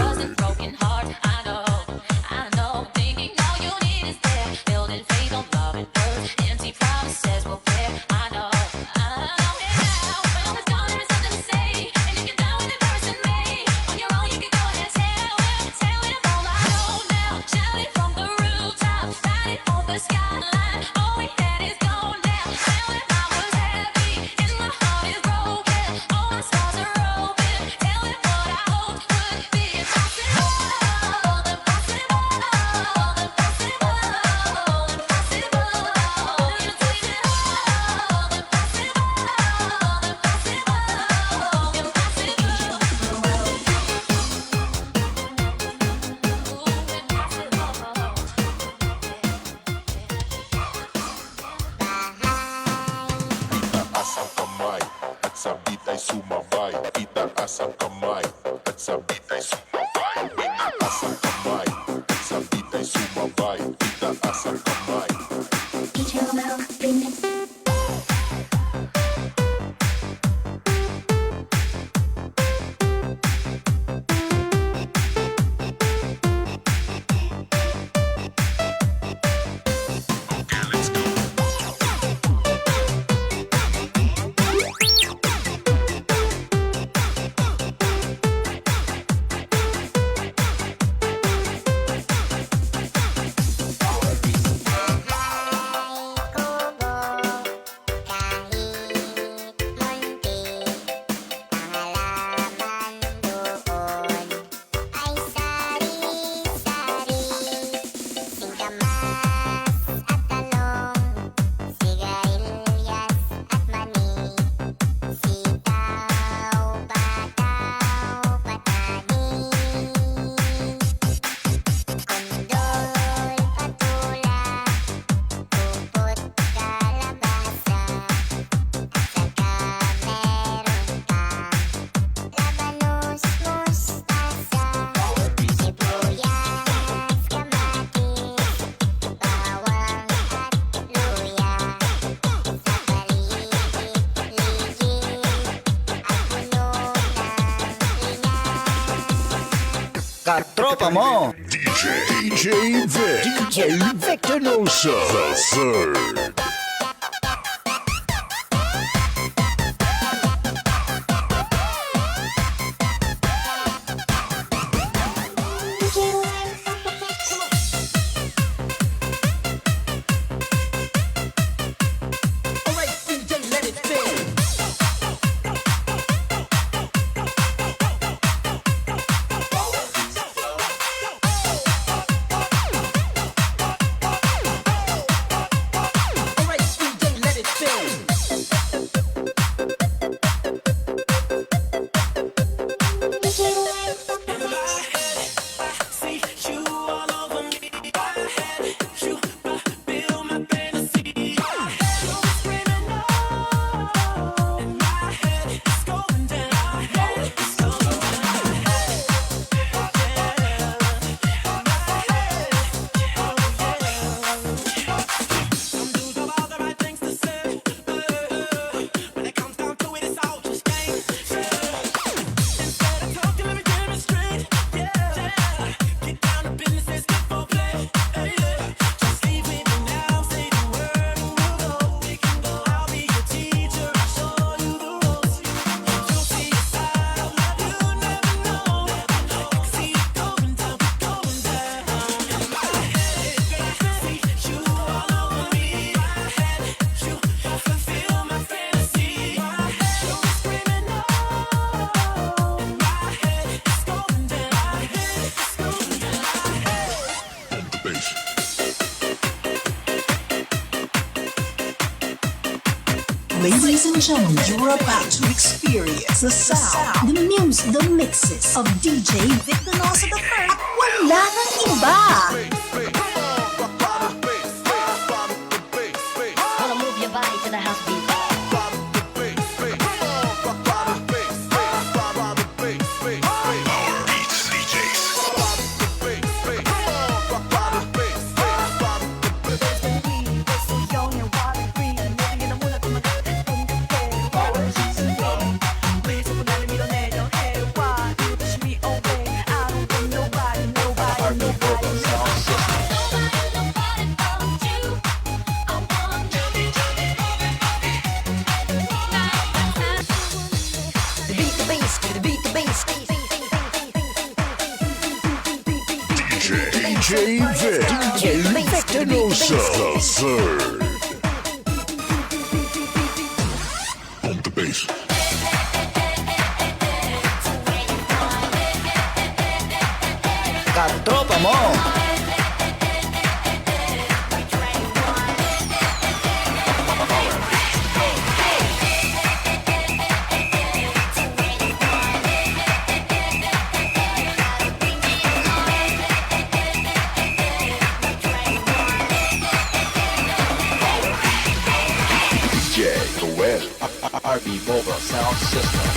Itaas ang kamay at sabit ay sumabay. Itaas ang kamay at sabit ay sumabay. Itaas ang kamay at sabit ay sumabay. Itaas ang kamay. Katropa mo. D J, D J Vic. D J Vic Donoso. The third. Ladies and gentlemen, you're about to experience the sound, the music, the mixes of D J Vic Donoso the third. At wala nang iba. Wanna move your body to the house beat. D J Vic, D J Vic Donoso, the third. Pump the bass. Katropa mo. D J Noel, R B Mobile Sound System.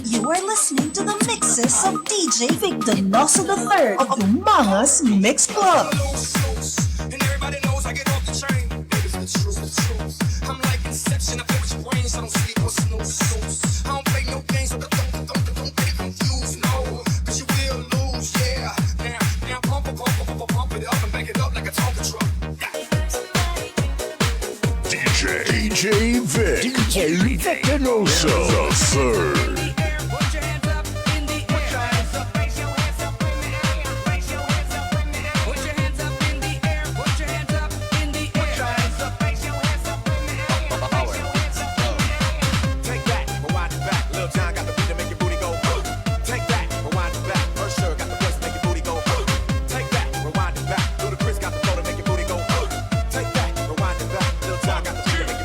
You are listening to the mixes of D J Vic Donoso the third of the Mangas Mix Club. And everybody knows I get off the chain. Baby, it's the truth, the truth. I'm like Inception, I play with your brains, I don't sleep or snooze. I don't play no games with the don't, don't, don't, don't get it confused, no. 'Cause you will lose, yeah. Now, now pump, pump, pump, pump, pump it up and back it up like a Tonka truck. Yeah. D J, D J Vic, D J Vic Donoso the third. Take that, rewind it back. Lil Jon got the beat to make your booty go. Take that, rewind it back. Usher got the voice to make your booty go. Take that, rewind it back. Ludacris got the flow to make your booty go. Take that, rewind it back. Lil Jon got the beat to make your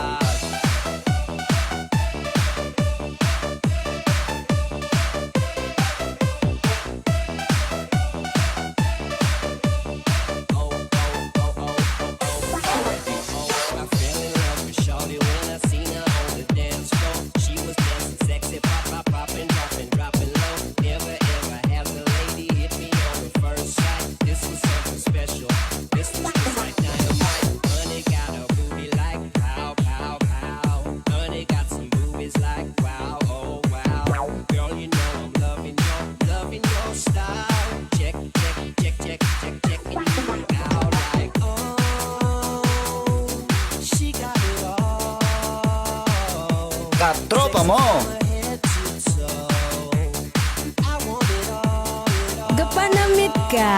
I fell in love with shawty when I seen her on the dance floor. She was dancing sexy, pop, pop, popping, dropping, dropping low. Never ever has a lady hit me on the first sight. This was something special. This was just like dynamite. Honey got a booty like pow, pow, pow. Honey got some boobies like wow, oh wow. Girl, you know I'm loving your, loving your style. Check, check, check, check, check, check. And you out like, oh, she got it all. Katropa mo. Gapanamit ka?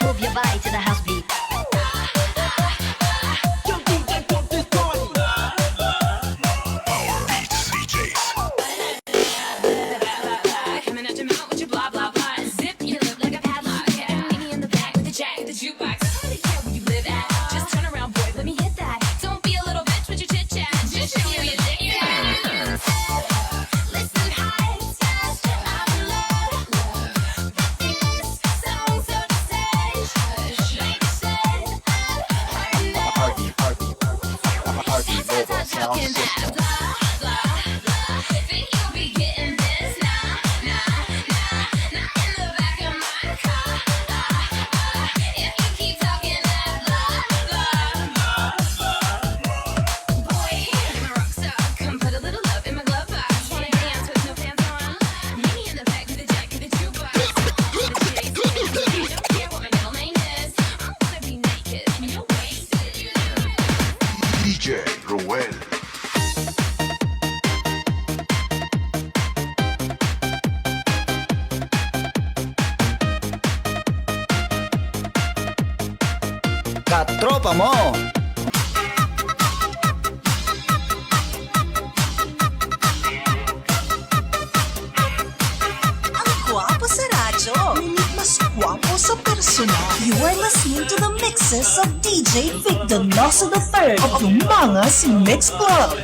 Move your body to the house beat. Coming out your mouth with your blah, blah, blah. Zip your lip like a padlock. Got a meanie in the back with the jack, the jukebox. I don't really care where you live at. Just turn around, boy, let me hit that. Don't be a little bitch with your chit chat. Just show me what you think. Listen, I test you, I'm in love. This song so to say, like I said, I'm hurting. Heartbeat, heartbeat, heartbeat, mobile sound system. Blah, blah, blah. Think you'll be getting this? Nah, nah, nah. pa mo. Ang gwapo sa radyo, ngunit mas gwapo sa personal. You are listening to the mixes of D J Vic Donoso the third of Dumangas Mix Club.